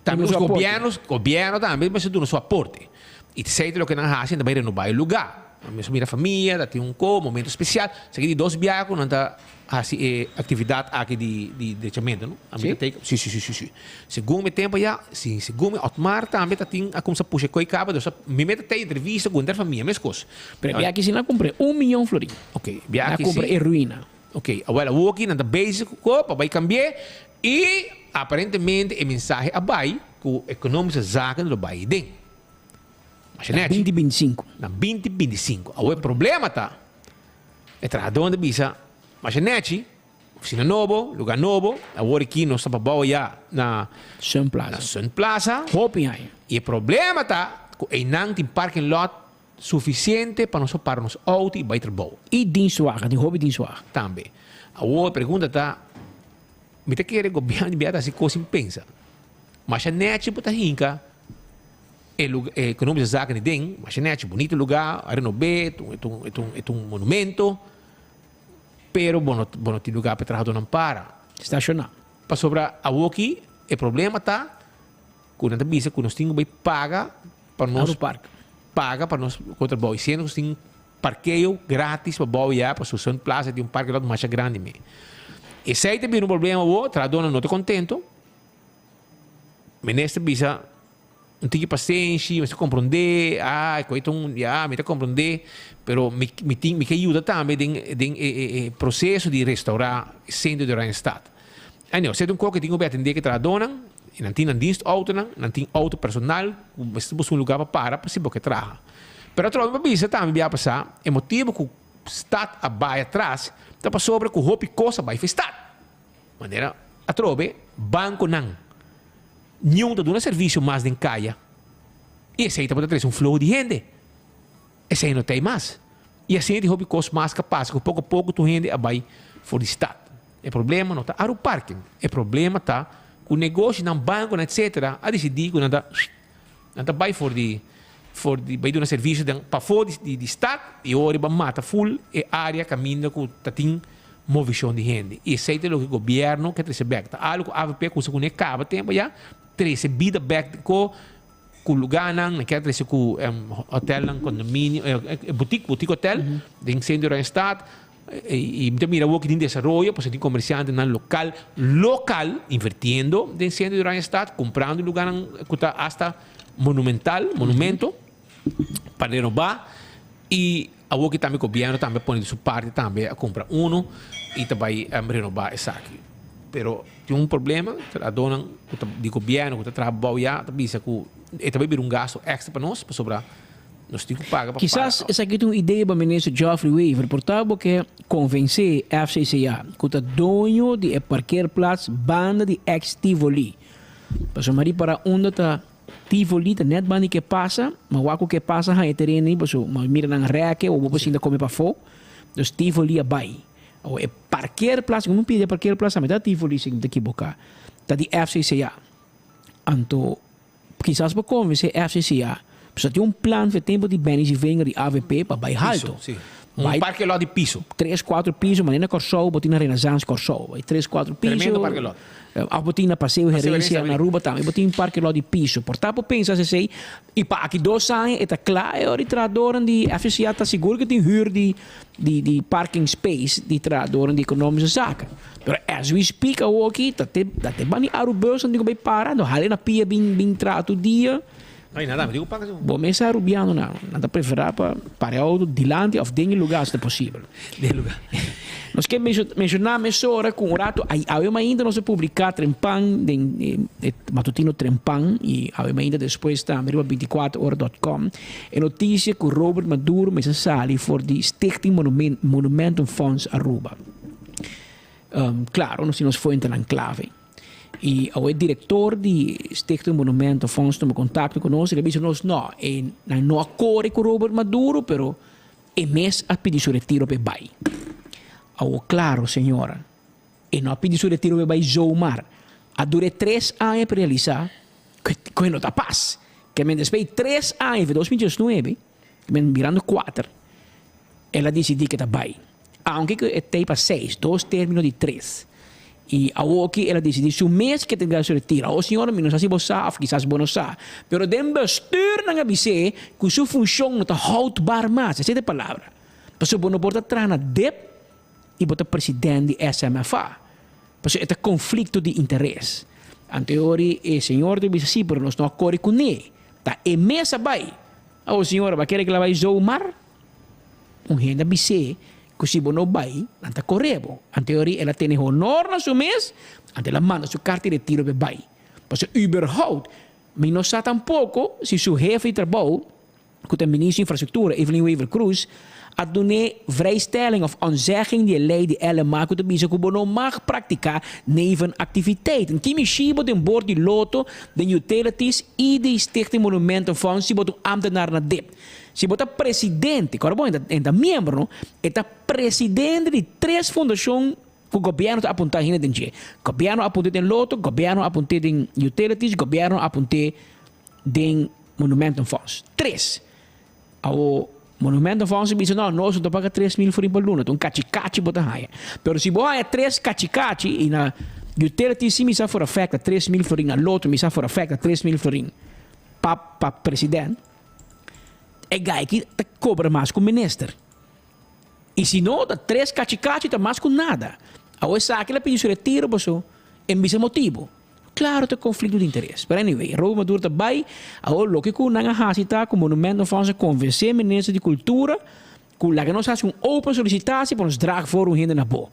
tambe Duna su aporte. gobierno gobierno tambe mester duna su aporte. I esei ta loke nan hasi nan ta bai renoba e lugar. Mester mira famia, ta tin un ko, momento special. Esaki di dos biaha ku nan ta hasi e actividad aki di di drechamentu, no? A mi ta take, si, si, si, si, si. Segun mi tempo ya, si, segun mi Otmar tambe ta tin a kumsa pusha koi kaba, dus mi meta tei entrevista ku henter famia, meskos. Pero biaha aki si nan a kumpra un miyon florin. Ok, biaha Nan a aki kumpra si. e ruina. Ok, awel awoki nan ta bezig ku ko pa bai kambi'é i aparentemente e mensahe a bai ku Economische Zaken lo bai den. Masha Na nechi. binti bintisinko. Na binti bintisinko. Awor e problema ta, e trahadónan ta bisa, Masha nechi, ofisina nobo, lugá nobo, awor aki nos ta pa bou ya na Sun Plaza. na Sun Plaza. Hopi aña. I e problema ta ku einan tin parking lot sufisiente pa nos por para nos outo i bai trabou. I dienstwagen, tin hopi dienstwagen. Tambe. Awor e pregunta ta, mi ta kere gobièrnu di bia ta hasi kos sin pensa. Masha nechi bo ta hinka e luga e Economische Zaken di den, masha nechi, bunito lugá, a renob'é, e ta un e ta un e ta un e ta un monumento. Pero bo no bo no tin lugar pa e trahadónan para. Stashoná. Pasobra awoki e problema ta ku nan ta bisa ku nos tin ku bai paga pa nos Aru park. paga pa nos ku trabou. I siendo ku nos tin parkeo gratis pa bou ya pasobra Sun Plaza tin un parke lot masha grandi me. Esei ta bira un problema awo, trahadónan no ta kontento. Minister bisa. Un tiki pasenshi, mester komprondé, ah, e koi ta un, ya, mi ta komprondé, pero mi, mi tin, mi ke yuda tambe den, den e, e, e proseso di restourá e sentro di Oranjestad. Anyhow, esei ta un kos ku tin ku atendé ku e trahadónan, i nan tin nan dienstautonan, nan tin outo personal ku mester busca un lugá pa para pa si bo ke traha. Pero atrobe mi a bisa tambe bia pasá, e motibu ku stad a bai atras ta pasobra ku hopi kos a bai for e stad. Manera atrobe bankonan niun ta duna servisio mas den kaya i esei tabata trese un flow di hende. Esei no ta ei mas. I asina tin hopi kos mas ka pasa ku poko poko tur hende a bai for di stat. E problema no ta Aru Parking. E problema ta ku negoshinan, bankonan etcetera a disidí ku nan ta nan ta bai for di for di bai duna servisio den pafó di di stat i ora riba mata ful e área kaminda ku ta tin movishon di hende. I esei ta loke gobièrnu ke trese bèk. Ta algu ku avp a kusa kuné kaba tempu ya, trese bida bèk ko ku lugánan, nan kier trese ku hotèlnan, kondominio, butik, butik hotèl den sentro di Oranjestad. I mi ta mira awor ki tin desaroyo pasobra tin komersiantenan lokal, lokal invertiendo den sentro di Oranjestad, kumprando lugánan ku ta asta monumental, monumento, pa renobá. I awor ki tambe gobièrnu tambe a pone di su parti tambe a kumpra unu i ta bai renobá esaki. Pero tin un problema, trahadónan ku ta di gobièrnu ku ta traha bou ya ta bisa ku e ta bai bira un gastu èkstra pa nos pasobra nos tin ku paga pa para. Kisas esaki ta un idea pa Minister Geoffrey Wever por ta bo ke konvensé FCCA ku ta doño di e parkeerplaats banda di ex Tivoli. Pasobra mi a ripará unda ta Tivoli ta net banda di ke pasa, ma wak ku ke pasa haña e tereno ei pasobra mi a mira nan rèke o bo por sinta kome pafó, dus Tivoli a bai. Awo e parkeerplaats, como pidi e parkeerplaats tambe ta Tivoli si mi ta ekiboká, ta di FCCA. Anto kisas bo konvensé FCCA, pasobra tin un plan for e tempu di Benny Zievinger di avp pa bai halto. Piso, si. Un parkelot di piso. Tres, kuater piso, manera na Kòrsou bo tin na Renaissance Kòrsou. Bai tres, kuater piso. Tremendo parkelot. Of bo tin na Paseo Herencia na Aruba tambe bo tin parkelot di piso. Por ta por pensa esei y pa aki dos aña e ta kla e ora di trahadornan di FCCA ta sigur ke tin huur di di di parking space di trahadornan di economische zaken. Pero as we speak awoki ta te ta te bani Arubus nan tin ku bai para no hali na pia bin bin traha tur dia. Ay nada mi tin ku paga su. Bo mes Arubiano nan nan ta prefera pa para e auto dilanti of den e lugar si ta posibel. Den e lugar. Nos ke menciona mesora ku un rato awe mainta nos a publica Trempan den e matutino Trempan y awe mainta despues tambe riba 24 ora dot com e noticia ku Robert Maduro mester sali for di Stichting Monumentenfonds Aruba. Claro nos tin nos fuentenan clave. Y awe director di Stichting Monumentenfonds tuma contacto cu nos y el a bisa nos no, e nan no a core cu Robert Maduro pero e mes a pidi su retiro pa e bay. Awo claro señora, e no a pidi su retiro pa e bay zomaar. A dura e tres aña pa realisa cu e no ta pas. Ke men despues di tres aña, for 2019, ke men mirando kuater, el a disidí ke ta bai. Aunke ku e tei pa seis, dos término di tres. I awoki el a disidí su mes ke ta su retiro. Awo señora, mi no sa si bo sa òf kisas bo no sa, pero den bestuur nan a bis'é ku su funshon no ta houdbaar mas, esei ta e palabra. Pasobra bo no por ta traha na dip i bo ta president di SMFA. Pasobra e ta konflikto di interes. Anto e ora e señor ta bisa, sí, pero nos no a kore kuné. Ta e mes a bai. Awo señora, bo a kere ku el a bai zomaar? Un hende a bis'é ku si bo no bai, nan ta koré bo. Anto e ora el a tene honor na su mes, anto el a manda su karta di retiro pa e bai. Pasobra überhaupt mi no sa tampoko si su hefe di trabou, ku ta Ministro di Infrastruktura, Evelyn Wever-Croes, a dun'é vrijstelling of ontzegging di e lei di LMA ku ta bisa ku bo no mag praktiká nevenactiviteiten. Ki mishi bo den bord di loto, den utilities i di Stichting Monumentenfonds si bo ta un ambtenaar na dip? Si bo ta presidente, kòrda bon, e ta miembro no, e ta presidente di tres fundashon ku gobièrnu ta apuntá hende den dje. Gobièrnu a apunt'é den Lotto, gobièrnu a apunt'é den Utilities, gobièrnu a apunt'é den Monumentenfonds. Tres. Awor, Monumentenfonds a bisa, no, nos no ta paga 3000 florin pa luna, ta un kachikachi bo ta haña. Pero si bo haña tres kachikachi i na Utilities si mi sa for a fact ta 3000 florin, na Lotto mi sa for a fact ta 3000 florin pa pa president. E guy aki ta cobra mas cu minister. Y si no, ta tres cachi cachi ta mas cu nada. Awor esaki la pidi su retiro paso en bisa motibo. Claro ta conflicto di interes. Pero anyway, Robert Maduro ta bay. Awor loke cu nan a haci ta cu Monumentenfonds a convence minister di cultura cu laga nos haci un open solicitatie pa nos draag voor un hende na bo.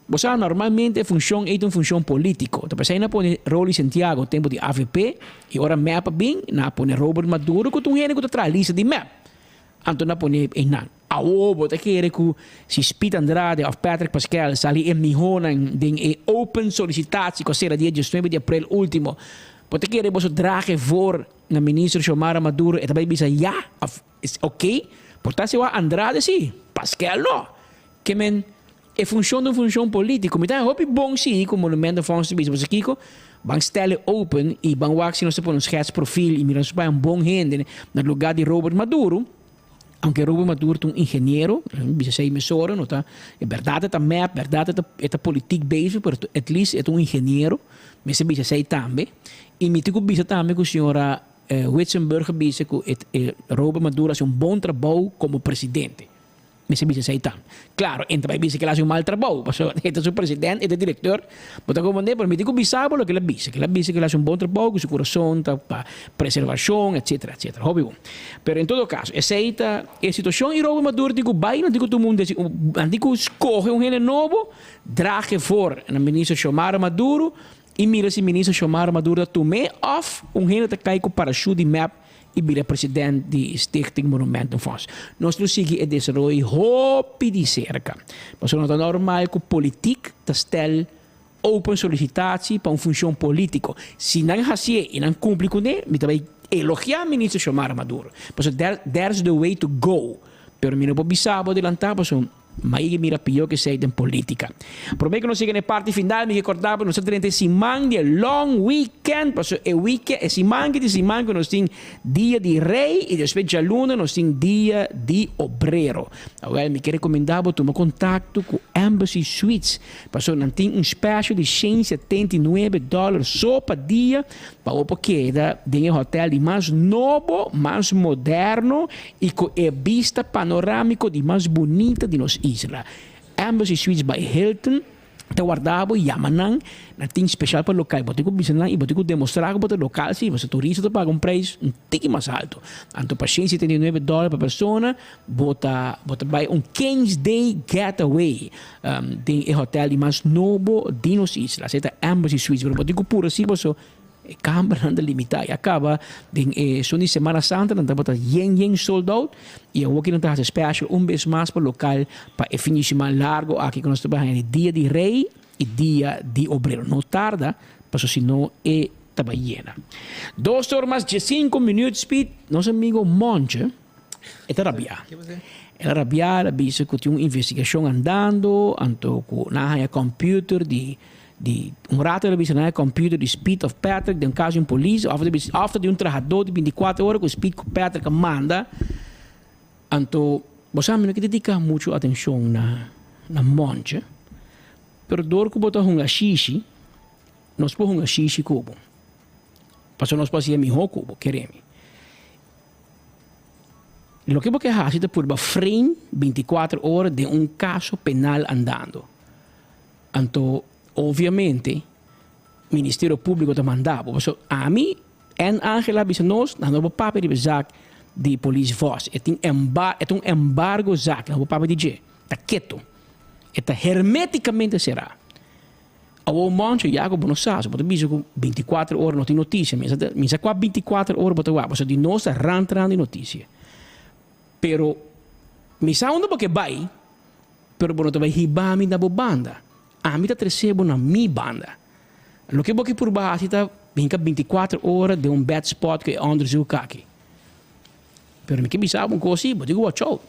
Bo sa, normalmente e funshon ei ta un funshon polítiko. Ta p'esei nan a pone Rolly Santiago tempu di avp i ora mep a bin, nan a pone Robert Maduro ku ta un hende ku ta traha lista di mep. Anto nan a pone einan. Awor bo ta kere ku si Speed Andrade òf Patrick Pascal sali e mihónan den e open solisitatie ku a sera dia diesnuebe di aprel último, bo ta kere boso draag e voor na minister Xiomara Maduro e ta bai bisa ya òf oké? Por ta si wak Andrade si, Pascal no. Ke men E funshon ta un funshon polítiko. Mi ta hopi bon si ku Monumentenfonds ta bisa pasobra kiko? Ban stel e open i ban wak si nos ta pone un schets profil i mira nos ta un bon hende na lugar di Robert Maduro. Aunke Robert Maduro ta un ingeniero, bisa esei mesora, no ta, e bèrdat e ta mep, bèrdat e ta e ta politik bezig, pero at least e ta un ingeniero, mester bisa esei tambe. I mi tin ku bisa tambe ku señora Witsenburg a bisa ku e Robert Maduro a hasi un bon trabou komo presidente. Mester bisa esei ta. Claro, e ta bai bisa cu el a haci un mal trabou, pasobra e ta su president, e ta director. Bo ta comprende? Pero mi tin cu bisa bo loke el a bisa. El a bisa cu el a haci un bon trabou, cu su curason ta pa preservacion, etcetera, etcetera. Hopi bon. Pero en todo caso, esei ta e situacion y Robert Maduro tin cu bai, nan tin cu tuma un deci, nan tin cu scoge un hende nobo, draag e voor na minister Xiomara Maduro y mira si minister Xiomara Maduro ta tum'e of un hende ta cay cu parachute di mep i bira president di Stichting Monumentenfonds. Nos lo sigui e desaroyo hopi di serka. Pasobra no ta normal ku politik ta stel open solisitatie pa un funshon politiko. Si nan hasié i nan kumpli kuné, mi ta bai elogiá Minister Xiomara Maduro. Pasobra there's the way to go. Pero mi no por bisa bo adelantá pasobra. Mai mira pió ke esei den polítika. Promé ku nos yega na e parti final, mi ke kòrda bo nos ta drenta e siman di e long weekend, pasobra e weekend, e siman ki ta e siman ku nos tin dia di rei i despues djaluna nos tin dia di obrero. Awèl, mi ke rekomendá bo tuma kontakto ku Embassy Suites, pasobra nan tin un special di 179 dòler so pa dia pa bo por keda den e hotèl di mas nobo, mas moderno I ku e bista panorámiko di mas bunita di nos isla. Embassy Suites by Hilton ta warda bo, yama nan, nan tin speshal pa lokal. Bo tin ku bisa nan i bo tin ku demostrá ku bo ta lokal si, pasobra turista ta paga un preis un tiki mas alto. Anto pa 179 dòler pa persona bo ta bo ta bai un King's Day Getaway den e hotèl di mas nobo di nos isla. Esei ta Embassy Suites, pero bo tin ku pura si pasobra E kambernan ta limitá i a kaba den e son di Semana Santa nan tabata yen yen sold out i awor ki nan ta hasi special un bes mas pa lokal pa e fin di siman largo aki ku nos ta bai haña di Dia di Rei i Dia di Obrero. No tarda pasobra si no e ta bai yena. Dos or mas diesinco minuut Speed nos amigo Monche e ta rabiá. El a rabiá el a bisa ku tin un investigashon andando anto ku nan a haña computer di Di un rato el a bisa nan e computer di Speed of Patrick den cas di un polis of ta bisa of ta di un trahador di 24 ora cu Speed cu Patrick a manda. Anto bo sa mi no ke dedica mucho atencion na na Monche pero door cu bo ta hunga shishi nos por hunga shishi cu bo pasobra nos por haci'e miho cu bo kere mi. Loke bo ke haci ta purba frame 24 ora den un caso penal andando. Anto obviamente Ministerio Publico ta manda bo. Pasobra ami en Angela a bisa nos, nan no por papia riba e zaak di polis Vos. E tin emba e ta un embargo zaak, nan no por papia di dje. Ta keto. E ta hermeticamente será. Awor Moncho, ya ku bo no sa, so bo ta bisa ku 24 ora no tin notisia. Mi sa mi sa kua 24 ora bo ta wak, pasobra di nos ta rant rant di notisia. Pero mi sa unda bo ke bai. Pero bo no ta bai hiba mi na bo banda. Ami ta trese bo na mi banda. Loke bo ke purba hasi ta hinka 24 ora den un bad spot ku e onderzoek aki. Pero mi ke bisa bo un kos si, bo tin ku watch out.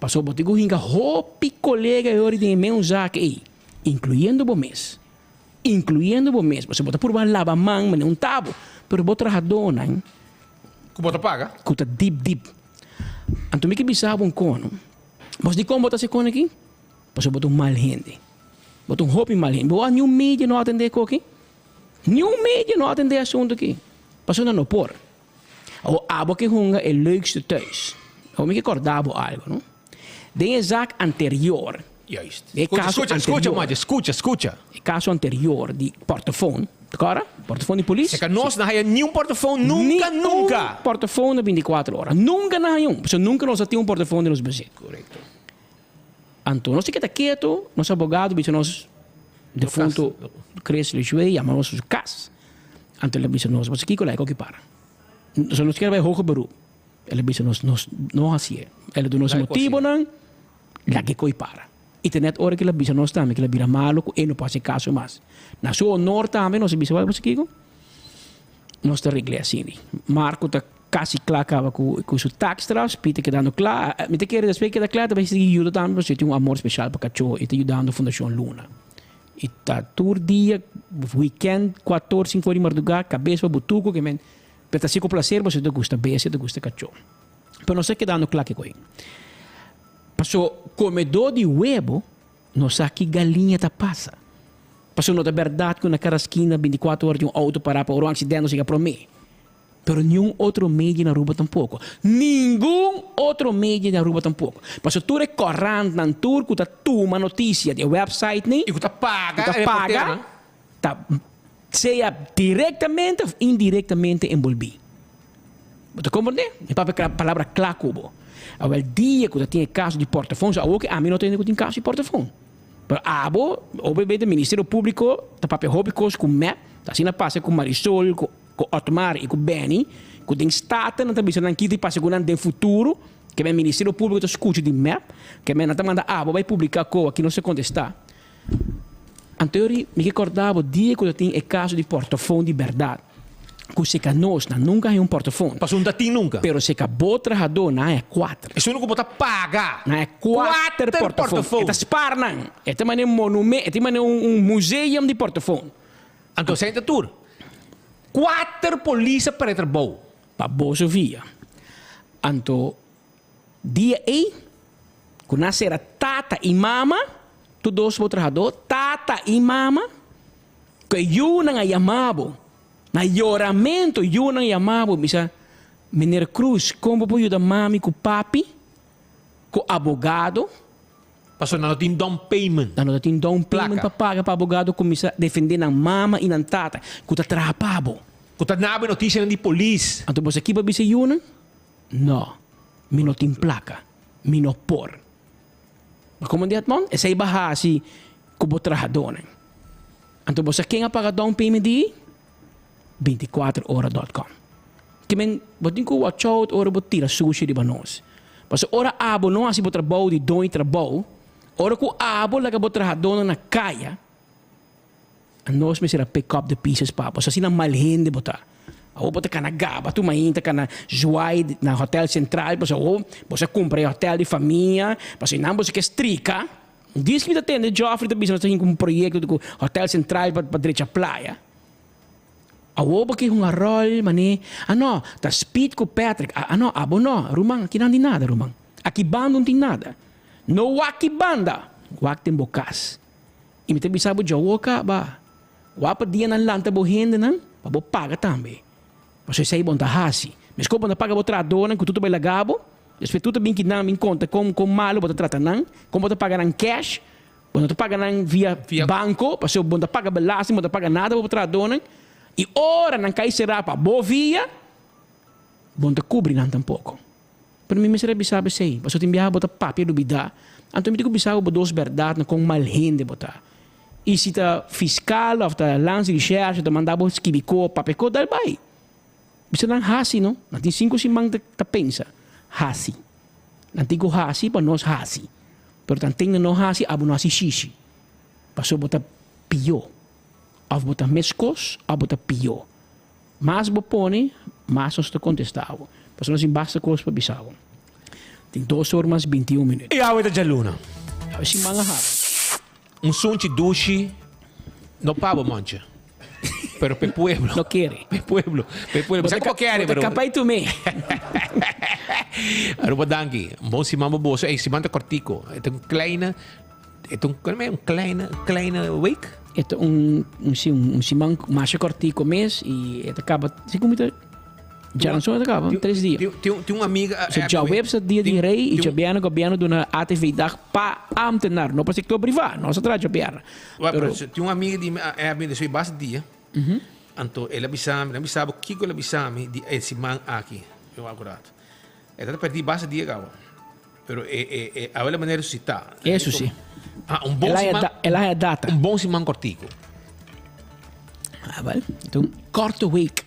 Pasobra bo tin ku hinka hopi kolega e ora den e meun zak ei, inkluyendo bo mes. Inkluyendo bo mes. Pasobra bo ta purba laba man manera un tabo, pero bo trahadónan. Ku bo ta paga. Ku ta dip dip. Anto mi ke bisa bo un kono. Bos dikon bo ta hasi kon aki? Pasobra bo ta un mal hende. Bo ta un hopi mal hende. Bo wak niun media no atendé e koki. Niun media no atendé e asuntu aki. Pasobra nan no por. Awor abo ke hunga e leukste thuis. Awor mi ke kòrda bo algu, no? Den e zak anterior, Juist. den e Skucha, kaso skucha, skucha, anterior, Maatje, skucha, skucha. e kaso anterior di portofon, ta kòrda? Portofon di polis. Seka nos no haya niun portofon nunka, Ni nunka. un portofon na 24 ora. Nunka no haya un. Pasobra nunka nos a tin un portofon den nos bezit. Korekto. Anto nos a keda ketu, nos abogado bisa nos defunto Chris Lejuez yama nos su kas. Anto el a bisa nos, boso kiko laik oki para? Pasobra nos kier bai hoger beroep. El a bisa nos, nos no hasié. El a duna nos e motibonan, laga e koi para. I ta net ora ku el a bisa nos tambe ku el a bira malu ku e no por hasi kaso mas. Na su honor tambe nos a bisa, wak boso kiko? Nos ta regl'é asina. Marco ta kasi kla kaba ku ku su taakstraf, Piet ta kedando kla. Mi ta kere despues e keda kla ta bai sigui yuda tambe pasobra e tin un amor speshal pa kachó i ta yudando Fundashon Luna. I ta tur dia, weekend, kuator, sinku ora di mardugá, kabes pa butuku ke men pero ta hasi ku plaser pasobra e ta gusta bestia, e ta gusta kachó. Pero nos ta kedando kla kiko ei. Paso komedó di webo no sa ki galiña ta pasa. Paso no ta bèrdat ku na kada skina 24 ora tin un outo pará pa ora un aksident no siga promé. Pero niun otro media na Aruba tampoco. Ningun otro media na Aruba tampoco. Pasobra tur e corantnan, tur cu ta tuma noticia di e websitenan. Y cu ta paga e reporteronan. Ta sea directamente of indirectamente envolvi. Bo ta comprende? Mi papia palabra cla cu bo. Awel dia cu ta tin e caso di portafon, so awor cu ami no ta hende cu tin caso di portafon. Pero abo, obviamente Ministerio Publico ta papia hopi cos cu mep, ta asina pasa cu Marisol, cu cu Otmar y cu Benny, cu den Staten nan ta bisa nan kiko ta pasa cu nan den futuro, ke men Ministerio Publico ta scucha di mep, ke men nan ta manda abo bay publica koa ki nos ta contesta. Anto mi ke corda bo dia cu ta tin e caso di portofon di berdad, cu seca nos nan nunca haya un portofon. Pasobra no ta tin nunca. Pero seca bo trahador nan haya cuater. Esun cu bo ta paga. Nan haya cuater portofon. E ta spaar nan. E ta mane un monument, e ta mane un museum di portofon. Anto esei ta tur. Kuater polis a perde trabou. Pa boso via. Anto dia ei ku nan sera tata i mama, tur dos bo trahadó, tata i mama, ku e yunan a yama bo, na yoramentu yunan a yama bo, bisa, Meneer Cruz, kon bo por yuda mami ku papi, ku abogado? Pasobra nan no tin down payment. Nan no ta tin down payment pa paga pa abogado kuminsá defendé nan mama i nan tata ku ta traha pa bo. Ku ta naba e notisianan di polis. Anto bo sa ki bo a bisa e yunan? No, mi no tin plaka. Mi no por. Bo komo di Edmond? Esei bo a hasi ku bo trahadónan. Anto bo sa ken a paga down payment di? 24 ora dot com. Ke men bo tin ku watch out ora bo tira sushi riba nos. Pasobra ora abo no hasi bo trabou di doño trabou, ora ku abo laga bo trahadónan na kaya, anos mester a pick up the pieces pa bo. Asina mal hende bo ta. Awor bo ta kana gaba tur mainta kana zwaai na hotel central pasobra awor bo sa kumpra e hotel di famia, pasobra einan bo sa ke strika. Dies ku mi ta tende Geoffrey ta bisa nos ta hin ku un proyekto di ku hotel central pa drecha playa. Awor bo ke hunga rol mane, ah no, ta Speed ku Patrick, ah no, abo no, ruman, aki nan tin nada ruman, aki banda un tin nada. No wak ki banda, wak den bo kas. I mi ta bisa bo djawo kaba, wak pa dia nan lanta bo hendenan pa bo paga tambe. Pasobra esei bo no ta hasi. Meskos bo no ta paga bo trahadornan ku tur ta bai laga bo, despues tur ta bin ki nan bin konta kon kon malu bo ta trata nan, kon bo ta paga nan cash, Bo no ta paga nan via banco, pasobra bo no ta paga belasting, bo no ta paga nada pa bo trahadónan, i ora nan kai será pa bo via, bo no ta kubri nan tampoko. Pero mi mester a bisa bo esei, pasobra tin biaha bo ta papia lubidá, anto mi tin ku bisa bo bo dos bèrdatnan kon mal hende bo ta. I si ta fiskal òf ta landsrecherche ta manda bo skibi ko, papia ko, dal bai. Bisa nan hasi no, nan tin sinku siman ta pensa, hasi. Nan tin ku hasi pa nos hasi. Pero tanten nan no hasi, abo no hasi shishi. Pasobra bo ta pió. Òf bo ta meskos òf bo ta pió. Mas bo pone, mas nos ta kontestá bo. Pasobra nos tin basta kos pa bisa bo. Tin dos or mas binti un minüt. I awe ta djaluna. Awe siman a haba. Un sunchi dushi no pa bo monchi. Pero p'e pueblo. No kere. P'e pueblo. P'e pueblo. Bo sa ku bo kere, pero. Bo ta kapá i tum'é. Aruba danki. Un bon siman pa boso. Ey, siman ta kortiko. E ta un kleine, e ta un, un kleine, kleine week. E ta un, un, si, un siman masha kortiko mes i e ta kaba, si ku mi ta. Djaranson e ta kaba, tres dia. Tin un amiga. So djaweps ta dia di rei i djabièrnè gobièrnu duna ATV dag pa ámtenar, no pa sektor privá. Nos a traha djabièrnè. Pero tin un amiga di mi a app mi despues basta dia. Anto el a bisa mi, el a bisa bo kiko el a bisa mi di e siman aki. Mi wak un rato. E ta perdí basta dia kaba. Pero e e e awe la manera resusitá. Eso sí. Ah, un bon siman. El a haya data. Un bon siman kortiku. Ah, wel. Enton, korte week.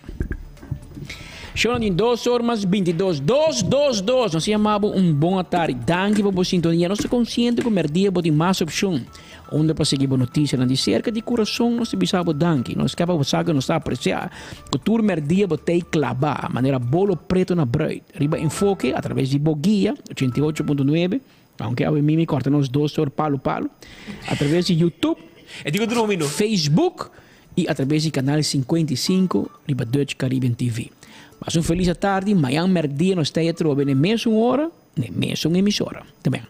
Shona tin dos or mas 22. Dos, dos, dos. Nos yama bo un bon atari. Danki pa bo sintonia. Nos ta konsiente ku merdia bo tin mas opshon. Unda pa sigui bo notisianan di serka di kurason nos ta bisa bo danki. Nos ke pa bo sa ku nos ta apresiá ku tur merdia bo tei klabá manera bolo preto na bruid. Riba Enfoke atraves di bo guia 88.9, aunke awe Mimi kòrta nos dos or palu palu, atraves di YouTube, Facebook i atraves di kanal 55 riba Dutch Caribbean TV. Pasa un felis atardi, mañan merdia nos ta atrobe na e mesun ora, na e mesun emisora. Te mañan.